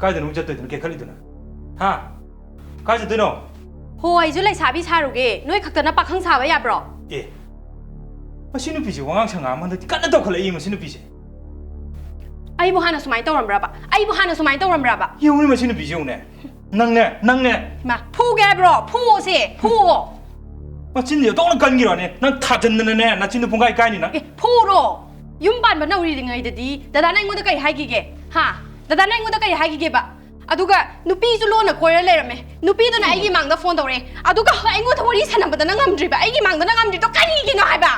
ꯀꯥꯏꯗꯅꯣ ꯑꯃꯨꯛ ꯆꯠꯇꯣꯏꯗꯨꯅ ꯀꯦꯈꯠꯂꯤꯗꯨꯅ? ꯍꯥ? ꯀꯥꯏ ꯆꯠꯇꯣꯏꯅꯣ? ꯍꯣ, ꯑꯩꯁꯨ ꯂꯩꯁꯥꯕꯤ ꯁꯥꯔꯨꯒꯦ꯫ ꯅꯣꯏ ꯈꯛꯇꯅ ꯄꯥꯈꯪ ꯁꯥꯕ ꯌꯥꯕ꯭ꯔꯣ? ꯑꯦ, ꯃꯁꯤ ꯅꯨꯄꯤꯁꯦ ꯋꯥꯉꯥꯡ ꯁꯉꯥꯡ ꯑꯃ ꯍꯟꯗꯛꯇꯤ ꯀꯟꯅ ꯇꯧꯈꯠꯂꯛꯏ, ꯃꯁꯤ ꯅꯨꯄꯤꯁꯦ꯫ ꯑꯩꯕꯨ ꯍꯥꯟꯅ ꯁꯨꯃꯥꯏꯅ ꯇꯧꯔꯝꯕ꯭ꯔꯕ? ꯑꯩꯕꯨ ꯍꯥꯟꯅ ꯁꯨꯃꯥꯏꯅ ꯇꯧꯔꯝꯕ꯭ꯔꯕ? ꯌꯦꯡꯉꯨꯅꯦ, ꯃꯁꯤ ꯅꯨꯄꯤꯁꯦ ꯌꯦꯡꯉꯨꯅꯦ꯫ ꯅꯪꯅꯦ, ꯅꯪꯅꯦ꯫ ꯏꯃꯥ, ꯐꯨꯒꯦ ꯍꯥꯏꯕ꯭ꯔꯣ? ꯐꯨꯑꯣꯁꯦ, ꯐꯨꯑꯣ꯫ ꯃꯆꯤꯟꯁꯦ ꯑꯣꯟꯊꯣꯛꯅ ꯀꯟꯈꯤꯔꯣꯅꯦ꯫ ꯅꯪ ꯊꯥꯖꯟꯗꯅꯅꯦ, ꯅꯆꯤꯟꯗꯣ ꯄꯨꯡꯀꯥꯏ ꯀꯥꯏꯅꯤ ꯅꯪ꯫ ꯑꯦ, ꯐꯨꯔꯣ꯫ ꯌꯨꯝ ꯄꯥꯟꯕ ꯅꯧꯔꯤꯉꯩꯗꯗꯤ ꯗꯗꯥꯅ ꯑꯩꯉꯣꯟꯗ ꯀꯩ ꯍꯥꯏꯈꯤꯒꯦ? ꯍꯥ? ꯗꯗꯥꯅ ꯑꯩꯉꯣꯟꯗ ꯀꯩ ꯍꯥꯏꯈꯤꯒꯦꯕ? ꯑꯗꯨꯒ ꯅꯨꯄꯤꯁꯨ ꯂꯣꯟꯅ ꯀꯣꯏꯔ ꯂꯩꯔꯝꯃꯦ꯫ ꯅꯨꯄꯤꯗꯨꯅ ꯑꯩꯒꯤ ꯃꯥꯡꯗ ꯐꯣꯟ ꯇꯧꯔꯛꯑꯦ꯫ ꯑꯗꯨꯒ ꯑꯩꯉꯣꯟꯗ ꯋꯥꯔꯤ ꯁꯥꯟꯅꯕꯗꯅ ꯉꯝꯗ꯭ꯔꯤꯕ, ꯑꯩꯒꯤ ꯃꯥꯡꯗꯅ ꯉꯝꯗ꯭ꯔꯤꯗꯣ ꯀꯔꯤꯒꯤꯅꯣ ꯍꯥꯏꯕ?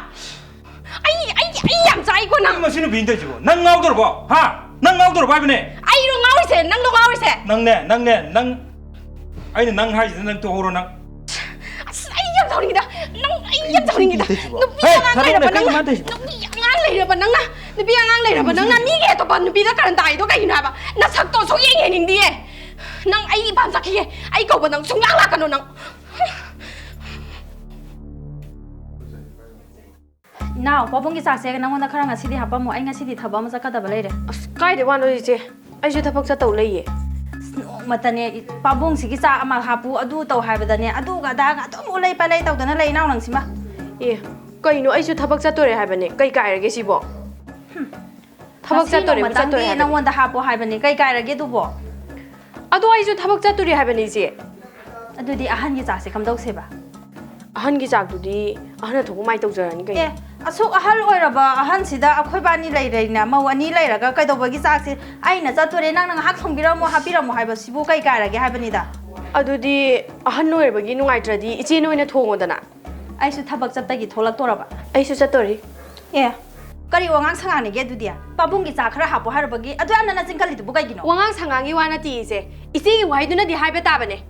ꯑꯩ, ꯑꯩ, ꯑꯩ ꯌꯥꯝ ꯆꯥꯛꯏꯀꯣ ꯅꯪ꯫ ꯀꯩꯅꯣ ꯃꯁꯤ ꯅꯨꯄꯤꯅ ꯇꯧꯔꯤꯁꯤꯕꯣ? ꯅꯪ ꯉꯥꯎꯗꯣꯔꯕꯣ? ꯍꯥ? ꯅꯪ ꯉꯥꯎꯗꯣꯔꯕꯣ ꯍꯥꯏꯕꯅꯦ? ꯑꯩꯔꯣ ꯉꯥꯎꯔꯤꯁꯦ? ꯅꯪꯂꯣ ꯉꯥꯎꯔꯤꯁꯦ? ꯅꯪꯅꯦ, ꯅꯪꯅꯦ, ꯅꯪ꯫ ꯑꯩꯅ ꯅꯪ ꯍꯥꯏꯁꯤꯗ ꯅꯪ ꯇꯣꯛꯍꯧꯔꯣ ꯅꯪ꯫ ꯑꯁ, ꯑꯩ ꯌꯥꯝ ꯁꯥꯎꯅꯤꯡꯉꯤꯗ꯫ ꯅꯪ, ꯑꯩ ꯌꯥꯝ ꯁꯥꯎꯅꯤꯡꯉꯤꯗ꯫ ꯀꯩꯅꯣ ꯇꯧꯔꯤꯁꯤꯕꯣ? ꯅꯨꯄꯤ ꯍꯦ, ꯑꯉꯥꯡ ꯊꯥꯗꯣꯛꯑꯣꯅꯦ, ꯂꯩꯔꯕ ꯀꯩꯅꯣ ꯅꯪꯅ, ꯃꯥꯅ ꯇꯧꯔꯤꯁꯤꯕꯣ? ꯅꯨꯄꯤ ꯑꯉꯥꯡ ꯂꯩꯔꯕ ꯅꯪꯅ, ꯅꯨꯄꯤ ꯑꯉꯥꯡ ꯂꯩꯔꯕ ꯅꯪꯅ ꯃꯤꯒꯤ ꯑꯇꯣꯞꯄ ꯅꯨꯄꯤꯗ ꯀꯔꯟ ꯇꯥꯔꯤꯗꯣ ꯀꯩꯒꯤꯅꯣ ꯍꯥꯏꯕ? ꯅꯁꯛꯇꯣ ꯁꯨꯛꯌꯦꯡ ꯌꯦꯡꯅꯤꯡꯗꯤꯌꯦ꯫ ꯅꯪ ꯑꯩ ꯏꯝꯐꯥꯜ ꯆꯠꯈꯤꯒꯦ꯫ ꯑꯩ ꯀꯧꯕ ꯅꯪ ꯁꯨꯡꯂꯥꯛ ꯂꯥꯛꯀꯅꯨ ꯅꯪ꯫ ꯏꯅꯥꯎ, ꯄꯥꯕꯨꯡꯒꯤ ꯆꯥꯛꯁꯦ ꯅꯪꯉꯣꯟꯗ ꯈꯔ ꯉꯁꯤꯗꯤ ꯍꯥꯄꯝꯃꯣ꯫ ꯑꯩ ꯉꯁꯤꯗꯤ ꯊꯕꯛ ꯑꯃ ꯆꯠꯀꯗꯕ ꯂꯩꯔꯦ꯫ ꯑꯁ, ꯀꯥꯏꯗꯩ ꯋꯥꯅꯣ ꯏꯆꯦ? ꯑꯩꯁꯨ ꯊꯕꯛ ꯆꯠꯇꯧ ꯂꯩꯌꯦ꯫ ꯑꯁ, ꯅꯣꯡꯃꯇꯅꯦ, ꯏ-, ꯄꯥꯕꯨꯡꯁꯤꯒꯤ ꯆꯥꯛ ꯑꯃ ꯍꯥꯞꯄꯨ, ꯑꯗꯨ ꯇꯧ ꯍꯥꯏꯕꯗꯅꯦ, ꯑꯗꯨꯒ ꯑꯗꯥꯒ ꯑꯗꯨꯝ ꯎꯂꯩ ꯄꯥꯂꯩ ꯇꯧꯗꯅ ꯂꯩ ꯏꯅꯥꯎ ꯅꯪꯁꯤꯃ꯫ ꯑꯦ, ꯀꯩꯅꯣ, ꯑꯩꯁꯨ ꯊꯕꯛ ꯆꯠꯇꯣꯔꯦ ꯍꯥꯏꯕꯅꯦ, ꯀꯩ ꯀꯥꯏꯔꯒꯦ ꯁꯤꯕꯣ? ꯊꯕꯛ ꯉꯁꯤ ꯆꯠꯇꯣꯔꯦꯕꯨ ꯅꯣꯡꯃꯇꯪꯗꯤ ꯆꯠꯇꯣꯔꯦ ꯍꯥꯏꯕꯅꯦ꯫ ꯅꯪꯉꯣꯟꯗ ꯍꯥꯞꯄꯣ ꯍꯥꯏꯕꯅꯦ, ꯀꯩ ꯀꯥꯏꯔꯒꯦ ꯑꯗꯨꯕꯣ? ꯑꯗꯣ ꯑꯩꯁꯨ ꯊꯕꯛ ꯆꯠꯇꯣꯔꯤ ꯍꯥꯏꯕꯅꯦ ꯏꯆꯦ꯫ ꯑꯗꯨꯗꯤ ꯑꯍꯟꯒꯤ ꯆꯥꯛꯁꯦ ꯀꯝꯗꯧꯁꯦꯕ? ꯑꯍꯟꯒꯤ ꯆꯥꯛꯇꯨꯗꯤ ꯑꯍꯟꯅ ꯊꯣꯡꯕ ꯃꯥꯏ ꯇꯧꯖꯔꯅꯤ ꯀꯩꯅꯣ꯫ ꯑꯦ, ꯑꯁꯨꯛ ꯑꯍꯜ ꯑꯣꯏꯔꯕ ꯑꯍꯟꯁꯤꯗ ꯑꯩꯈꯣꯏꯕꯥꯅꯤ ꯂꯩꯔꯦꯅ, ꯃꯧ ꯑꯅꯤ ꯂꯩꯔꯒ ꯀꯩꯗꯧꯕꯒꯤ ꯆꯥꯛꯁꯦ ꯑꯩꯅ ꯆꯠꯇꯣꯔꯦ, ꯅꯪꯅ ꯉꯥꯏꯍꯥꯛ ꯊꯣꯡꯕꯤꯔꯝꯃꯣ, ꯍꯥꯞꯄꯤꯔꯝꯃꯣ ꯍꯥꯏꯕꯁꯤꯕꯨ ꯀꯩ ꯀꯥꯏꯔꯒꯦ ꯍꯥꯏꯕꯅꯤꯗ? ꯑꯗꯨꯗꯤ ꯑꯍꯟ ꯑꯣꯏꯔꯕꯒꯤ ꯅꯨꯡꯉꯥꯏꯇ꯭ꯔꯗꯤ ꯏꯆꯦ ꯅꯣꯏꯅ ꯊꯣꯡꯉꯣꯗꯅ꯫ ꯑꯩꯁꯨ ꯊꯕꯛ ꯆꯠꯄꯒꯤ ꯊꯣꯛꯂꯛꯇꯣꯔꯕ꯫ ꯑꯩꯁꯨ ꯆꯠꯇꯣꯔꯤ꯫ ꯑꯦ, ꯀꯔꯤ ꯋꯥꯉꯥꯡ ꯁꯉꯥꯡꯅꯤꯒꯦ ꯑꯗꯨꯗꯤ? ꯄꯥꯕꯨꯡꯒꯤ ꯆꯥ ꯈꯔ ꯍꯥꯞꯄꯣ ꯍꯥꯏꯔꯨꯕꯒꯤ ꯑꯗꯨ ꯌꯥꯝꯅ ꯅꯆꯤꯟ ꯀꯜꯂꯤꯗꯨꯕꯨ ꯀꯩꯒꯤꯅꯣ? ꯋꯥꯉꯥꯡ ꯁꯉꯥꯡꯒꯤ ꯋꯥ ꯅꯠꯇꯦ ꯏꯆꯦ꯫ ꯏꯆꯦꯒꯤ ꯋꯥꯍꯩꯗꯨꯅꯗꯤ ꯍꯥꯏꯕ ꯇꯥꯕꯅꯦ꯫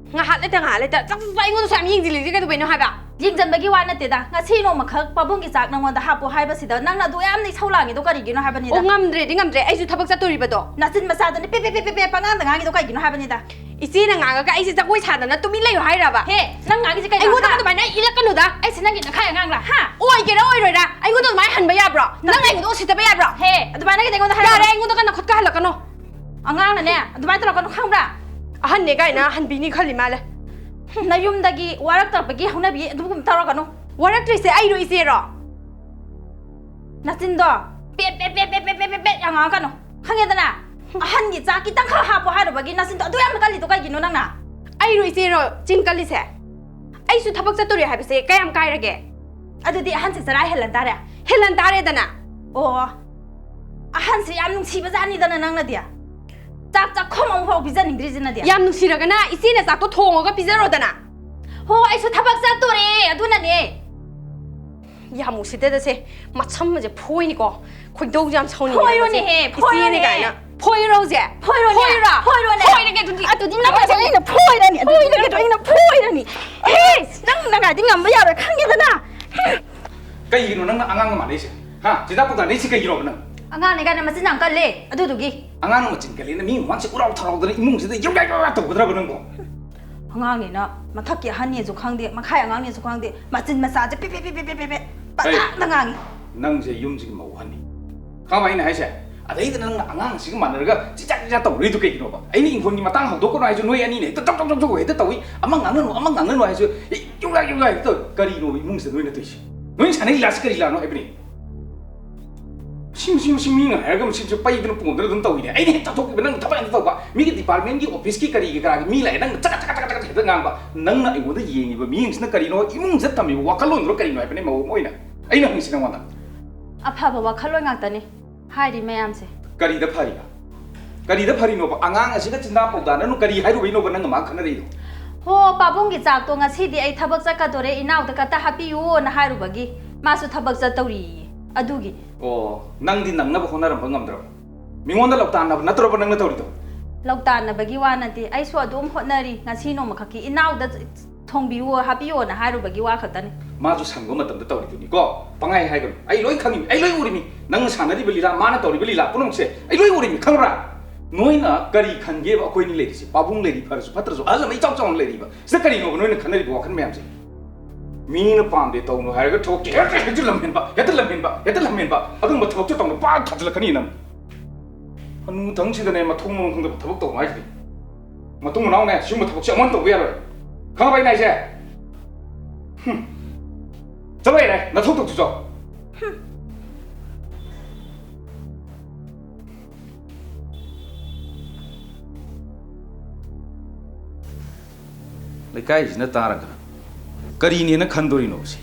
ꯉꯥꯏꯍꯥꯛ ꯂꯩꯇ ꯉꯥꯏꯍꯥꯛ ꯂꯩꯇ ꯆꯞ ꯆꯞ ꯑꯩꯉꯣꯟꯗꯁꯨ ꯌꯥꯝ ꯌꯦꯡꯁꯤꯜꯂꯤꯁꯦ ꯀꯩꯗꯧꯕꯩꯅꯣ ꯍꯥꯏꯕ? ꯌꯦꯡꯁꯤꯟꯕꯒꯤ ꯋꯥ ꯅꯠꯇꯦꯗ꯫ ꯉꯁꯤ ꯅꯣꯡꯃꯈꯛ ꯄꯥꯕꯨꯡꯒꯤ ꯆꯥꯛ ꯅꯪꯉꯣꯟꯗ ꯍꯥꯞꯄꯣ ꯍꯥꯏꯕꯁꯤꯗ ꯅꯪꯅ ꯑꯗꯨ ꯌꯥꯝꯅ ꯏꯁꯧ ꯂꯥꯡꯉꯤꯗꯣ ꯀꯔꯤꯒꯤꯅꯣ ꯍꯥꯏꯕꯅꯤꯗ꯫ ꯑꯣ, ꯉꯝꯗ꯭ꯔꯦꯗꯤ ꯉꯝꯗ꯭ꯔꯦ꯫ ꯑꯩꯁꯨ ꯊꯕꯛ ꯆꯠꯇꯣꯔꯤꯕꯗꯣ꯫ ꯅꯆꯤꯟ ꯃꯆꯥꯗꯨꯅꯤ ꯄꯦ ꯄꯦ ꯄꯦ ꯄꯦ ꯄꯦ ꯄꯉꯥꯡꯗ ꯉꯥꯡꯉꯤꯗꯣ ꯀꯩꯒꯤꯅꯣ ꯍꯥꯏꯕꯅꯤꯗ꯫ ꯏꯆꯦꯅ ꯉꯥꯡꯉꯒ ꯑꯩꯁꯦ ꯖꯒꯣꯏ ꯁꯥꯗꯅ ꯇꯨꯃꯤꯟ ꯂꯩꯌꯨ ꯍꯥꯏꯔꯕ? ꯍꯦ, ꯅꯪ ꯉꯥꯡꯉꯤꯁꯦ ꯀꯩꯅꯣ? ꯑꯩꯉꯣꯟꯗ ꯍꯥ? ꯑꯗꯨꯃꯥꯏꯅ ꯏꯜꯂꯛꯀꯅꯨꯗ꯫ ꯑꯩꯁꯦ ꯅꯪꯒꯤ ꯅꯈꯥꯏ ꯑꯉꯥꯡꯂꯥ? ꯍꯥ? ꯑꯣꯏꯒꯦꯔꯥ ꯑꯣꯏꯔꯣꯏꯔꯥ ꯑꯩꯉꯣꯟꯗ ꯑꯗꯨꯃꯥꯏꯅ ꯍꯟꯕ ꯌꯥꯕ꯭ꯔꯣ? ꯅꯪ ꯑꯩꯉꯣꯟꯗ ꯎꯁꯤꯠꯇꯕ ꯌꯥꯕ꯭ꯔꯣ? ꯍꯦ, ꯑꯗꯨꯃꯥꯏꯅꯒꯗꯤ ꯑꯩꯉꯣꯟꯗ ꯍꯥꯏꯔꯛꯀꯅꯨ꯫ ꯌꯥꯔꯦ, ꯑꯩꯉꯣꯟꯗꯒ ꯅꯈꯨꯠꯀ ꯍꯜꯂꯛꯀꯅꯨ꯫ ꯑꯉꯥꯡꯅꯅꯦ ꯑꯗꯨꯃꯥꯏꯅ ꯇꯧꯔꯛꯀꯅꯨ, ꯈꯪꯕ꯭ꯔꯥ? ꯑꯍꯟꯅꯦ ꯀꯥꯏꯅ ꯍꯟꯕꯤꯅꯤ ꯈꯜꯂꯤ ꯃꯥꯜꯂꯦ꯫ ꯅꯌꯨꯝꯗꯒꯤ ꯋꯥꯔꯛꯇꯔꯛꯄꯒꯤ ꯍꯧꯅꯕꯤ ꯑꯗꯨꯒꯨꯝꯕ ꯇꯧꯔꯛꯀꯅꯨ꯫ ꯋꯥꯔꯛꯇ꯭ꯔꯤꯁꯦ ꯑꯩꯔꯣ ꯏꯆꯦꯔꯣ? ꯅꯆꯤꯟꯗꯣ ꯄꯦꯠ ꯄꯦꯠ ꯄꯦꯠ ꯄꯦꯠ ꯄꯦꯠ ꯄꯦꯠ ꯄꯦꯠ ꯄꯦꯠ ꯌꯥꯝ ꯉꯥꯡꯉꯛꯀꯅꯨ, ꯈꯪꯉꯦꯗꯅ? ꯑꯍꯟꯒꯤ ꯆꯥꯛ ꯈꯤꯇꯪꯈꯛ ꯍꯥꯞꯄꯣ ꯍꯥꯏꯔꯨꯕꯒꯤ ꯅꯆꯤꯟꯗꯣ ꯑꯗꯨ ꯌꯥꯝꯅ ꯀꯜꯂꯤꯗꯣ ꯀꯩꯒꯤꯅꯣ ꯅꯪꯅ? ꯑꯩꯔꯣ ꯏꯆꯦꯔꯣ ꯆꯤꯟ ꯀꯜꯂꯤꯁꯦ? ꯑꯩꯁꯨ ꯊꯕꯛ ꯆꯠꯇꯣꯔꯦ ꯍꯥꯏꯕꯁꯦ ꯀꯌꯥꯝ ꯀꯥꯏꯔꯒꯦ? ꯑꯗꯨꯗꯤ ꯑꯍꯟꯁꯦ ꯆꯔꯥ ꯍꯦꯜꯂꯟ ꯇꯥꯔꯦ꯫ ꯍꯦꯜꯂꯟ ꯇꯥꯔꯦꯗꯅ꯫ ꯑꯣ, ꯑꯍꯟꯁꯦ ꯌꯥꯝ ꯅꯨꯡꯁꯤꯕ ꯖꯥꯠꯅꯤꯗꯅ ꯅꯪꯅꯗꯤ꯫ ꯆꯥꯛ ꯆꯥꯛꯈꯣꯝ ꯑꯃꯐꯥꯎ ꯄꯤꯖꯅꯤꯡꯗ꯭ꯔꯤꯁꯤꯅꯗꯤ꯫ ꯌꯥꯝ ꯅꯨꯡꯁꯤꯔꯒꯅ ꯏꯆꯦꯅ ꯆꯥꯛꯇꯣ ꯊꯣꯡꯉꯒ ꯄꯤꯖꯔꯣꯗꯅ꯫ ꯍꯣ, ꯑꯩꯁꯨ ꯊꯕꯛ ꯆꯠꯇꯣꯔꯦ, ꯑꯗꯨꯅꯅꯦ꯫ ꯌꯥꯝ ꯎꯁꯤꯠꯇꯦꯗꯁꯦ꯫ ꯃꯁꯝꯁꯦ ꯐꯣꯏꯅꯤꯀꯣ꯫ ꯈꯣꯏꯗꯧꯁꯦ ꯌꯥꯝ ꯁꯥꯎꯅꯤꯡꯉꯦ꯫ ꯐꯣꯏꯔꯣꯅꯦꯍꯦ, ꯏꯆꯦꯅꯦ ꯐꯣꯏꯔꯣꯅꯦ꯫ ꯀꯥꯏꯅ꯫ ꯐꯣꯏꯔꯣ ꯍꯧꯖꯤꯛ? ꯐꯣꯏꯔꯣꯅꯦ꯫ ꯐꯣꯏꯔꯣ? ꯐꯣꯏꯔꯣꯅꯦ꯫ ꯐꯣꯏꯔꯒꯦ ꯑꯗꯨꯗꯤ꯫ ꯑꯗꯨꯗꯤ ꯅꯪ ꯑꯩꯅ ꯐꯣꯏꯔꯅꯤ꯫ ꯑꯗꯨꯗꯤ ꯑꯩꯅ ꯐꯣꯏꯔꯅꯤ꯫ ꯏꯁ! ꯅꯪ ꯅꯪ ꯉꯥꯏꯗꯤ ꯉꯝꯕ ꯌꯥꯔꯣꯏ, ꯈꯪꯉꯦꯗꯅ꯫ ꯀꯩꯒꯤꯅꯣ ꯅꯪꯅ ꯑꯉꯥꯡꯒ ꯃꯥꯟꯅꯩꯁꯦ? ꯍꯥ? ꯆꯤꯟꯖꯥꯛ ꯄꯥꯎꯗꯥꯟꯅꯩꯁꯦ ꯀꯩꯒꯤꯅꯣꯕ ꯅꯪ? ꯑꯉꯥꯡꯅꯦ ꯀꯥꯏꯅ ꯃꯆꯤꯟ ꯌꯥꯝ ꯀꯜꯂꯦ ꯑꯗꯨꯗꯨꯒꯤ꯫ ꯑꯉꯥꯡꯅ ꯃꯆꯤꯟ ꯀꯜꯂꯦꯅ ꯃꯤ ꯃꯃꯥꯡꯁꯦ ꯎꯔꯥꯎ ꯊꯔꯥꯎꯗꯅ ꯏꯃꯨꯡꯁꯤꯗ ꯌꯧꯌꯥ ꯌꯧꯌꯥ ꯇꯧꯒꯗ꯭ꯔꯕ ꯅꯪꯕꯣ? ꯑꯉꯥꯡꯅꯤꯅ ꯃꯊꯛꯀꯤ ꯑꯍꯟꯅꯦꯁꯨ ꯈꯪꯗꯦ, ꯃꯈꯥꯏ ꯑꯉꯥꯡꯅꯦꯁꯨ ꯈꯪꯗꯦ, ꯃꯆꯤꯟ ꯃꯆꯥꯁꯦ ꯄꯦ ꯄꯦ ꯄꯦ ꯄꯦ ꯄꯦ ꯄꯦ ꯄꯦ ꯀꯩ? ꯄꯪꯉꯥꯡꯗ ꯉꯥꯡꯉꯤ꯫ ꯅꯪꯁꯦ ꯌꯨꯝꯁꯤꯒꯤ ꯃꯧ ꯑꯍꯟꯅꯤ꯫ ꯈꯪꯉꯕ ꯑꯩꯅ ꯍꯥꯏꯁꯦ? ꯑꯗꯩꯗ ꯅꯪꯅ ꯑꯉꯥꯡꯁꯤꯒ ꯃꯥꯟꯅꯔꯒ ꯆꯤꯆꯥ ꯆꯤꯆꯥ ꯇꯧꯔꯤꯗꯣ ꯀꯩꯒꯤꯅꯣꯕ? ꯑꯩꯅ ꯏꯪꯈꯣꯜꯒꯤ ꯃꯇꯥꯡ ꯍꯧꯗꯣꯛꯀꯅꯨ ꯍꯥꯏꯁꯨ ꯅꯣꯏ ꯑꯅꯤꯅ ꯍꯦꯛꯇ ꯇꯧ ꯇꯧ ꯇꯧ ꯇꯧ ꯍꯦꯛꯇ ꯇꯧꯏ꯫ ꯑꯃ ꯉꯥꯡꯅꯅꯨ, ꯑꯃ ꯉꯥꯡꯅꯅꯨ ꯍꯥꯏꯁꯨ ꯍꯦꯛ ꯌꯧꯌꯥ ꯌꯧꯌꯥ ꯍꯦꯛꯇ ꯇꯧꯏ꯫ ꯀꯔꯤꯅꯣꯕ ꯏꯃꯨꯡꯁꯤꯗ ꯅꯣꯏꯅ ꯇꯧꯏꯁꯦ? ꯅꯣꯏꯅ ꯁꯥꯟꯅ ꯂꯤꯂꯥꯁꯤ ꯀꯔꯤ ꯂꯤꯂꯥꯅꯣ ꯍꯥꯏꯕꯅꯤ? ꯃꯁꯤ ꯃꯁꯤ ꯃꯁꯤ ꯃꯤꯅ ꯍꯥꯏꯔꯒ ꯃꯁꯤꯁꯨ ꯄꯩꯗꯅ ꯄꯣꯝꯗꯅ ꯑꯗꯨꯝ ꯇꯧꯏꯅꯦ꯫ ꯑꯩꯅ ꯍꯦꯛ ꯆꯥꯊꯣꯛꯈꯤꯕ ꯅꯪꯅ ꯊꯕꯛ ꯍꯦꯛꯇ ꯇꯧꯕ꯫ ꯃꯤꯒꯤ ꯗꯤꯄꯥꯔꯠꯃꯦꯟꯒꯤ ꯑꯣꯐꯤꯁꯀꯤ ꯀꯔꯤꯒꯤ ꯀꯔꯥꯒꯤ ꯃꯤ ꯂꯥꯛꯑꯦ, ꯅꯪꯅ ꯆꯀꯠ ꯆꯀꯠ ꯆꯀꯠ ꯆꯀꯠ ꯍꯦꯛꯇ ꯉꯥꯡꯕ꯫ ꯅꯪꯅ ꯑꯩꯉꯣꯟꯗ ꯌꯦꯡꯉꯤꯕ ꯃꯤꯠꯌꯦꯡꯁꯤꯅ ꯀꯔꯤꯅꯣ? ꯏꯃꯨꯡꯁꯤꯗ ꯊꯝꯃꯤꯕ ꯋꯥꯈꯜꯂꯣꯟꯗꯨꯅ ꯀꯔꯤꯅꯣ ꯍꯥꯏꯕꯅꯦ ꯃꯧ ꯑꯃ ꯑꯣꯏꯅ? ꯑꯩꯅ ꯍꯪꯉꯤꯁꯤ ꯅꯪꯉꯣꯟꯗ꯫ ꯑꯐꯕ ꯋꯥꯈꯜꯂꯣꯟ ꯉꯥꯛꯇꯅꯤ ꯍꯥꯏꯔꯤ ꯃꯌꯥꯝꯁꯦ꯫ ꯀꯔꯤꯗ ꯐꯔꯤꯕ? ꯀꯔꯤꯗ ꯐꯔꯤꯅꯣꯕ? ꯑꯉꯥꯡ ꯑꯁꯤꯒ ꯆꯤꯟꯗꯥ ꯄꯧꯗꯥꯅꯅꯨ ꯀꯔꯤ ꯍꯥꯏꯔꯨꯕꯩꯅꯣꯕ ꯅꯪꯒ ꯃꯥ ꯈꯠꯅꯔꯛꯏꯗꯣ? ꯍꯣ, ꯄꯥꯕꯨꯡꯒꯤ ꯆꯥꯛꯇꯣ ꯉꯁꯤꯗꯤ ꯑꯩ ꯊꯕꯛ ꯆꯠꯀꯗꯣꯔꯦ, ꯏꯅꯥꯎꯗ ꯈꯛꯇ ꯍꯥꯞꯄꯤꯌꯨꯅ ꯍꯥꯏꯔꯨꯕꯒꯤ ꯃꯥꯁꯨ ꯊꯕꯛ ꯆꯠꯇꯧꯔꯤꯌꯦ, ꯑꯗꯨꯒꯤꯅꯤ꯫ ꯑꯣ, ꯅꯪꯗꯤ ꯅꯪꯅꯕ ꯍꯣꯠꯅꯔꯝꯕ ꯉꯝꯗ꯭ꯔꯕ? ꯃꯤꯉꯣꯟꯗ ꯂꯧꯇꯥꯟꯅꯕ ꯅꯠꯇ꯭ꯔꯣꯕ ꯅꯪꯅ ꯇꯧꯔꯤꯗꯣ? ꯂꯧꯇꯥꯟꯅꯕꯒꯤ ꯋꯥ ꯅꯠꯇꯦ, ꯑꯩꯁꯨ ꯑꯗꯨꯝ ꯍꯣꯠꯅꯔꯤ꯫ ꯉꯁꯤ ꯅꯣꯡꯃꯈꯛꯀꯤ ꯏꯅꯥꯎꯗ ꯊꯣꯡꯕꯤꯌꯨ, ꯍꯥꯞꯄꯤꯌꯣꯅ ꯍꯥꯏꯔꯨꯕꯒꯤ ꯋꯥ ꯈꯛꯇꯅꯤ꯫ ꯃꯥꯁꯨ ꯁꯪꯕ ꯃꯇꯝꯗ ꯇꯧꯔꯤꯗꯨꯅꯤꯀꯣ꯫ ꯄꯪꯍꯥꯏ ꯍꯥꯏꯒꯅꯨ꯫ ꯑꯩ ꯂꯣꯏ ꯈꯪꯉꯤꯃꯤ, ꯑꯩ ꯂꯣꯏ ꯎꯔꯤꯃꯤ꯫ ꯅꯪꯅ ꯁꯥꯟꯅꯔꯤꯕ ꯂꯤꯂꯥ, ꯃꯥꯅ ꯇꯧꯔꯤꯕ ꯂꯤꯂꯥ ꯄꯨꯝꯅꯃꯛꯁꯦ ꯑꯩ ꯂꯣꯏ ꯎꯔꯤꯃꯤ, ꯈꯪꯕ꯭ꯔꯥ? ꯅꯣꯏꯅ ꯀꯔꯤ ꯈꯟꯒꯦꯕ? ꯑꯩꯈꯣꯏꯅꯤ ꯂꯩꯔꯤꯁꯦ, ꯄꯥꯕꯨꯡ ꯂꯩꯔꯤ, ꯐꯔꯁꯨ ꯐꯠꯇ꯭ꯔꯁꯨ, ꯑꯍꯜ ꯑꯃ ꯏꯆꯥꯎ ꯆꯥꯎꯅ ꯂꯩꯔꯤꯕ ꯁꯤꯗ ꯀꯔꯤꯅꯣꯕ ꯅꯣꯏꯅ ꯈꯟꯅꯔꯤꯕ ꯋꯥꯈꯜ ꯃꯌꯥꯝꯁꯦ? ꯃꯤꯅ ꯄꯥꯝꯗꯦ ꯇꯧꯅꯨ ꯍꯥꯏꯔꯒ ꯊꯕꯛꯁꯦ ꯍꯦꯛꯇ ꯍꯦꯛꯇ ꯂꯝꯍꯦꯟꯕ, ꯍꯦꯛꯇ ꯂꯝꯍꯦꯟꯕ, ꯍꯦꯛꯇ ꯂꯝꯍꯦꯟꯕ꯫ ꯑꯗꯨꯒꯨꯝꯕ ꯊꯕꯛꯁꯦ ꯇꯧꯅꯨ, ꯄꯥꯛ ꯊꯥꯖꯤꯜꯂꯛꯀꯅꯤ ꯅꯪ꯫ ꯍꯅꯨꯊꯪꯁꯤꯗꯅꯦ ꯃꯊꯣꯡ ꯃꯔꯝ ꯈꯪꯗꯕ ꯊꯕꯛ ꯇꯧꯅꯨ ꯍꯥꯏꯁꯤꯗꯤ꯫ ꯃꯇꯨꯡ ꯃꯅꯥꯎꯅꯦ ꯁꯤꯒꯨꯝꯕ ꯊꯕꯛꯁꯦ ꯑꯃꯨꯛ ꯍꯟꯅ ꯇꯧꯕ ꯌꯥꯔꯣꯏ꯫ ꯈꯪꯉꯕ ꯑꯩꯅ ꯍꯥꯏꯁꯦ? ꯍꯨꯝ꯫ ꯆꯠꯂꯣ ꯌꯥꯔꯦ, ꯅꯊꯧ ꯇꯧꯆꯣ ꯆꯣ꯫ ꯂꯩꯀꯥꯏꯁꯤꯅ ꯇꯥꯔꯒ ꯀꯔꯤꯅꯦꯅ ꯈꯟꯗꯣꯔꯤꯅꯣ ꯁꯤ?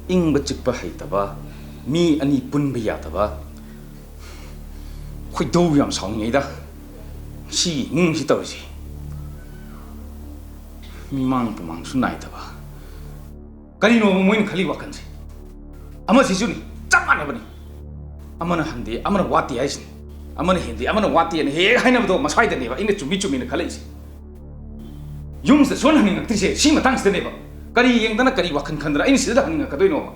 ꯏꯪꯕ ꯆꯤꯛꯄ ꯍꯩꯇꯕ, ꯃꯤ ꯑꯅꯤ ꯄꯨꯟꯕ ꯌꯥꯗꯕ, ꯈꯣꯏꯗꯧ ꯌꯥꯝ ꯁꯥꯎꯅꯤꯡꯉꯩꯗ ꯁꯤ ꯏꯃꯨꯡꯁꯤ ꯇꯧꯔꯤꯁꯤ꯫ ꯃꯤꯃꯥꯡ ꯇꯨꯃꯥꯡꯁꯨ ꯅꯥꯏꯗꯕ꯫ ꯀꯔꯤꯅꯣꯕ ꯃꯣꯏꯅ ꯈꯜꯂꯤ ꯋꯥꯈꯜꯁꯦ? ꯑꯃꯁꯤꯁꯨꯅꯤ, ꯆꯞ ꯃꯥꯟꯅꯕꯅꯤ꯫ ꯑꯃꯅ ꯍꯟꯗꯦ, ꯑꯃꯅ ꯋꯥꯠꯇꯦ ꯍꯥꯏꯁꯤꯅꯤ꯫ ꯑꯃꯅ ꯍꯦꯟꯗꯦ, ꯑꯃꯅ ꯋꯥꯠꯇꯦꯅ ꯍꯦꯛ ꯍꯥꯏꯅꯕꯗꯣ ꯃꯁ꯭ꯋꯥꯏꯗꯅꯦꯕ ꯑꯩꯅ ꯆꯨꯝꯃꯤ ꯆꯨꯝꯃꯤꯅ ꯈꯜꯂꯛꯏꯁꯦ꯫ ꯌꯨꯝꯁꯤꯗ ꯁꯨꯍꯟ ꯍꯟꯅꯤꯡꯉꯛꯇ꯭ꯔꯤꯁꯦ ꯁꯤ ꯃꯇꯥꯡꯁꯤꯗꯅꯦꯕ꯫ ꯀꯔꯤ ꯌꯦꯡꯗꯅ, ꯀꯔꯤ ꯋꯥꯈꯜ ꯈꯟꯗꯅ ꯑꯩꯅ ꯁꯤꯗ ꯍꯟꯅꯤꯡꯉꯛꯀꯗꯣꯏꯅꯣꯕ?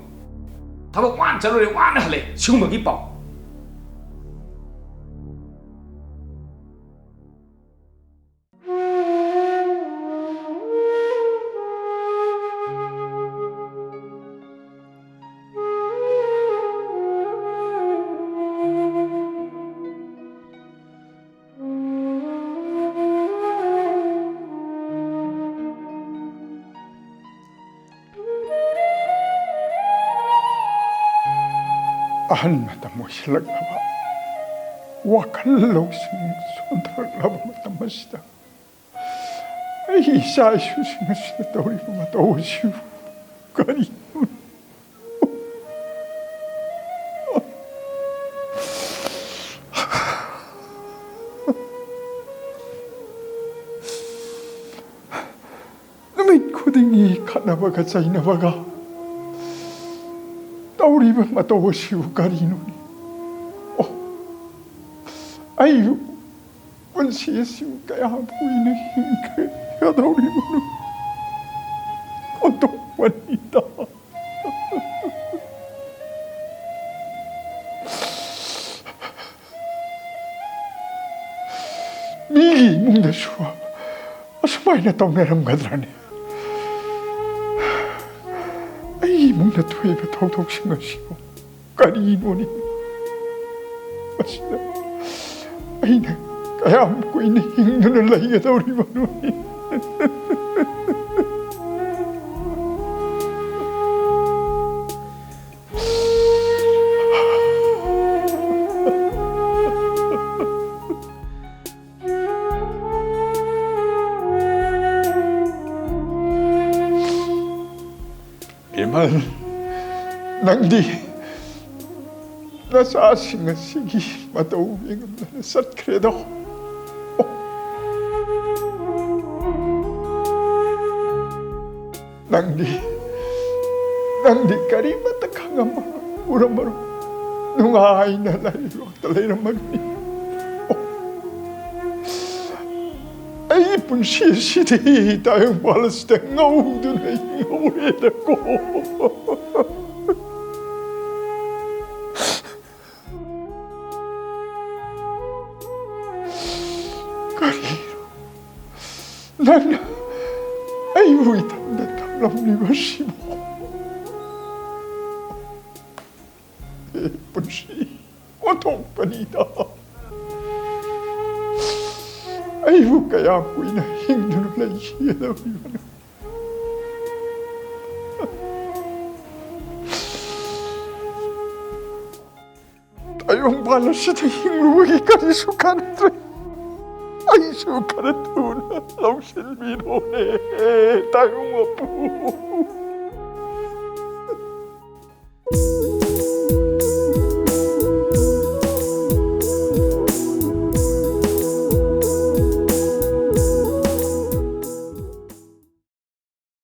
ꯊꯕꯛ ꯋꯥꯅ ꯆꯠꯂꯨꯔꯦ, ꯋꯥꯅ ꯍꯜꯂꯛꯑꯦ, ꯁꯤꯒꯨꯝꯕꯒꯤ ꯄꯥꯎ꯫ ꯑꯍꯟ ꯃꯇꯝ ꯑꯣꯏꯁꯤꯜꯂꯛꯂꯕ, ꯋꯥꯈꯜ ꯂꯧꯁꯤꯡ ꯁꯣꯟꯊꯔꯛꯂꯕ ꯃꯇꯝ ꯑꯁꯤꯗ ꯑꯩꯒꯤ ꯏꯆꯥ ꯏꯁꯨꯁꯤꯡ ꯑꯁꯤꯅ ꯇꯧꯔꯤꯕ ꯃꯇꯧ ꯑꯁꯤꯕꯨ ꯀꯔꯤꯅꯣ? ꯅꯨꯃꯤꯠ ꯈꯨꯗꯤꯡꯒꯤ ꯈꯠꯅꯕꯒ ꯆꯩꯅꯕꯒ ꯇꯧꯔꯤꯕ ꯃꯇꯧ ꯑꯁꯤꯕꯨ ꯀꯔꯤꯅꯣꯅꯦ? ꯑꯣ, ꯑꯩꯕꯨ ꯄꯨꯟꯁꯤ ꯑꯁꯤꯕꯨ ꯀꯌꯥꯝ ꯀꯨꯏꯅ ꯍꯤꯡꯒꯗꯧꯔꯤꯕꯅꯣ? ꯑꯣꯟꯊꯣꯛꯄꯅꯤꯗ꯫ ꯃꯤꯒꯤ ꯏꯃꯨꯡꯗꯁꯨ ꯑꯁꯨꯃꯥꯏꯅ ꯇꯧꯅꯔꯝꯒꯗ꯭ꯔꯅꯦ? ꯑꯩꯒꯤ ꯏꯃꯨꯡꯗ ꯊꯣꯛꯏꯕ ꯊꯧꯗꯣꯛꯁꯤꯡ ꯑꯁꯤꯕꯨ ꯀꯔꯤꯅꯣꯅꯦ? ꯃꯁꯤꯗ ꯑꯩꯅ ꯀꯌꯥꯝ ꯀꯨꯏꯅ ꯍꯤꯡꯗꯨꯅ ꯂꯩꯒꯗꯧꯔꯤꯕꯅꯣꯅꯦ? ꯕꯤꯃꯜ, ꯅꯪꯗꯤ ꯅꯆꯥꯁꯤꯡ ꯑꯁꯤꯒꯤ ꯃꯇꯧ ꯌꯦꯡꯉꯝꯗꯅ ꯆꯠꯈ꯭ꯔꯦꯗꯣ꯫ ꯑꯣ꯫ ꯅꯪꯗꯤ, ꯅꯪꯗꯤ ꯀꯔꯤꯃꯠꯇ ꯈꯪꯉꯝꯃꯔꯣꯏ, ꯎꯔꯝꯃꯔꯣꯏ꯫ ꯅꯨꯡꯉꯥꯏꯅ ꯂꯥꯏꯔꯤꯛ ꯂꯣꯝꯗ ꯂꯩꯔꯝꯃꯒꯅꯤ꯫ ꯑꯩ ꯄꯨꯟꯁꯤ ꯑꯁꯤꯗꯤ ꯇꯥꯏꯕꯪꯄꯥꯟ ꯑꯁꯤꯗ ꯉꯧꯗꯨꯅ ꯍꯤꯡꯍꯧꯔꯦꯗꯀꯣ꯫ ꯀꯔꯤꯅꯣ ꯅꯪꯅ ꯑꯩꯕꯨ ꯏꯊꯟꯗ ꯊꯝꯂꯝꯂꯤꯕꯁꯤꯕꯨ? ꯍꯦ ꯄꯨꯟꯁꯤ, ꯑꯣꯟꯊꯣꯛꯄꯅꯤꯗ꯫ ꯑꯩꯕꯨ ꯀꯌꯥꯝ ꯀꯨꯏꯅ ꯍꯤꯡꯗꯨꯅ ꯂꯩꯈꯤꯒꯗꯧꯔꯤꯕꯅꯣ? ꯇꯥꯏꯕꯪꯄꯥꯟ ꯑꯁꯤꯗ ꯍꯤꯡꯂꯨꯕꯒꯤ ꯀꯔꯤꯁꯨ ꯀꯥꯟꯅꯗ꯭ꯔꯦ꯫ ꯑꯩꯁꯨ ꯈꯔ ꯊꯨꯅ ꯂꯧꯁꯤꯟꯕꯤꯔꯣꯅꯦ, ꯇꯥꯏꯕꯪ ꯃꯄꯨ꯫